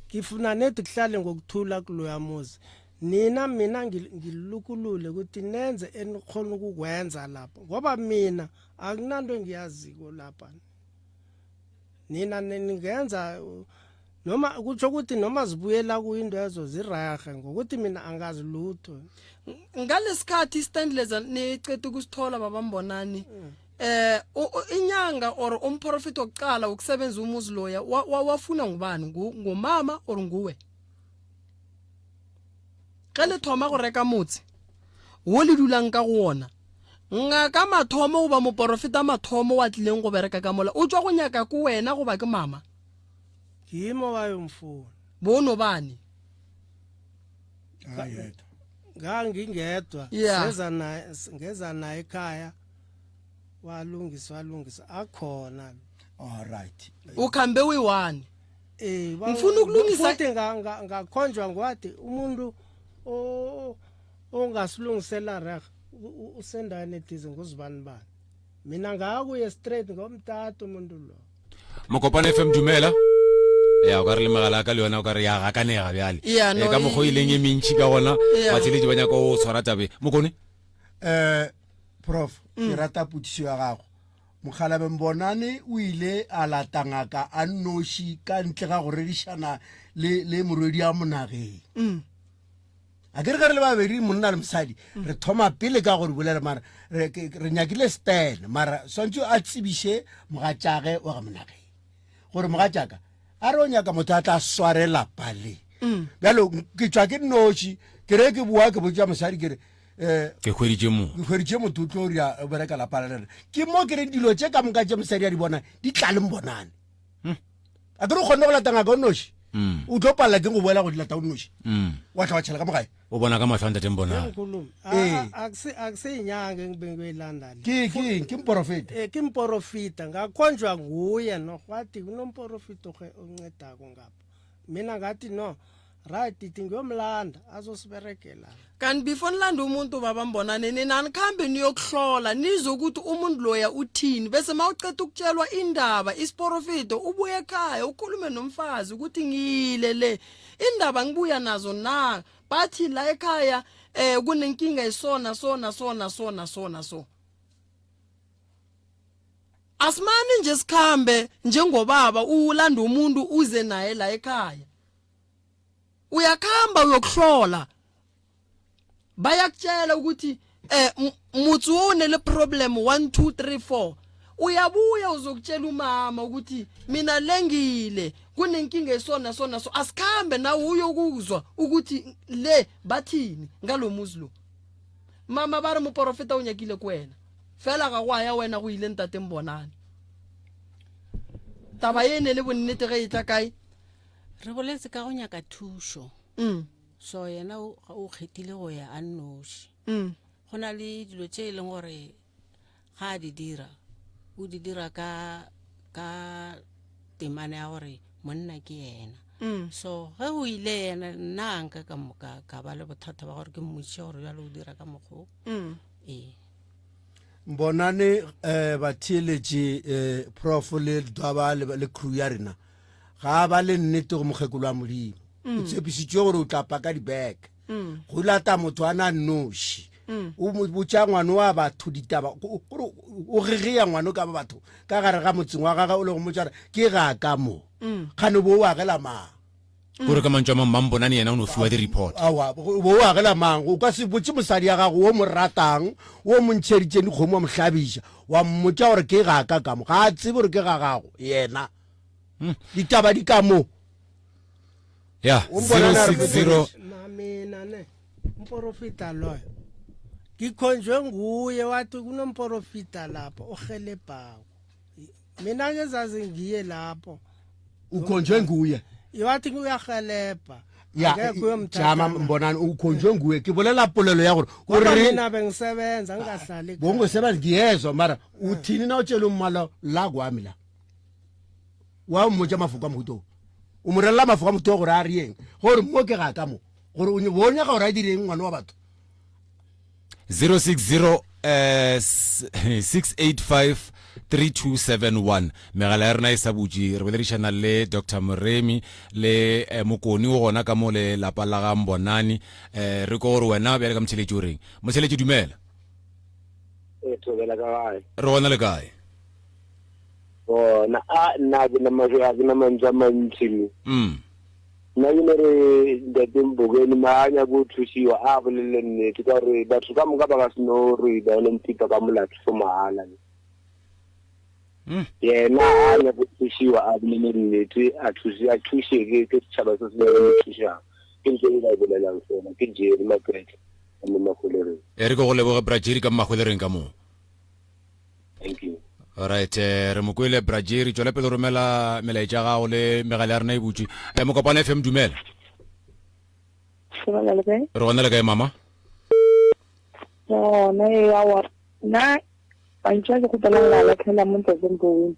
ngifuna nedi kuhlale ngokuthula kuloya muzi nina mina ngilukulule ukuthi nenze enikhona ukukwenza lapho ngoba mina akunanto engiyaziko lapha nina ningenza noma kutsho ukuthi noma zibuyela kuyinto ezo zirahe ngokuthi mina angazi lutho ngalesikhathi istanley niceda ukusithola babambonani mm. eh inyanga or umprofeti wokuqala ukusebenza umuzi loya wafuna ngubani ngumama or nguwe ge le thoma go reka motse wo le dulang ka go wona ngaka mathomo goba moporofeta mathomo wa tlileng go bereka ka mola o tswa go nyaka ko wena goba ke mama ke mo ba yo mfuna bono bane ngangingedwa Yeah. seza naye ngeza naye ekhaya walungisa walungisa akhona all right ukhambe uyi-one eh Ngifuna ukulungisa- futhi nga- nga- ngakhonjwa ngwathi umuntu o- ongasilungisela reg usendaweni ethize nguzibani bani mina ngakuye straight ngomtata umuntu lo mokopane fm dumela. Ya o ka re le megala ya ka le yona o ka re ya gakanega bjale. Ya, no, Eh, ka mokgwa o e leng e mentši ka gona Ya. batheeletši ba nyaka go tshwara tabe. Mokone? Eh prof, ke rata potsiso ya gago. Mokgalabje Mbonane o ile a lata ngaka a nnoši ka ntle ga go rerišana le le morwedi a monageng. Mm. A ke re ge re le babedi monna le mosadi re thoma pele ka gore bolela mara re ke- re nyakile stand mara swantse a tsebiše mogatšage wa ga monageng gore mogatšaka a re o nyaka motho a tla sware lapa le. Bjalo ke tšwa ke nnoši ke re ke boa ke botša mosadi ke re eh Ke hweditše mo. ke hweditše motho o tlo ria o bereka lapa la rena ke mo ke reng dilo tše ka moka tše mosadi a di bona di tla le mbonane a ke re o kgonne go lata ngaka o nnoši Mm. o tlo palela ke go boela go di lata o nnoši Mm. wa tla wa tšhela ka mo gae O bona ka mahlo a ntate Mbonane. Nkulumo. Ee. Akusiyinyanga engibengiyilanda le. ke ke eng ke mporofeta Eh ke mporofita ngakhonjwa nguye no wathi kunomporofita ohe- oncedako ngapha. Mina ngathi no right ithi ngiyomlanda azosiberegela. Kanti before nilanda umuntu baba Mbonane nina nikhambe niyokuhlola nizwe ukuthi umuntu loya uthini bese mawuceda ukutshelwa indaba isiporofito ubuye ekhaya ukhulume nomfazi ukuthi ngiyile le indaba ngibuya nazo na bathi la ekhaya eh kunenkinga esona sona sona sona sona so asimani nje sikhambe njengobaba ulanda umuntu uze naye la ekhaya uyakhamba uyokuhlola bayakutshela ukuthi eh motse o ne le problem 1 2 3 4 uyabuya uzokutshela umama ukuthi mina lengile kunenkinga esona sona so asikhambe nawe uyokuzwa ukuthi le bathini ngalomuzi lo mama ba re moporofeta o nyakile ko wena fela ga go ya wena go ile ntate mbonane taba e ne le bonnete ge e tla kae Re boletse ka go nyaka thušo. Mm. So yena o o kgethile go ya a nnoši. Mm. Go na le dilo tše e leng gore ga a di dira, o di dira ka ka temana ya gore monna ke yena. Mm. So ge o ile yena nna a nka ka moka ka ba le bothata ba gore ke mmotšiše gore bjale o dira ka mokgwa o. Mm. Ee. Mbonane eh batheeletši eh prof le Dwaba le, le crew ya rena ga a ba le nnete go mokgekolo wa modimo mm. o tshepisitšwe gore o tla paka dibag mm. go lata motho a na noši mm. o mo botša ngwane wa batho ditaba gore o gegeya ngwane ka ba batho ka gare ga motseng wa gage o le go motša gore ke ga ka mo kgane bo o agela mang Kore ka mantšu a mang Mambonane yena o no fiwa di-report. Aowa, bo o agela mang? O ka se botše mosadi ya gago wo mo ratang, wo mo ntšheditšeng dikgomo wa mo hlabiša, wa mmotša gore ke ga ka ka mo. Ga a tsebe gore ke ga gago yena. Ditaba di ka mo. Ya, O mbona na re 060 Na mina ne umporofita loyo ngikhonjwe nguye wathi kunomporofita lapho ohelebhako mina ngezazi ngiye lapho Ukhonjwe nguye. wathi uyahelebha Ya, Angekhe uyomthatha jama na. mbonani ukhonjwe nguye. Ke bolela polelo ya gore o Ngoba re mina bengisebenza ngingahlali ekhaya. bongosebenza ngiyezwa mara uthini na utshela ummalo la kwami la. Wa mmotša mafoko a mohuta o. O mo relela mafoko a mohuta o gore a re eng? Gore mo ke ga ka mo. Gore o bo o nyaka gore a dire eng ngwana wa batho? 060 eh, 685 3271 megala ya rena e sa butše re boledišana le dr moremi le eh, mokoni o gona ka mo le lapa la ga mbonani eh, re ko gore wena bjale ka motheletši o reng motheletši dumela E thobela ka gae. re gona le kae Bona a nna ke na ga ke na mantswe a mantši me. Mm. Nna ke no re ntate Mbokeni ma a nyake go thusiwa a bolele nnete ka gore batho ka moka ba ka se no re ba no mpipa ka molato for mahala. Mm. Yena a nyake go thusiwa a bolele nnete a thuse a thuse ke ke setšhaba se se mo thušang. Ke ntho e nka e bolelang fela ke Jerry Makete ka mo Mahwelereng. E re ke go leboge bra Jerry ka mo Mahwelereng ka mo. Thank you. Alright, eh, re mo kwele bra Jerry, tšwela pele romela melaetša ya gago le megala ya rena e butšwe. Eh, Mokopane FM dumela. Dumela le kae? Re gona le kae mama? Gona e ya wa nna mantšu a ke kgopelang la latlhela mo ntateng Boweni.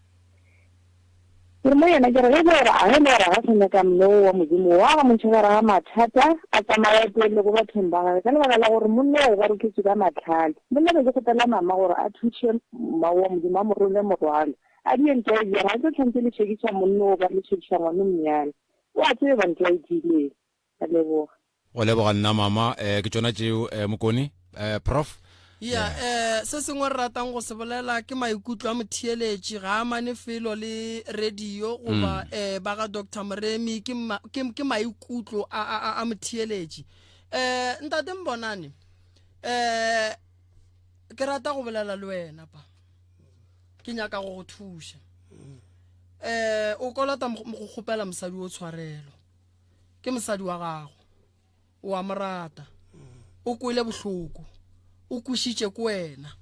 Ke re mo yena ke re ge e le gore a ge e le gore ga sa nyaka mme o wa Modimo wa ga mo ntšha gare ga mathata a tsamaya pele go bathong ba gage ka lebaka la gore monna o ba roketswe ka matlhale. Monna be ke kgopela mama gore a thuše mma wa Modimo a mo role morwalo. A di ye ntwa e bjang, ga ke tshwanetse le tšhekiša monna o ba le tšhekiša ngwana o monyane. O a tseba ntwa e tiileng. Ka leboga. Go leboga nna mama. Eh, ke tšona tšeo eh, Mokone. Eh, Prof. Ya, eh, se sengwe re ratang go se bolela ke maikutlo a motheeletši ga a mane felo le radio goba eh, ba ga Doctor Moremi ke, ma, ke, ke maikutlo a, a, a, a motheeletši. Eh, Ntate Mbonane, eh, ke rata go bolela le wena pa. Ke nyaka go go thuša. Eh, o kolota mo go kgopela mosadi o tshwarelo. Ke mosadi wa gago. O a mo rata. O kwele bohloko. O kwešitše ke wena.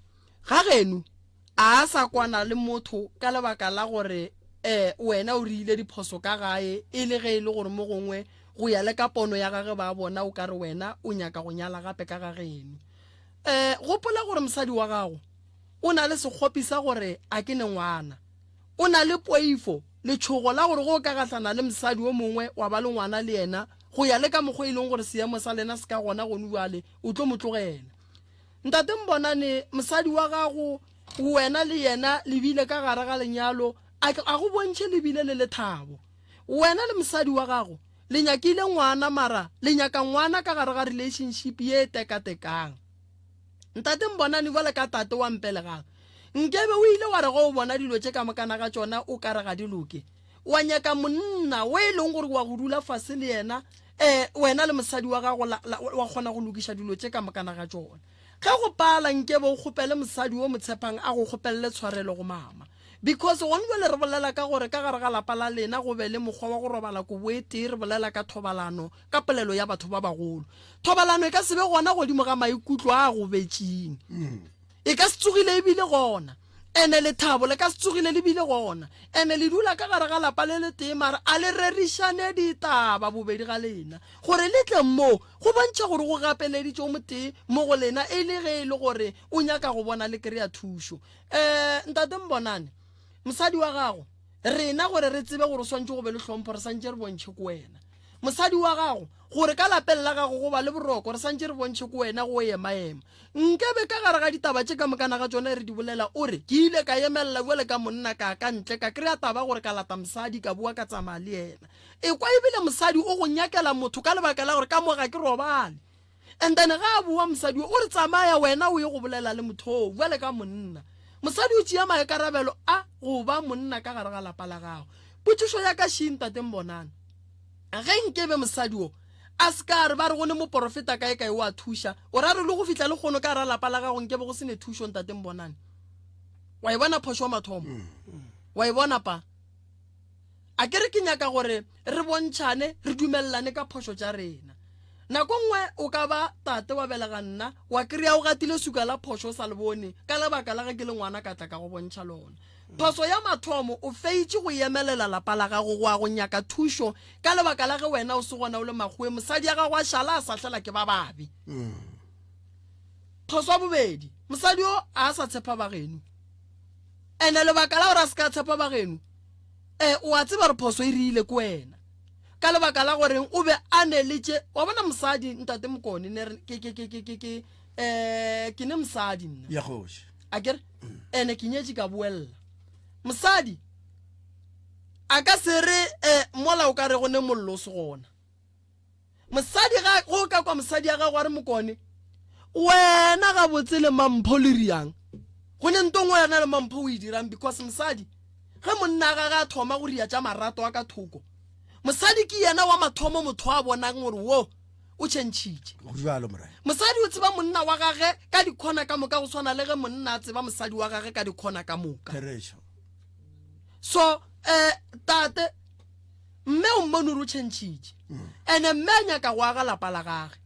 Ga geno a sa kwana le motho ka lebaka la gore eh wena o riile diphoso ka gae e le ge e le gore mo gongwe go ya le ka pono ya gage ba bona o ka re wena o nyaka go nyala gape ka ga geno. Eh gopola gore mosadi wa gago o na le sekgopi sa gore a ke ne ngwana. O na le poifo, letšhogo la gore ge o ka gahlana le mosadi o mongwe wa ba le ngwana le yena, go ya le ka mokgwa e leng gore seemo sa lena se ka gona gone bjale, o tlo mo tlogela. Ntate Mbonane, mosadi wa gago, wena le yena le bile ka gare ga lenyalo, a, a go bontšhe le bile le lethabo. Wena le mosadi wa gago le nyakile ngwana mara le nyaka ngwana ka gare ga relationship ye e tekatekang. Ntate Mbonane bjale ka tate wa mpelegang, nkebe o ile wa re ge o bona dilo tše ka mokana ga tšona o ka re ga di loke, wa nyaka monna o e leng gore wa go dula fase le yena, eh, wena le mosadi wa gago la, la, wa kgona go lokiša dilo tše ka mokana ga tšona. Ge go pala nkebe o kgopele mosadi o mo tshepang a go kgopelele tshwarelo go mama. Because gone jwale re bolela ka gore ka gare ga lapa la lena go be le mokgwa wa go robala kobo e tee, re bolela ka thobalano ka polelo ya batho ba bagolo. Thobalano e ka se be gona godimo ga maikutlo a a gobetšeng. E ka se tsogile e bile gona. Ene lethabo le ka se tsogile le bile gona. Ene le dula ka gare ga lapa le letee mara a le rerišane ditaba bobedi ga lena. Gore le tle moo go bontšha gore go gapeleditše o motee mo go lena e le ge e le gore o nyaka go bona le kry-a thušo. Um Ntate Mbonane, mosadi wa gago, rena gore re tsebe gore o swantše go be le hlompho re santše re bontšhe ko wena. Mosadi wa gago, gore ka lapeng la gago go ba le boroko, re santše re bontšhe ko wena go emaema. Nkebe ka gare ga ditaba tše ka mokana ga tšona re di bolela, o re, Ke ile ka emelela bjale ka monna ka ka ntle, ka kry-a taba gore ka lata mosadi, ka boa ka tsamaya le yena. Ekwa ebile mosadi o go nyakela motho ka lebaka la gore ka mo ga ke robale. And then ga a boa mosadi o, o re tsamaya wena o ye go bolela le motho oo bjale ka monna. Mosadi o tšea maikarabelo a go ba monna ka gare ga lapa la gago. Potšišo ya ka še, Ntate Mbonane, ge nkebe mosadi o a se ka re ba re go ne moporofeta kae kae o a thuša, o ra re le go fihla lekgono ka gara lapa la gago nkebe go se ne thušo, Ntate Mbonane? Wa e bona phošo wa mathomo? Wa e bona pa? A ke re ke nyaka gore re bontšhane, re dumelelane ka phošo tša rena. Nako nngwe o ka ba tate wa belega nna, wa kry-a o gatile suka la phošo o sa le bone, ka lebaka la ge ke le ngwana ka tla ka go bontšha lona. Phoso ya mathomo, o feitše go emelela lapa la gago go ya go nyaka thušo ka lebaka la ge wena o se gona o le makgowe, mosadi ya gago a šala a sahlela ke ba babe. Phoso ya bobedi, mosadi o a sa tshepa ba geno. Ene lebaka la gore a se ka tshepa ba geno, eh, o a tseba gore phoso e rile ke wena. Ka lebaka la goreng o be a ne le tše, wa bona mosadi ntate Mokone ne re ke ke ke ke ke ke eh ke ne mosadi nna. Ya kgoši. A kere ene ke nyetše ka boella. Mosadi a ka se re eh mola o ka re go ne mollo o se gona. Mosadi ga go ka kwa mosadi ya gago a re Mokone wena gabotse le Mampho le riang go ne nto nngwe wena le Mampho o e dirang because mosadi ge monna ga ga thoma go ria tša marato a ka thoko mosadi ke yena wa mathomo motho a bonang gore wo o tšhentšhitše Go bjalo morena. Mosadi o tseba monna wa gage ka dikhona ka moka go swana le ge monna a tseba mosadi wa gage ka dikhona ka moka. Therešo. So eh tate Mme o mmone gore o tšhentšhitše. Ene mme a nyaka go aga lapa la gage.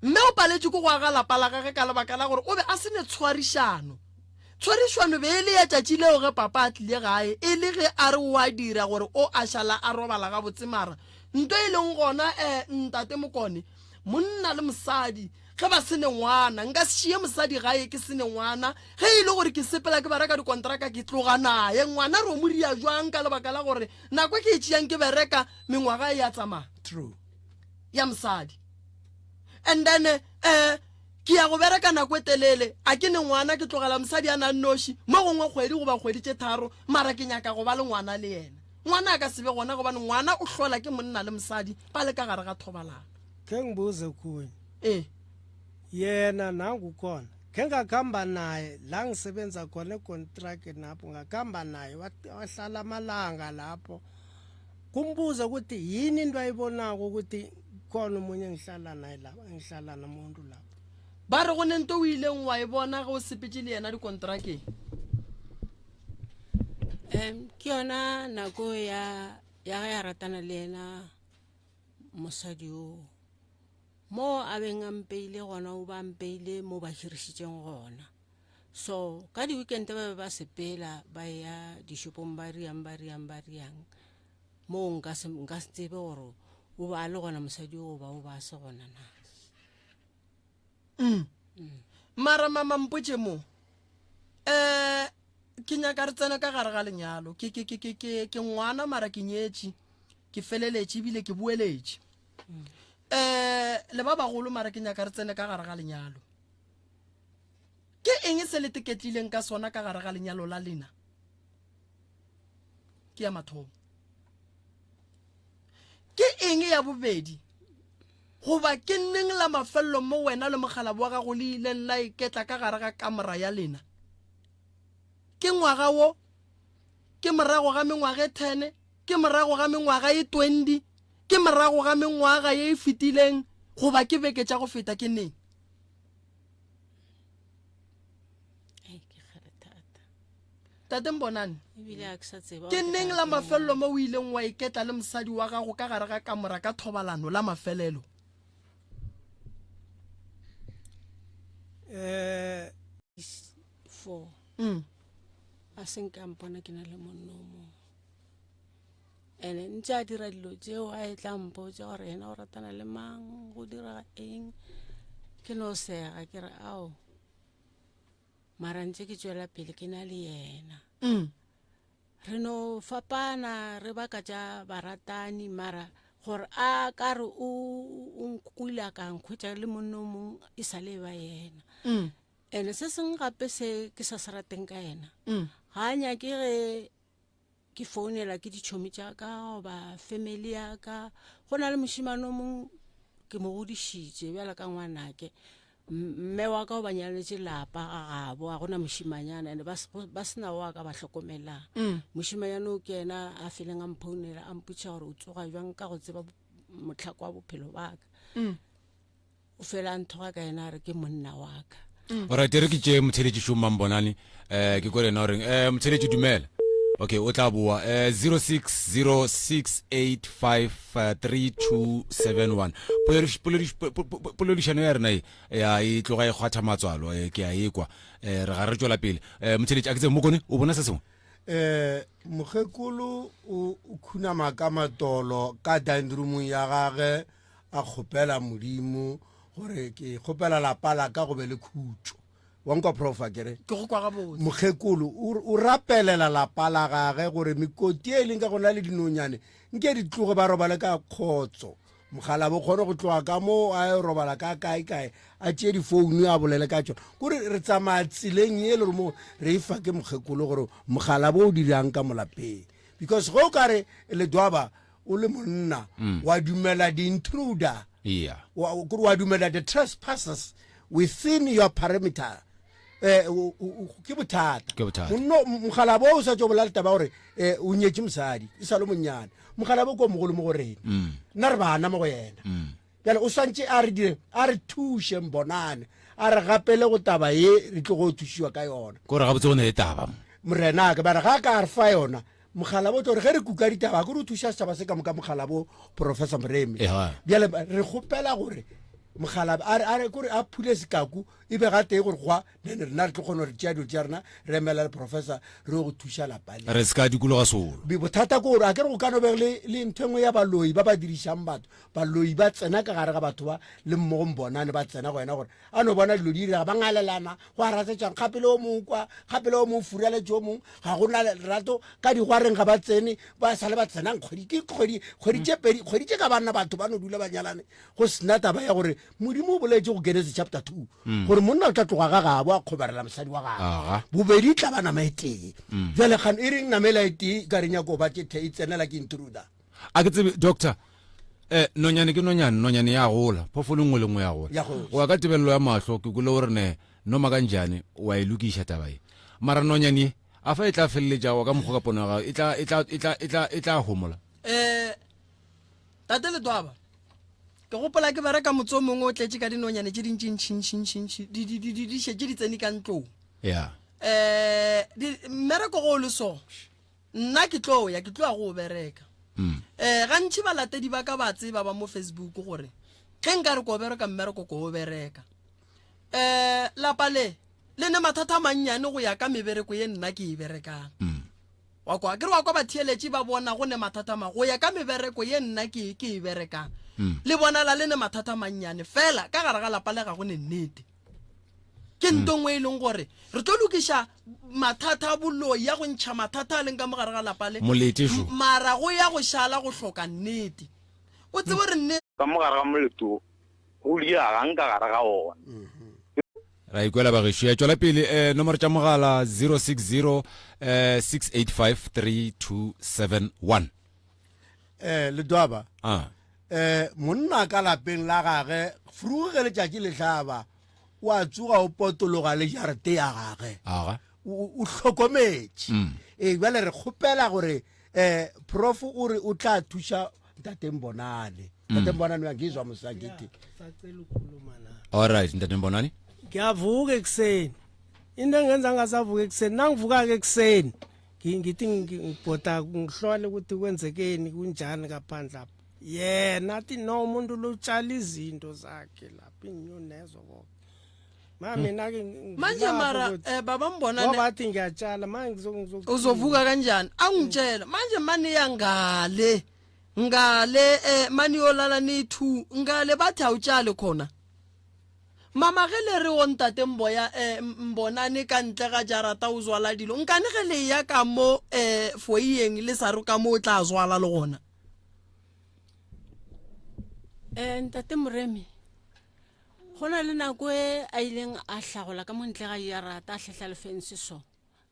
Mme o paletše ke go aga lapa la gage ka lebaka la gore o be a se ne tshwarišano. Tshwarišano be e le ya tšatši leo ge papa a tlile gae, e le ge a re o a dira gore o a šala a robala gabotse mara nto e leng gona um ntate Mokone, monna le mosadi ge ba se ne ngwana, nka se šie mosadi gae ke se ne ngwana, ge e le gore ke sepela ke bereka dikontraka ke tloga naye, ngwana re o mo ria jwang ka lebaka la gore nako e ke e tšeang ke bereka mengwaga e ya tsamaya. True. Ya mosadi. And then eh. Ke ya go bereka nako e telele, a ke ne ngwana, ke tlogela mosadi a na nnoši, mo gongwe kgwedi goba kgwedi tše tharo, mara ke nyaka go ba le ngwana le yena. Ngwana a ka se be gona gobane ngwana o hlola ke monna le mosadi ba le ka gare ga thobalano. Khe ngibuze khunye. Ee. Yena nangu khona. Khe ngakhamba naye la ngisebenza khona ekontraki napho ngakhamba naye wahlala amalanga lapho. Kumbuza ukuthi yini into ayibonako ukuthi khona omunye engihlala naye lapha engihlala nomuntu lapho. Ba re go ne nto o ileng wa e bona ge o sepetše le yena dikontrakeng? Um ke yona nako ya ya ge a ratana le yena mosadi yoo mo a beng a mpeile gona o ba mpeile mo ba hirišitšeng gona so ka di-weekend ba be ba sepela ba ya dishopong ba riang ba riang ba riang moo nka se nka se tsebe gore o ba a le gona mosadi o ba o ba a se gona na mm. mara mama mpotše mo um ke nyaka re tsene ka gare ga lenyalo ke ke ke ke ke ke ngwana mara ke nyetše ke feleletše ebile ke boeletše um le ba bagolo mara ke nyaka re tsene ka gare ga lenyalo ke eng se le teketlileng ka sona ka gare ga lenyalo la lena ke ya mathomo ke eng ya bobedi goba ke neng la mafelelo mo wena le mokgalabo wa gago le ileng la iketla ka gare ga kamora ya lena ke ngwaga wo ke morago ga mengwaga e thene ke morago ga mengwaga e 20 ke morago ga mengwaga ye e fetileng goba ke beke tša go feta ke neng tate mbonane ke neng la mafelelo mo o ileng wa iketla le mosadi wa gago ka gare ga kamora ka thobalano la mafelelo um four mm. a se nka mpona ke na le monno o mongwe ene ntse a dira dilo tseo a e tla mpotsa gore yena o ratana le mang go dira eng ke no sega ke re ao mara ntse ke tswela pele ke na le yena mm. re no fapana re baka tša baratani mara gore a ka re o nkwile a ka nkhwetša le monno o mongwe e sa le ba yena mm. ene se sengwe gape se ke sa se rateng ka yena mm. ga a nyake ge ke founela ke ditšhomi tša ka goba family ya ka go na le mošimane o mongwe ke mo godišitše bjala ka ngwanake mme wa ka o ba nyaletše lapa ga gabo a gona mošimanyana ande ba sena wa ka ba hlokomelang mm. mošimanyana o ke ena a feleng a mphounela a mpotša gore o tsoga jwang ka go tseba motlhako wa bophelo baka mm. o fela a nthoga ka yena a re ke monna wa ka mm. alright re ke tše motheletši šomang bonane um ke ko rena goreng um eh, motheletši dumela okay o tla boa um 0606853271 poledišano ya rena e ya e tloga e kgwatha matswalo eh, ke a ekwa um re ga re tšwela pele um motheletši a ke tsebe mokone o bona se sengwe um mokgekolo o khunama ka matolo ka dining roomong ya gage a kgopela modimo gore ke kgopela lapa la ka go be le khutšo wa nkwa profa kere ke go kwa gabotse mokgekolo o rapelela lapa la gage gore mekoti e leng ka gona le dinonyane nke di tloge ba robale ka kgotso mogala bo kgone go tloga ka mo a e robala ka kae kae a tšee difounu a bolele ka tšona kore re tsamaya tseleng e le gore mo re e fa ke mokgekolo gore mogala bo o dirang ka molapeng because ge o ka re ledwaba o le monna mm. wa dumela di-intruder yeah. wa, kore wa dumela the trespassers within your perimeter eh ke bothata monno mogalabo o sa tšo bolela taba gore eh o nyetše mosadi e sa le monnyane mogalabo ko mogolo mo go rena mm. nna re bana mo go yena mm. bjale o swantše a re dire a re thuše mbonane a re gapele go taba ye re tlo go thušiwa ka yona kore gabotse go ne le taba morenake ba re ga ka re fa yona mogalabo tlo re ge re kuka ditaba ke re o thuša setšhaba se ka moka mogalabo professor moremi bjale re kgopela gore mogalabo a re kore a phule sekaku e be ga tee gore gwa then rena re tlo kgona gore tšea dilo tša rena re emela le professor re yo go thuša lapa le re se ka dikologa solo Be bothata ke gore a ke re go ka no be le le ntho e nngwe ya baloi ba ba dirišang batho baloi ba tsena ka gare ga batho ba le mmogo mbonane ba tsena go yena gore a no bona dilo di direga ba ngalelana go a ratsetšang kgapele o mongwe kwa kgapele o mongwe furaletše o mongwe ga go na lerato ka digwareng ga ba tsene ba sale ba tsenang kgwedi ke kgwedi kgwedi tše pedi kgwedi tše ka banna batho ba no dula ba nyalane go sena taba ya gore Modimo o boletše go Genesis chapter 2 mm. gore monna o tla tloga ga gabo a kgobarela mosadi wa gagwe bobedi e tla ba nama e tee mm. bjale kgan e reng nama ela e tee ka re nyako ba tše e tsenela ke intruder a ke tsebe doctor eh nonyane ke nonyane nonyane ya gola phoofolo nngwe le nngwe ya gola go ya ka tebelelo ya mahlo ke kwele gore ne noma ka njane wa e lokiša taba e mara nonyane e a fa e tla feleletša wa ka mokgwa ka pono ya gago e tla e tla e tla e tla e tla homola eh tate letwaba ke gopola ke bereka motse o mongwe o tletše ka dinonyane tše dintšintšintšintšintši di di di di šetše di tsene ka ntlong ya eh mmereko go o le so nna ke tlo ya ke tlo ya go o bereka mm. eh gantši balatedi ba ka ba tseba ba mo facebook gore ge nka re ko bereka mmereko ko o bereka eh lapa le le ne mathata a mannyane go ya ka mebereko ye nna ke e berekang mm. Wa kwa, ke re wa kwa batheeletši ba bona go ne mathata ma go ya ka mebereko ye nna ke ke e berekang. Mm. Le bonala le ne mathata mannyane fela ka gare ga lapa le ga go ne nnete. Ke mm. nto nngwe e leng gore re tlo lokiša mathata a boloi ya go ntšha mathata a leng ka mo gare ga lapa le. Molete šo. Mara go ya go šala go hloka nnete. O tsebe gore nnete. Ka mo gare ga molete wo, go diregang ka gare ga wona. Ra ikwela bagešo ya tšwela pele eh, nomoro tša mogala 060 eh, 685 3271 eh ledwaba ah. eh monna ka lapeng la gage fruge ge letšatši le hlaba o a tsoga o potologa le jarete ya gage aga o hlokometše mm. ee bjale re kgopela gore eh prof o re o tla thuša ntate mbonane mm. ntate mbonane uyangizwa musangithi all right ntate mbonane ngiyavuka ekuseni into engenza ngingasavuka ekuseni nangivuka-ke ekuseni ngithi ngibhoda ngihlole ukuthi kwenzekeni kunjani ngaphandle apha yena athi no umuntu lo utshala izinto zakhe lapha iinyoni ezo koke ma hmm. mina ke manje mara eh, baba mbona ngoba athi ngiyatshala manje uzovuka kanjani angitshela manje mani yangale ngale eh, mani yolala ni two ngale bathi awutshali khona mama ge le re o ntate mboya eh, mbonane ka ntle ga jarata o zwala dilo nkane ge le ya ka mo eh, foyeng le sa re ka mo o tla zwala le gona eh ntate moremi Go na le nako e a ileng a hlagola ka mo ntle ga yarata, a hlehla lefense so,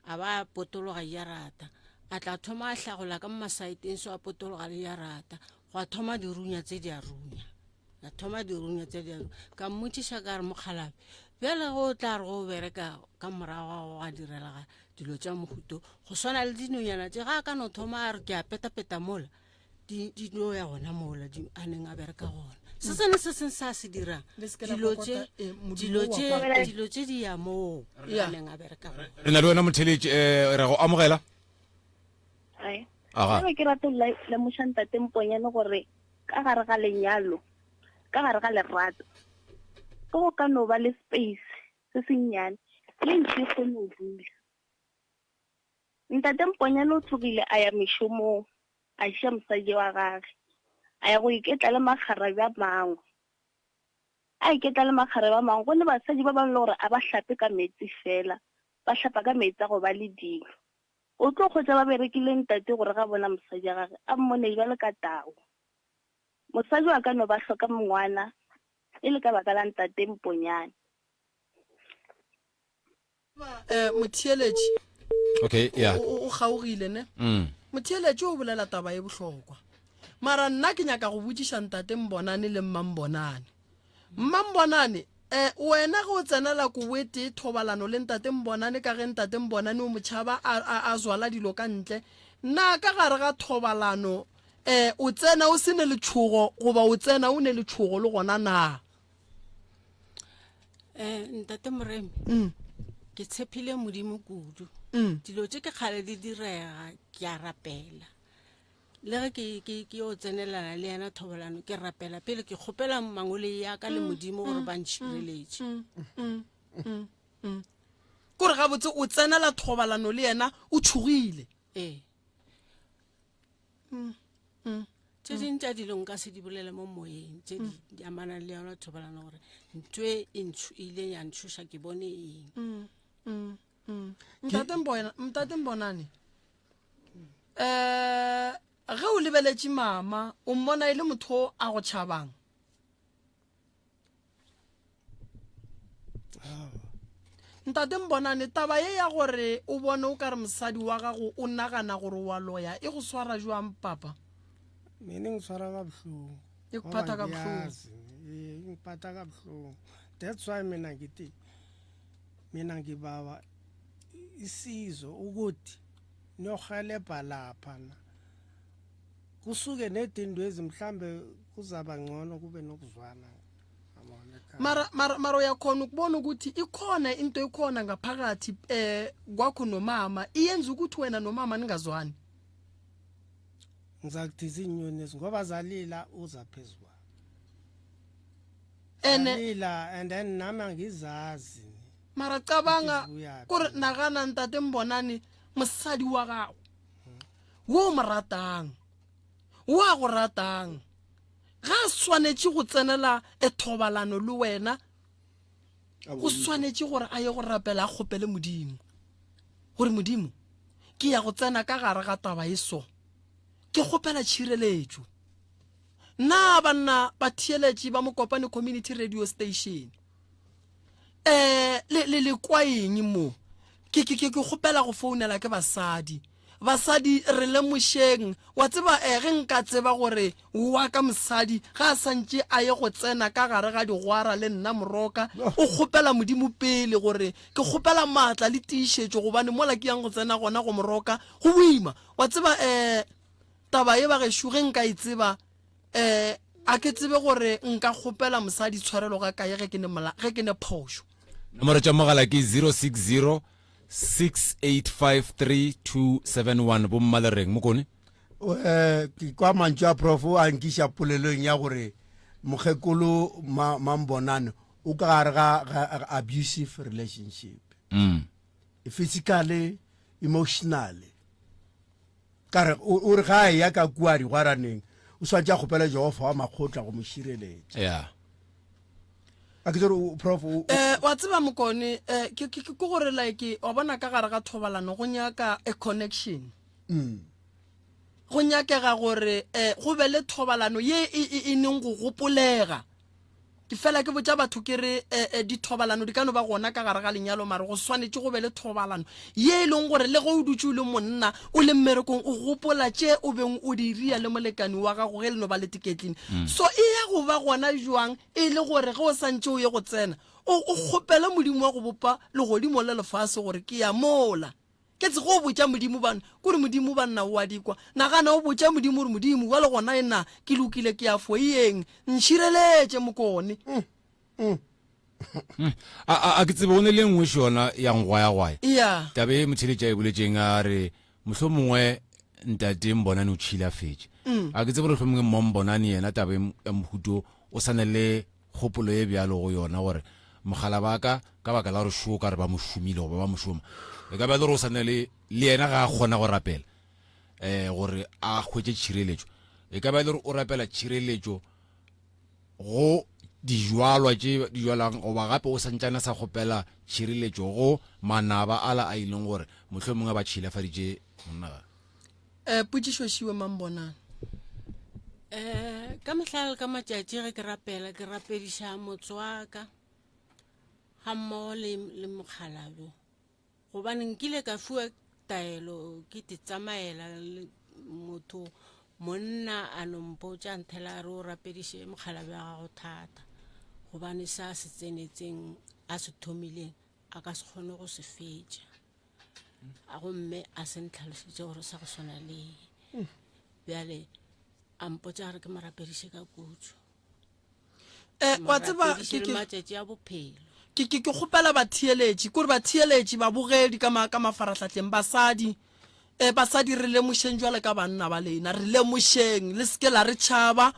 a ba a potologa yarata. A tla thoma a hlagola ka mo masaeteng so, a potologa le yarata. Gwa thoma dirunya tse di a runya. A thoma dirunya tse di a runya. Ka mmotšiša ka re, Mokgalabe, bjale ge o tla re go bereka ka morago ga go ga direlega dilo tša mohuto, go swana le dinonyana tše, ga a ka no thoma a re ke a petapeta mola, di di no ya gona mola di a neng a bereka gona se sengwe se sengwe se a se dirang dilo tše eh, dilo tše dilo tše di ya moo a neng a bereka gona re na le wena motheletši um re go amogela Aga. ke rata go lemoša ntate Mponyane gore ka gare ga lenyalo ka gare ga lerato ke go ka no ba le space se sennyane le ntho e kgone go dula Ntate Mponyane o tlogile a ya mešomong, a šia mosadi wa gage, a ya go iketla le makgarebe a mangwe. A iketla le makgarebe a mangwe, go ne basadi ba bangwe le gore a ba hlape ka meetse fela, ba hlapa ka meetse a go ba le dilo. O tlo kgwetša ba berekile ntate gore ga bona mosadi wa gage, a mmone bjalo ka tau. Mosadi a ka no ba hloka mongwana e le ka baka la ntate Mponyane. Eh, motheeletši okay yeah o o kgaogile ne mm. motheeletši o bolela taba e bohlokwa mara nna ke nyaka go botšiša ntate mbonane le mmambonane mmambonane eh wena ge o tsenela kowete thobalano le ntate mbonane ka ge ntate mbonane o motšhaba a, a, a zwala dilo ka ntle na ka gare ga thobalano eh o tsena o se ne letšhogo goba o tsena o ne letšhogo le gona na Eh, ntate moremi mm. ke tshepile modimo kudu mm. dilo tše ke kgale di direga ke a rapela le ge ke yo tsenelana le yena thobalano ke rapela pele ke kgopela mangole ya ka le mm, modimo gore ba ntšhireletše kore gabotse o tsenela thobalano le yena o tšhogile ee mm, mm, tše mm. ding tša dilo nka se di bolele mo moyeng tše di mm. amanang le yona thobalano gore ntho e, e ileng ya ntshoša ke bone eng mm, mm, ntate mbonane um ge o lebeletše mama o mmona e le motho a go tšhabang Ntate Mbonane, taba ye ya gore o bone o ka re mosadi wa gago o nagana gore wa loya e go swara jwang papa? Mina ingitshwara kabuhlungu. Ikuphatha kabuhlungu. Ee, ingiphatha kabuhlungu. That's why mina ngithi mina ngibawa isizo ukuthi niyohelebha lapha na. Kusuke nedindwezi mhlambe kuzaba ngcono kube nokuzwana. Mara mara mara uyakhona ukubona ukuthi ikhona into ikhona ngaphakathi eh kwakho nomama iyenza ukuthi wena nomama ningazwani. Ngizakuthi zinyoni ezi ngoba zalila uza phezu kwami. Ene Zalila and then nami angizazi. mara cabanga Ukuthi zibuyaphi. kore nagana ntate Mbonane mosadi wa gago wo o mo ratang wo a go ratang ga a swanetše go tsenela thobalano le wena o swanetše gore a ye go rapela a kgopele modimo gore modimo ke ya go tsena ka gare ga taba e so ke kgopela tšhireletšo na banna batheeletši ba mokopane community radio station eh le le le kwa eng mo ke ke ke kgopela go founela ke basadi basadi re lemošeng wa tseba eh ge nka tseba gore wa ka mosadi ga a santše a ye go tsena ka gare ga digwara le nna moroka o kgopela modimo pele gore ke kgopela maatla le tiišetšo gobane mola ke yang go tsena gona go moroka go boima wa tseba eh taba ye bagešo ge nka e tseba Eh, a ke tsebe gore nka kgopela mosadi tshwarelo ga kae ge ke ne mola, ge ke ne phošo. Nomoro tša mogala ke 060 6853271 bomma le reng mokone? Eh, ke kwa mantšu a prof a nkiša polelong ya gore mokgekolo ma, Mambonane o ka gare ga, ga abusive relationship. Mm. Physically, emotionally. Ka re, o, o re ga a eya ka kua digwaraneng, o swanetše a kgopele Jehofa wa makgotla go mo šireletša. Yeah. A ke tsere, prof, o, o, Eh, wa tseba mokone eh, ke, ke, ke gore like wa bona ka gare ga thobalano go nyaka a connection mm. go nyakega gore eh, go be le thobalano ye e, e, e neng go gopolega Ke fela ke botša batho ke re eh, eh, dithobalano di ka no ba gona ka gare ga lenyalo mare go swanetše go be le thobalano ye e leng gore le ge o dutše o le monna o le mmerekong o gopola tše o beng o di ria le molekani wa gago ge le no ba le teketlini. Mm. So e ya go ba gona jwang e le gore ge o santše o ye go tsena o o kgopele Modimo wa go bopa legodimo le lefase gore ke ya mola. Ke tse go botša Modimo ban, kore Modimo banna o a di kwa. Nagana o botša Modimo gore Modimo bjale gona e na ke lokile ke ya foyeng, ntšhireletše mokone. Mm. A, a, a ke tsebe go ne le nngwe šona ya ngwayagwaya. Yeah. Taba e motheletši a e boletšeng a re mohlomongwe ntate Mbonane o tšhilafetše. Mm. A ke tsebe gore mohlomongwe mmo Mbonane yena taba e ya mohuto o sa ne le kgopolo ye bjalo go yona gore mogala ba ka ka baka la gore šo ka re ba mo šomile goba ba mo šoma e ka ba le gore o sa ne le le yena ga a kgona go rapela um gore a hwetše tšhireletšo e ka ba le gore o rapela tšhireletšo go dijwalwa tše di jwalang goba gape o santšana sa kgopela tšhireletšo go manaba ala a ileng gore mohlomongwe ba tšhilafaditše monna ga Eh, potšišo šiwe mambonana. Eh, ka mehla le ka matšatši ge ke rapela ke rapediša motse wa ka ga mmogo le, le mokgalabjo gobane nkile ka fiwa taelo ke te tsamaela le motho monna a no mpotša nthela a re o rapediše mokgalabjo wa gago thata gobane se a se tsenetseng a se thomileng a ka se kgone go se fetša a gomme a se ntlhalošetše gore sa go swana le bjale a mpotša gore ke mo rapediše ka kutšo Eh, wa tseba ke- ke- matšatši a bophelo ke ke ke kgopela batheeletši kore batheeletši babogedi ka ma ka mafarahlahleng basadi eh basadi re lemošeng jwale ka banna ba lena re lemošeng le seke la re tšhaba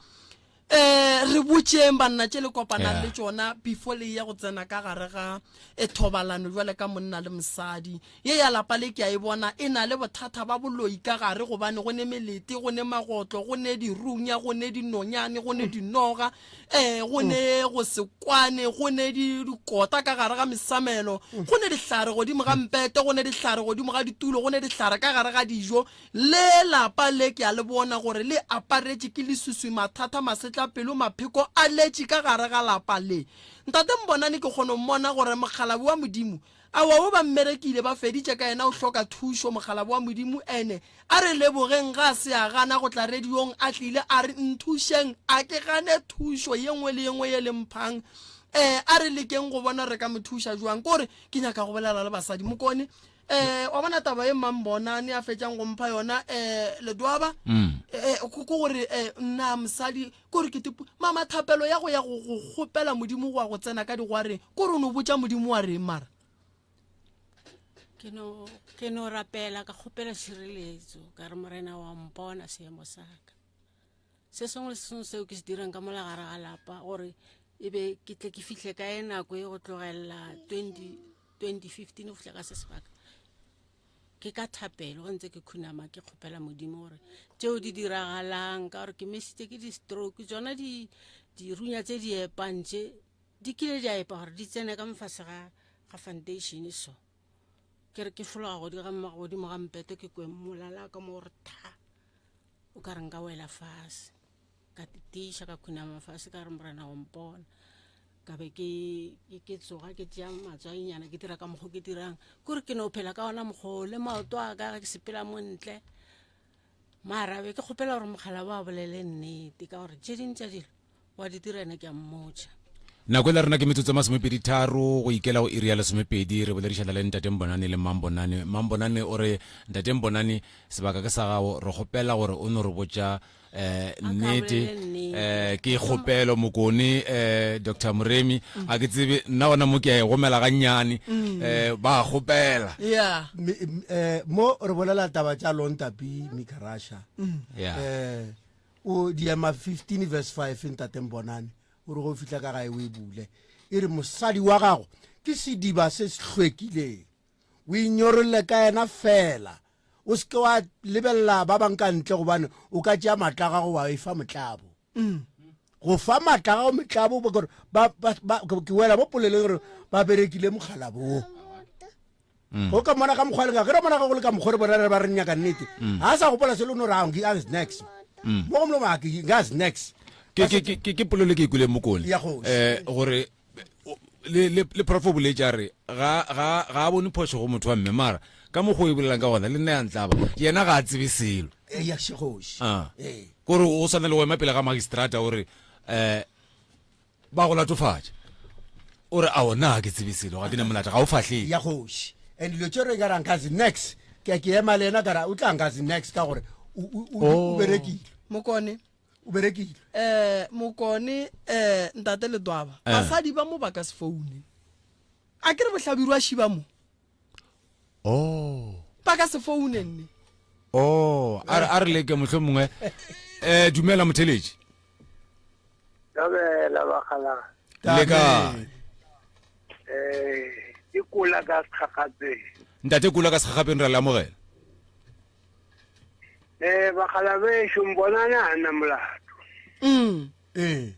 Eh, re botšeng banna tše le kopanang Yeah. le tšona before le ya go tsena ka gare ga e thobalano jwale ka monna le mosadi. Ye ya lapa le ke a e bona e na le bothata ba boloi ka gare gobane go ne melete, go ne magotlo, go ne dirunya, go ne dinonyane, go ne dinoga, eh, go ne go se kwane, go ne di- dikota ka gare ga mesamelo, go ne dihlare godimo ga mpete, go ne dihlare godimo ga ditulo, go ne dihlare ka gare ga dijo. Le lapa le ke a le bona gore le aparetše ke leswiswi, mathata, masetla. masetlapelo mapheko a letše ka gare ga lapa le. Ntate Mbonane ke kgono mmona gore mokgalabje wa Modimo aowa o ba mmerekile ba feditše ka yena o hloka thušo mokgalabje wa Modimo ene a re lebogeng ga a se a gana go tla radiong a tlile a re nthušeng a ke gane thušo ye nngwe le ye nngwe ye le mphang um a re lekeng go bona re ka mo thuša jwang kore ke nyaka go bolela le basadi mokone um wa bona taba e mambonane a fetšang go mpha yona um ledwaba um ko gore um nna mosadi kore ke tepu mama thapelo ya go ya go go kgopela modimo go ya go tsena ka digwareng kore o no botša modimo wa reng mara ke no ke no rapela ka kgopela tshireletso ka re morena wa mpona seemo sa ka se sengwe le se sengwe seo ke se dirang ka mola gare ga lapa gore e be ke tle ke fihle ka e nako e go tlogelela 20 2015 go fihla ka se sebaka ke ka thapelo ge ntse ke khunama ke kgopela modimo gore tšeo di diragalang ka gore ke mesitse ke di-stroke tsona dirunya tse di epang tše di kile di a epa gore di tsene ka mofase ga ga foundation so ke re ke fologa godimo ga mpete ke kwe molala ka mo gore tha o ka re nka wela fase ka tiiša ka khunama fase ka re morena go mpona ka be ke ke tsoga ke tšea matswainyana ke dira ka mokgo ke dirang kore ke no phela ka ona mokgoo le maoto a ka ge ke sepela mo ntle mara be ke kgopela gore mogala wa bolele nnete ka gore tše ding tša dilo wa di dira ene ke a mmotša nako e la rena ke metsotso masomepedi tharo go ikela go iri ya lesomepedi re boledišana le ntate mbonane le mambonane mambonane o re ntate mbonane sebaka ke sa gago re kgopela gore o no re botša eh nnete eh ke kgopelo mokone eh Dr Moremi mm. a ke tsebe nna gona mo ke a e gomela ga nnyane mm. eh ba kgopela yeah eh mo re bolela taba tša Lontapi Mikarasha mm. yeah eh o diema 15 verse 5 ntate Mbonane o re go fihla ka gae o e bule e re mosadi wa gago ke sediba se se hlwekileng o inyorolle ka yena fela O se ke wa lebelela ba bang ka ntle gobane o ka tšea matla a gago wa e fa motlabo. Mm. Go fa matla a gago metlabo gore ba, ba, ba, ke wela mo polelong gore ba berekile mokgalabo wo. Mm. Go ka mona ka mokgwa le ka ge re mona ga go le ka mokgwa re bona re ba re nyaka nnete. Mm. Ha sa gopola selo no ra ngi as next. Mm. Mo go molomo a ke ngas next. Ke ke ke ke polelo ke ikwele mokone. Ya kgoši. Eh gore le le le prof o boletše a re ga ga ga a bone phošo go motho wa mme mara ka mokgwa o e bolelang ka gona le nna ya ntlaba yena ga a tsebe selo Eh, ya šegoši Ah. Eh. kore o swana le go ema pele ga magistrata o re um ba go latofatša o re ao nna ga ke tsebe selo ga ke ne molato ga o fahlele ya kgoši and dilo tše re ka ra nkazi next ke ke ema le yena ka ra o tla nkazi next ka gore o- o o- Oh. o berekile mokone o berekile eh mokone eh ntate ledwaba Eh. basadi ba mo ba ka se foune a ke re bohlabirwa šiba mo oh ba ka se foune nne oh a re a re leke motlho mongwe um dumela motheletši Thabela bakgala. le ka Eh, ke kola ka sekgakgapeng. ntate kula ka segagapeng ra le amogela Eh, bakgala bešo mbonana a na molato. Mm. Ee.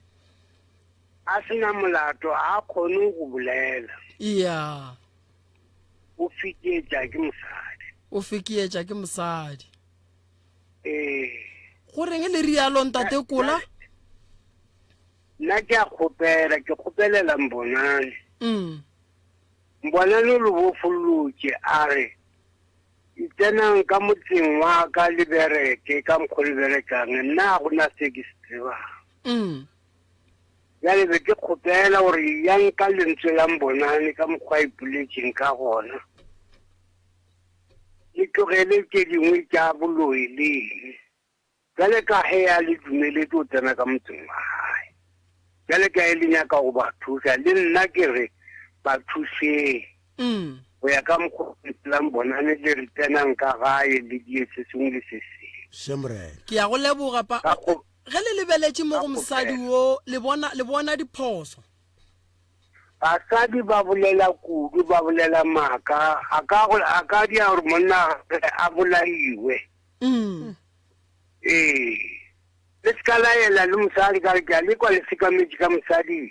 A sena molato a kgone go bolela. Yeah. O fekeetša ke mosadi. O fekeetša ke mosadi. Ee. Go reng le rialo ntate Kola? Nna ke a kgopela, ke kgopelela Mbonane. Mm. Mbonane o le bofollotše a re Tsenang ka motseng wa ka le bereke ka mokgo le berekang, nna ga go na se ke se tsebang. Mm. Bjale be ke kgopela gore yang ka lentswe la Mbonane ka mokgwa a ipoletšeng ka gona, le tlogele tše dingwe tša boloi le eng. Bjale ka ge a le dumeletše go tsena ka motseng wa gae, bjale ka ge le nyaka go ba thuša, le nna ke re ba thušeng. Go ya ka mokgwa o la Mbonane le re tsenang ka gae le die se sengwe le se sengwe. Se Morena. Ke ya go leboga pa. Ge le lebeletše mo go mosadi wo, le bona, le bona diphoso. Basadi ba bolela kudu, ba bolela maaka. A ka, a ka dia gore monna a bolaiwe. Mm. Ee. Le se ka laela le mosadi ka re ke a lekwa le sekametše ka mosading.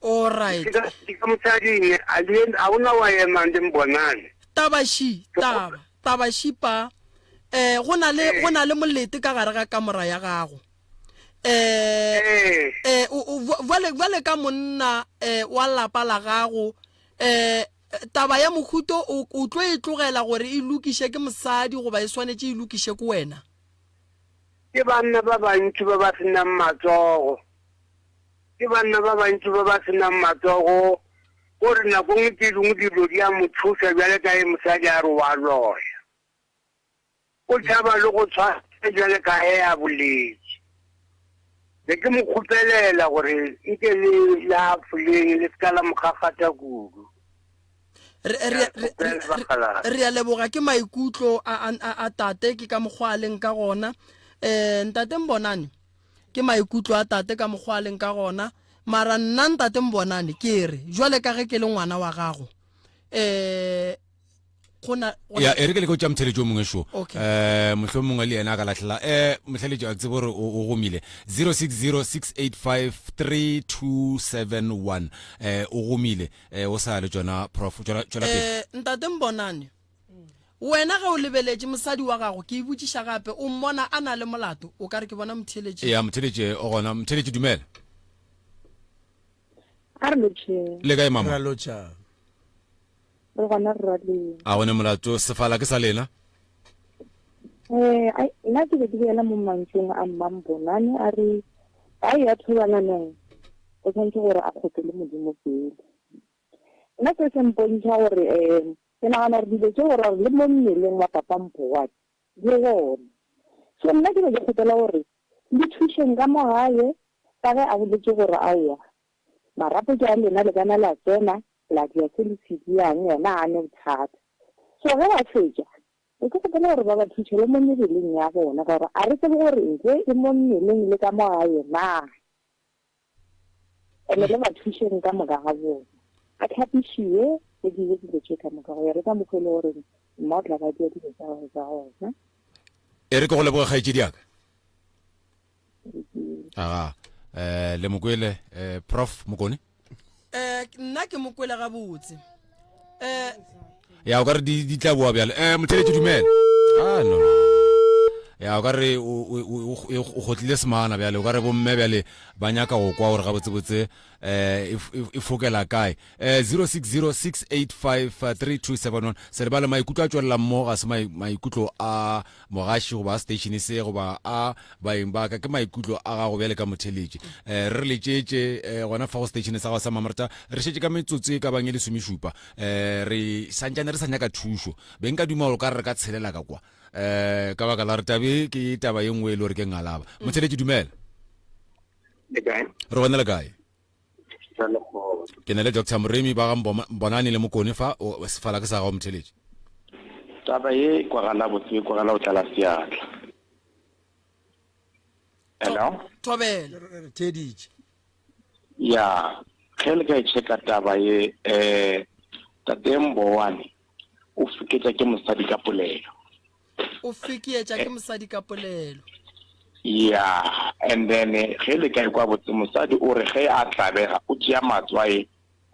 All right. Sekametše ka mosading a le a ona wa emang le mbonane. Taba ši, taba, taba ši pa. Eh go na le go na le molete ka gare ga kamora ya gago. Eh eh bjale bjale ka monna eh wa lapa la gago eh taba ya mohuto o o tlo e tlogela gore e lokiše ke mosadi goba e swanetše e lokiše ke wena? Ke banna ba bantši ba ba se nang matsogo. Ke banna ba bantši ba ba se nang matsogo, gore nakong tše dingwe dilo di a mo tšhoša bjale ka ge mosadi a re o a loya. O tšhaba le go tshwara bjale ka ge a boletše. Be ke mo kgopelela gore nke le le hafoleng le se ka la mo kgakgatha kudu. Re, re, re, re, re a leboga ke maikutlo a, a, a tate ke ka mokgwa a leng ka gona. Um ntate Mbonane, ke maikutlo a tate ka mokgwa a leng ka gona. Mara nna ntate Mbonane ke re jwale ka ge ke le ngwana wa gago um gona ya e re ke le ko tša motheletši o mongwe šo Okay. um mohlho mongwe le yena a ka lahlela um motlheletši a ke tsebe gore o gomile 0606853271 um o gomile um o sa le tšona prof tšwela tšwela pele Eh, ntate mbonane wena ge o lebeletše mosadi wa gago ke e botšiša gape o mmona a na le molato o ka re ke bona motheletši ya motheletši o gona motheletši dumela A re lotšheng. Le kae mama? Ra lotšha. Re gona re raleng. A gone molato sefala ke sa lena? Eh, ai nna ke be ke boela mo mantšung a Mmambonane a re a ya thobalanong o tshwanetse gore a kgopele Modimo pele. Nna se se mpontšha gore um ke nagana gore dilo tše gore le mo mmeleng wa papa Mphowane di gona. So nna ke be ke kgopela gore le thušeng ka mo gae ka ge a boletše gore aowa marapo ke a lena le kana la tsena la dia se le se diang yena ga a ne bothata. So ge ba fetša be ke kgopela gore ba ba thuše le mo mebeleng ya bona ka gore a re tsebe gore ntho e mo mmeleng le ka mo gae na. Ene le ba thušeng ka moka ga bona. A tlhapišiwe go diwe dilo tše ka moka go ya le ka mokgwa e le gore mma o tla ba dia dilo tsa gagwe ka gona. E re ke go leboge kgaetšedi ya ka. Aga, eh, le mokwele, eh, Prof Mokone. Eh, nna ke mokwele gabotse. Eh, Ya o ka re di di tla boa bjale. Eh, motheletši dumela. Ah, no, no. Ya o ka re o o o o gotlile semana bjale, o ka re bomme bjale ba nyaka go kwa gore gabotsebotse eh e, e, e fokela kae. Eh 0606853271 se lebale maikutlo a tšwelela mo ga se maikutlo a mogaši goba a station se goba a baeng ba ka ke maikutlo a gago bjale ka motheletši eh re re letšetše eh, gona fa go station sa gago sa mamarta re šetše ka metsotso e ka bang e lesomešupa eh re santšane re sa nyaka thušo beng ka duma gore ka re re ka tshelela ka kwa eh ka baka la re tabe ke taba ye nngwe e le gore ke ngalaba motheletši dumela Le kae? re gona le kae Re le gona. ke na le doctor moremi ba ga mbonane le mokone fa o- sefala ke sa gago motheletši Taba ye e kwagala botse e kwagala o tlala seatla. Hello? Thobela. Re theeditše. Ya, ge le ka e checka taba ye eh Tate Mbowane o feketša ke mosadi ka polelo. O fekeetša ke mosadi ka polelo. Ya, and then ge le ka ekwa botse mosadi o re ge a tlabega o tšea matswae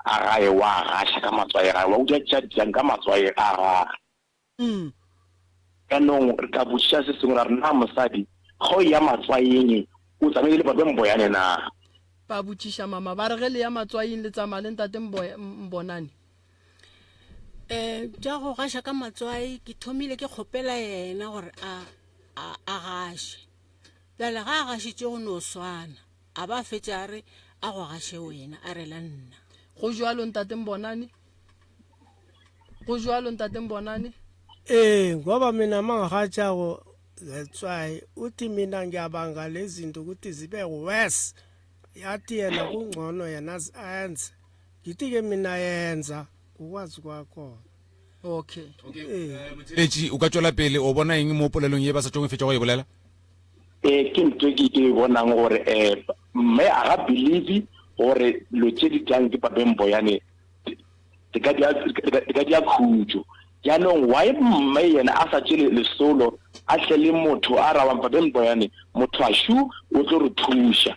a gae wa gaša ka matswae gae wa uja tša tšang ka matswae a gage. Mm. Jaanong re ka botšiša se sengwe ra re na mosadi ge o ya matswaeng o tsamaile le Pape Mboyane na? Ba botšiša mama ba re ge le ya matswaing le tsamaya le ntate Mbonane? Um tša go gaša ka matswai ke thomile ke kgopela yena gore a a a gaše. Bjale ga a gašitše go no swana a ba fetša a re a go gaše wena a rela nna. Go jwalo ntate Mbonane? Go jwalo ntate Mbonane? Ee ngoba mina mangihatshako letswayi uthi mina ngiyabanga lezi zinto ukuthi zibe worse yathi yena kungcono yena ayenze ngithi ke mina yenza ngokwazi kwakho okay ee Motheletši o ka tšwela pele o bona eng mo polelong ye ba sa tšong e fetša go e bolela Ee, ke ntho e ke ke e bonang gore um mme a ga believe gore dilo tše di tlang ke Pape Mboyane di ka dia di ka dia khutšo. Jaanong why mme yena a sa tše lesolo a tle le motho a rabang Pape Mboyane motho a šu o tlo re thuša.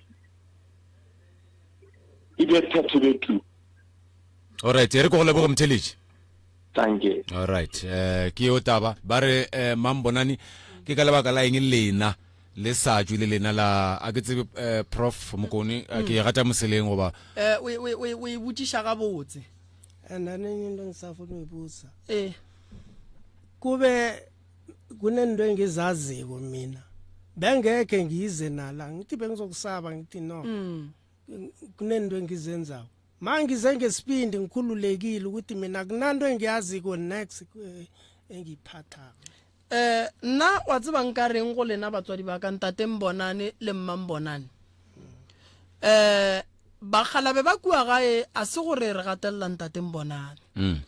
E be phetho be tu. Alright, e re ke go leboge Motheletši. Dankie. Alright, eh ke yo taba ba re eh Mambonani ke ka lebaka la eng lena Le sa tšwe le lena la a ke tsebe eh, prof mokone a ke e gata moseleng goba Eh, o e- o e- o e- o e botšiša gabotse and then enye into engisafuna uyibuza eh kube kunento engizaziko mina bengekhe ngize nala ngithi bengizokusaba ngithi no Mm. kunento engizenzako ma ngize ngesibindi ngikhululekile ukuthi mina kunanto engiyaziko next eh, engiyiphathako Eh nna wa tseba nka reng go lena batswadi ba ka ntate Mbonane le mma Mbonane. Eh bakgalabe ba kua gae a se gore re gatelela ntate Mbonane. Mm.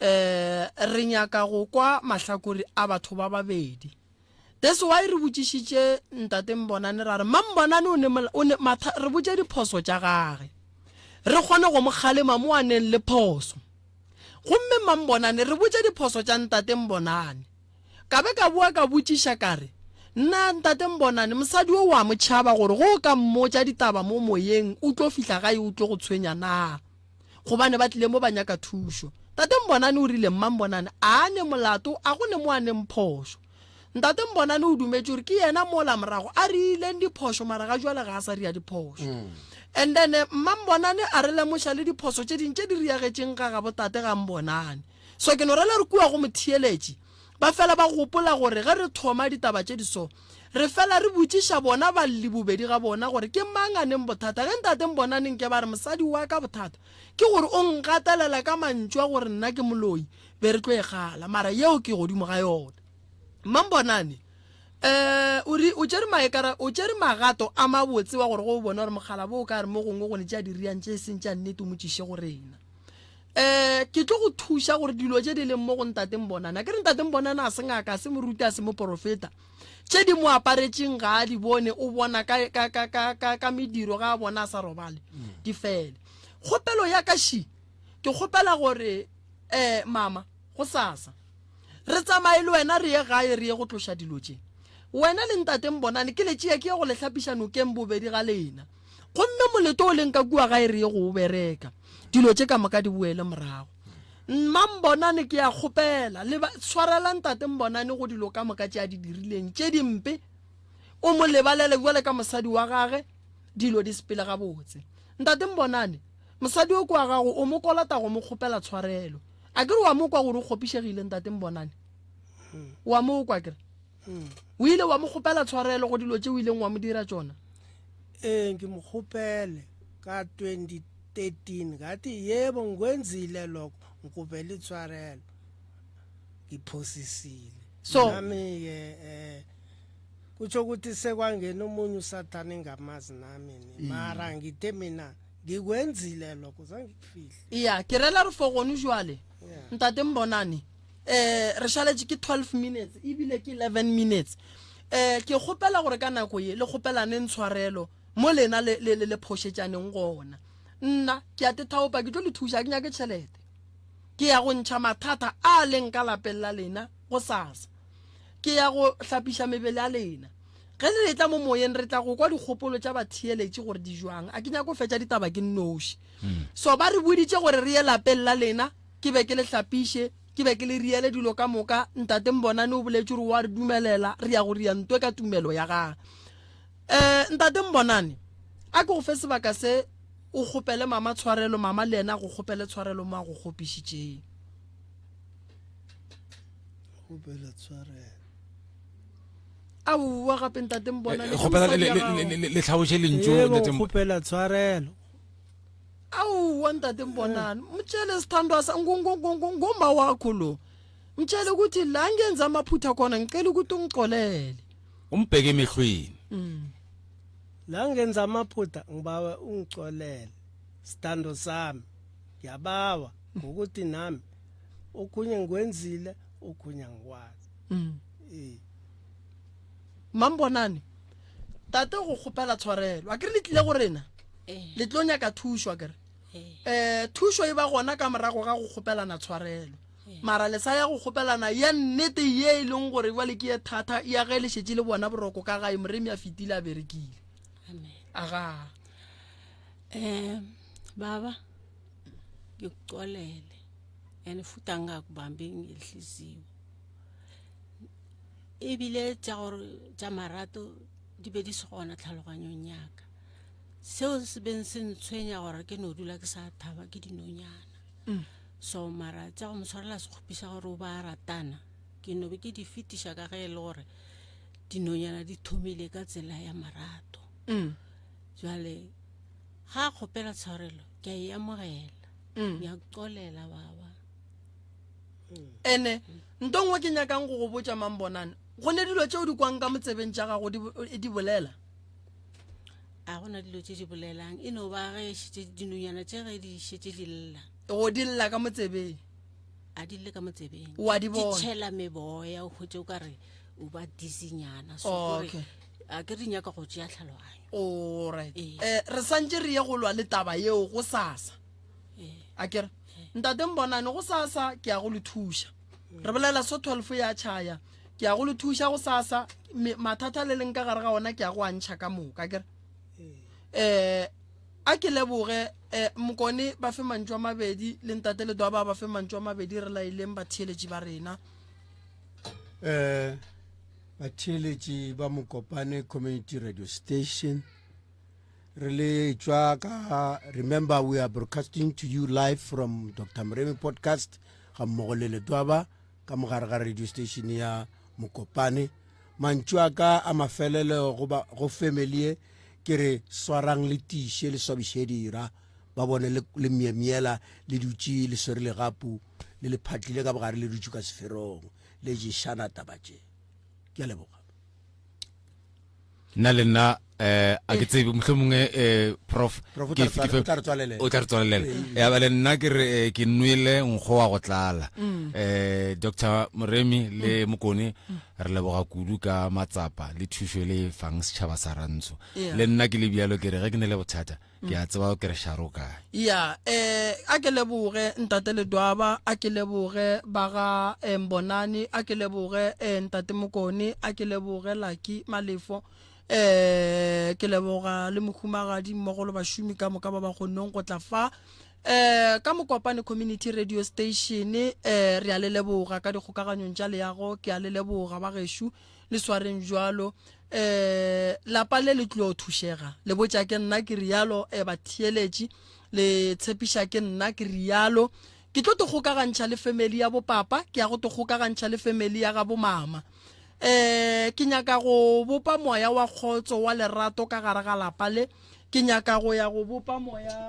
Eh re nyaka go kwa mahlakore a batho ba babedi. That's why re botšišitše ntate Mbonane ra re mma Mbonane o ne o ne matha re botše diphoso tša gage. Re kgone go mo kgalema mo a neng le phoso. Gomme Mambonane, re botše diphoso tša Ntate Mbonane. Ka be ka boa ka botšiša ka re, Na Ntate Mbonane, mosadi wo wa mo tšhaba gore ge o ka mmotša ditaba mo moyeng o tlo fihla gae o tlo go tshwenya na? Gobane ba tlile mo ba nyaka thušo. Tate Mbonane o rile, Mmambonane, a a ne molato, a go ne mo a neng phošo. Ntate Mbonane o dumetše gore ke yena mola morago a riileng diphošo mara ga jwale ga a sa ria diphošo. Mm. And then eh, mma Mbonane a re lemoša le diphoso tše ding tše di riagetšeng ga gabo tate ga Mbonane. So ke no rela re kua go motheeletši ba fela ba gopola gore ge re thoma ditaba tše di so re fela re botšiša bona balli bobedi ga bona gore ke mang a neng bothata ge ntate Mbonane nke ba re mosadi wa ka bothata ke gore o ngatelela ka mantšu a gore nna ke moloi be re tlo e gala mara yeo ke godimo ga yona Mambonane eh o ri o tšere maekara o tšere magato a mabotse wa gore go bona gore mogala bo ka re mo gongwe go ne tša diriang tše seng tša nnete o mo tšiše go rena eh ke tlo go thuša gore dilo tše di leng mo go ntate Mbonane ke re ntate Mbonane a se ngaka a se moruti a se moporofeta tše di mo aparetšeng ga a di bone o bona ka ka ka ka ka, ka mediro ga a bona a sa robale mm. di fele kgopelo ya ka shi ke kgopela gore eh mama go sasa Re tsamaye le wena re ye gae re ye go tloša dilo tše. Wena le ntate Mbonane ke le tšea ke ye go le hlapiša nokeng bobedi ga lena. Gomme moleto o leng ka kua gae re ye go o bereka. Dilo tše ka moka di boele morago. Mma Mbonane ke a kgopela le ba tshwarela ntate Mbonane go dilo ka moka tše a di dirileng tše dimpe. O mo lebalele bjale ka mosadi wa gage dilo di sepele gabotse. Ntate Mbonane, mosadi o kwa gago o mo kolota go mo kgopela tshwarelo. A ke re wa mo kwa gore o kgopišegile ntate Mbonane? Wa mo kwa kere? O ile wa mo kgopela tshwarelo go dilo tše o ileng wa mo dira tšona? Ee, ke mo kgopele ka 2013 ngathi yebo ngikwenzile lokho ngikupela itshwarelo ngiphosisile So- nami ke eh kutsho ukuthi sekwangena omunye usathane engamazi nami ni mara ngithe mina ngikwenzile lokho zange ngikufihle ya ke rela re for gone jwale ntate mbonane eh re šaletše ke 12 minutes ebile ke 11 minutes eh ke kgopela gore ka nako ye le kgopelane ntshwarelo mo lena le le le phošetšaneng gona nna ke a tethaopa ke tlo le thuša ke nyake tšhelete ke ya go ntšha mathata a leng ka lapeng la lena go sasa ke ya go hlapiša mebele ya lena Ge le etla mo moyeng re tla go kwa dikgopolo tša batheeletši gore di jwang. A ke nyake go fetša ditaba ke nnoši. So ba re boditše gore re ye lapeng la lena, ke be ke le hlapiše, ke be ke le riele dilo ka moka. Ntate Mbonane o boletše gore o a re dumelela, re ya go ria ntwe ka tumelo ya gagwe. Um Ntate Mbonane, a ke go fe sebaka se o kgopele mama tshwarelo, mama le yena a go kgopele tshwarelo mo a go kgopišitšeng. Kgopela tshwarelo. Aowa gape ntate Mbonane, Eh, ke kgopela mosadi le- ya le- gago. le- le- le tlhaboše lentšu Yebo, ntate Mbo- kgopela tshwarelo Aowa ntate Mbonane, mtshele sithandwa sa ngoma wakho lo. Mtshele ukuthi la ngenza amaphutha khona ngicela ukuthi ungixolele. umbheke emehlweni Mm. la ngenza amaphutha ngibawa ungicolele sithando sami ngiyabawa ngokuthi nami okhunye ngikwenzile okhunye angikwazi Mm. ee Mambonane, tate go kgopela tshwarelo. A ke re le tlile go rena? Eh. Le tlo nyaka thušo a kere? Eh, thušo e ba gona ka morago ga go kgopelana tshwarelo. Mara le sa ya go kgopelana ya nnete ye e leng gore jwale ke ye thata ya ge le šetše le bona boroko ka gae moremi a fetile a berekile. Amen. Aga. Eh baba ngikuxolele and futhi angingakubambi ngehliziyo ebile tša gore tša marato Di be di se gona tlhaloganyong yaka. Seo se beng se ntshwenya gore ke no dula ke sa thaba ke dinonyana. Mm. So mara tša go mo tshwarela sekgopi sa gore o ba ratana, ke no be ke di fetiša ka ge e le gore dinonyana di thomile ka tsela ya marato. Mm. Jwale ga a kgopela tshwarelo ke a e amogela. Mm. Ya qolela baba. Ene nto nngwe ke nyakang go go botša mambonane go ne dilo tše o di kwang ka motsebeng tša gago di, di bolela A gona dilo tše di bolelang e no ba ge šetše dinonyana tše ge di šetše di lla. Go di lla ka motsebeng. A di lle ka motsebeng. Wa di bona. Di tšhela meboya o hwetše o ka re o ba dizzy-nyana. So Oh, kore okay. a ke re di nyaka go tšea tlhaloganyo. Alright. Ee. Eh, re santše re ye go lwa le taba yeo go sasa. Ee. A kere ntate Mbonane go sasa ke ya go le thuša. Re bolela so 12 ya tšhaya. Ke ya go le thuša go sasa mathata le leng ka gare ga ona ke ya go a ntšha ka moka kere. Eh a ke leboge eh Mokone ba fe mantšu a mabedi le ntate Ledwaba ba fe mantšu a mabedi re laileng batheeletši ba rena. Eh batheeletši ba Mokopane Community Radio Station re le tšwa ka remember we are broadcasting to you live from Dr. Moremi podcast ga mmogo le Ledwaba ka mogare ga radio station ya Mokopane. Mantšu a ka a mafelelo go ba go family ye ke re swarang le tiiše le swabiše dira ba bone le, le myemyela le dutše le swere legapu le le phatlile ka bogare le dutše ka seferong le ješana taba tše. Ke a leboga. Nna le nna eh a ke tsebe mohlomongwe eh prof Prof, o ke tla re ke o tla re tswalelela. o tla re tswalelela ya ba le nna ke re eh, ke nwele nkgo wa go tlala Mm. eh Dr Moremi le Mokone re leboga kudu ka matsapa le thušo le e fang setšhaba sa Rantsho Yeah. le nna ke le bjalo ke re ge ke ne le bothata ke a tseba ke re šaro kae ya eh a ke leboge ntate Ledwaba a ke leboge ba ga eh, Mbonane a ke leboge eh, ntate Mokone a ke leboge Lucky Malefo eh ke leboga le mohumagadi mmogo le bašomi ka moka ba ba kgonneng go tla fa eh ka Mokopane Community Radio Station eh re a le leboga ka dikgokaganyong tša leago ke a le leboga ba gešo le swareng bjalo um lapa le le tlo thušega le botša ke nna ke rialo um batheeletši le tshepiša ke nna ke rialo ke tlo te kgokagantšha le family ya bopapa ke ya go te kgokagantšha le family ya ga bomama um ke nyaka go bopa moya wa kgotso wa lerato ka gare ga lapa le ke nyaka go ya go bopa moya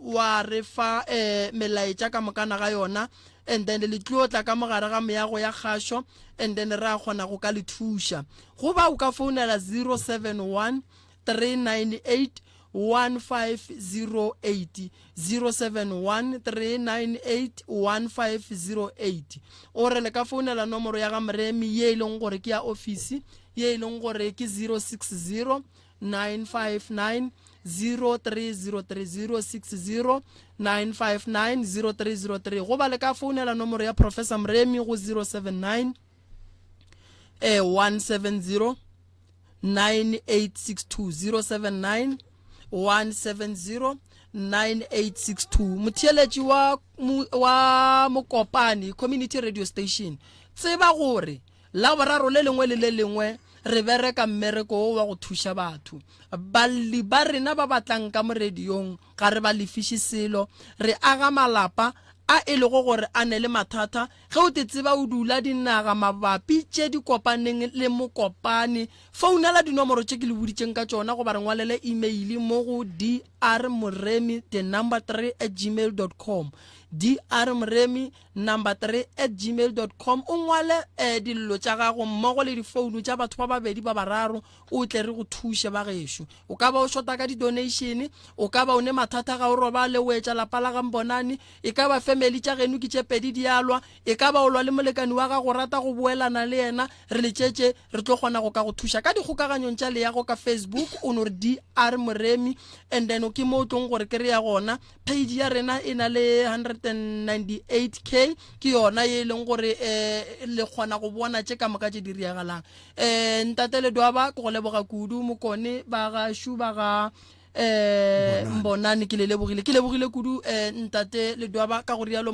wa re fa eh, melaetša ka mokana ga yona and then le tlo tla ka mogare ga meago ya kgašo and then re a kgona go ka le thuša go ba o ka founela 071 398 1508 071 398 1508 o re le ka founela nomoro ya ga Moremi ye e leng gore ke ya ofisi ye e leng gore ke 060 959 0303 060 959 0303 goba le ka founela nomoro ya Professor Mremi go 079 eh, 170 9862 079 170 9862 motheeletši wa, wa mokopane community radio station tseba gore Laboraro le lengwe le le lengwe re bereka mmereko wo wa go thuša batho. Balli ba rena ba ba tlang ka mo radiong ga re ba lefiše selo. Re aga malapa a e lego gore a ne le mathata. Ge o te tseba o dula dinaga mabapi tše di kopaneng le Mokopane, founela dinomoro tše ke le boditšeng ka tšona goba re ngwalele email mo go dr. Dr Moremi the number 3 at gmail dot com. Dr Moremi number 3 at gmail dot com. O ngwale eh, dillo tša gago mmogo le difounu tša batho ba babedi ba bararo o tle re go thuše ba gešo. O ka ba o shota ka di-donation, o ka ba o ne mathata ga o robale o etša lapa la ga Mbonani, e ka ba family tša geno ke tše pedi di a lwa, e ka ba o lwa le molekani wa gago o rata go boelana le yena, re letšetše re tlo kgona go ka go thuša. Ka dikgokaganyong tša leago ka Facebook o no re DR Moremi and then ke mo o tlong gore kry-a gona. Page ya rena e na le 198k ke yona ye e leng gore um le kgona go bona tše ka moka tše di riagalang. Um Ntate Ledwaba ke go leboga kudu Mokone ba gašu ba ga um Mbonane ke le lebogile ke lebogile kudu um Ntate Ledwaba ka go rialo.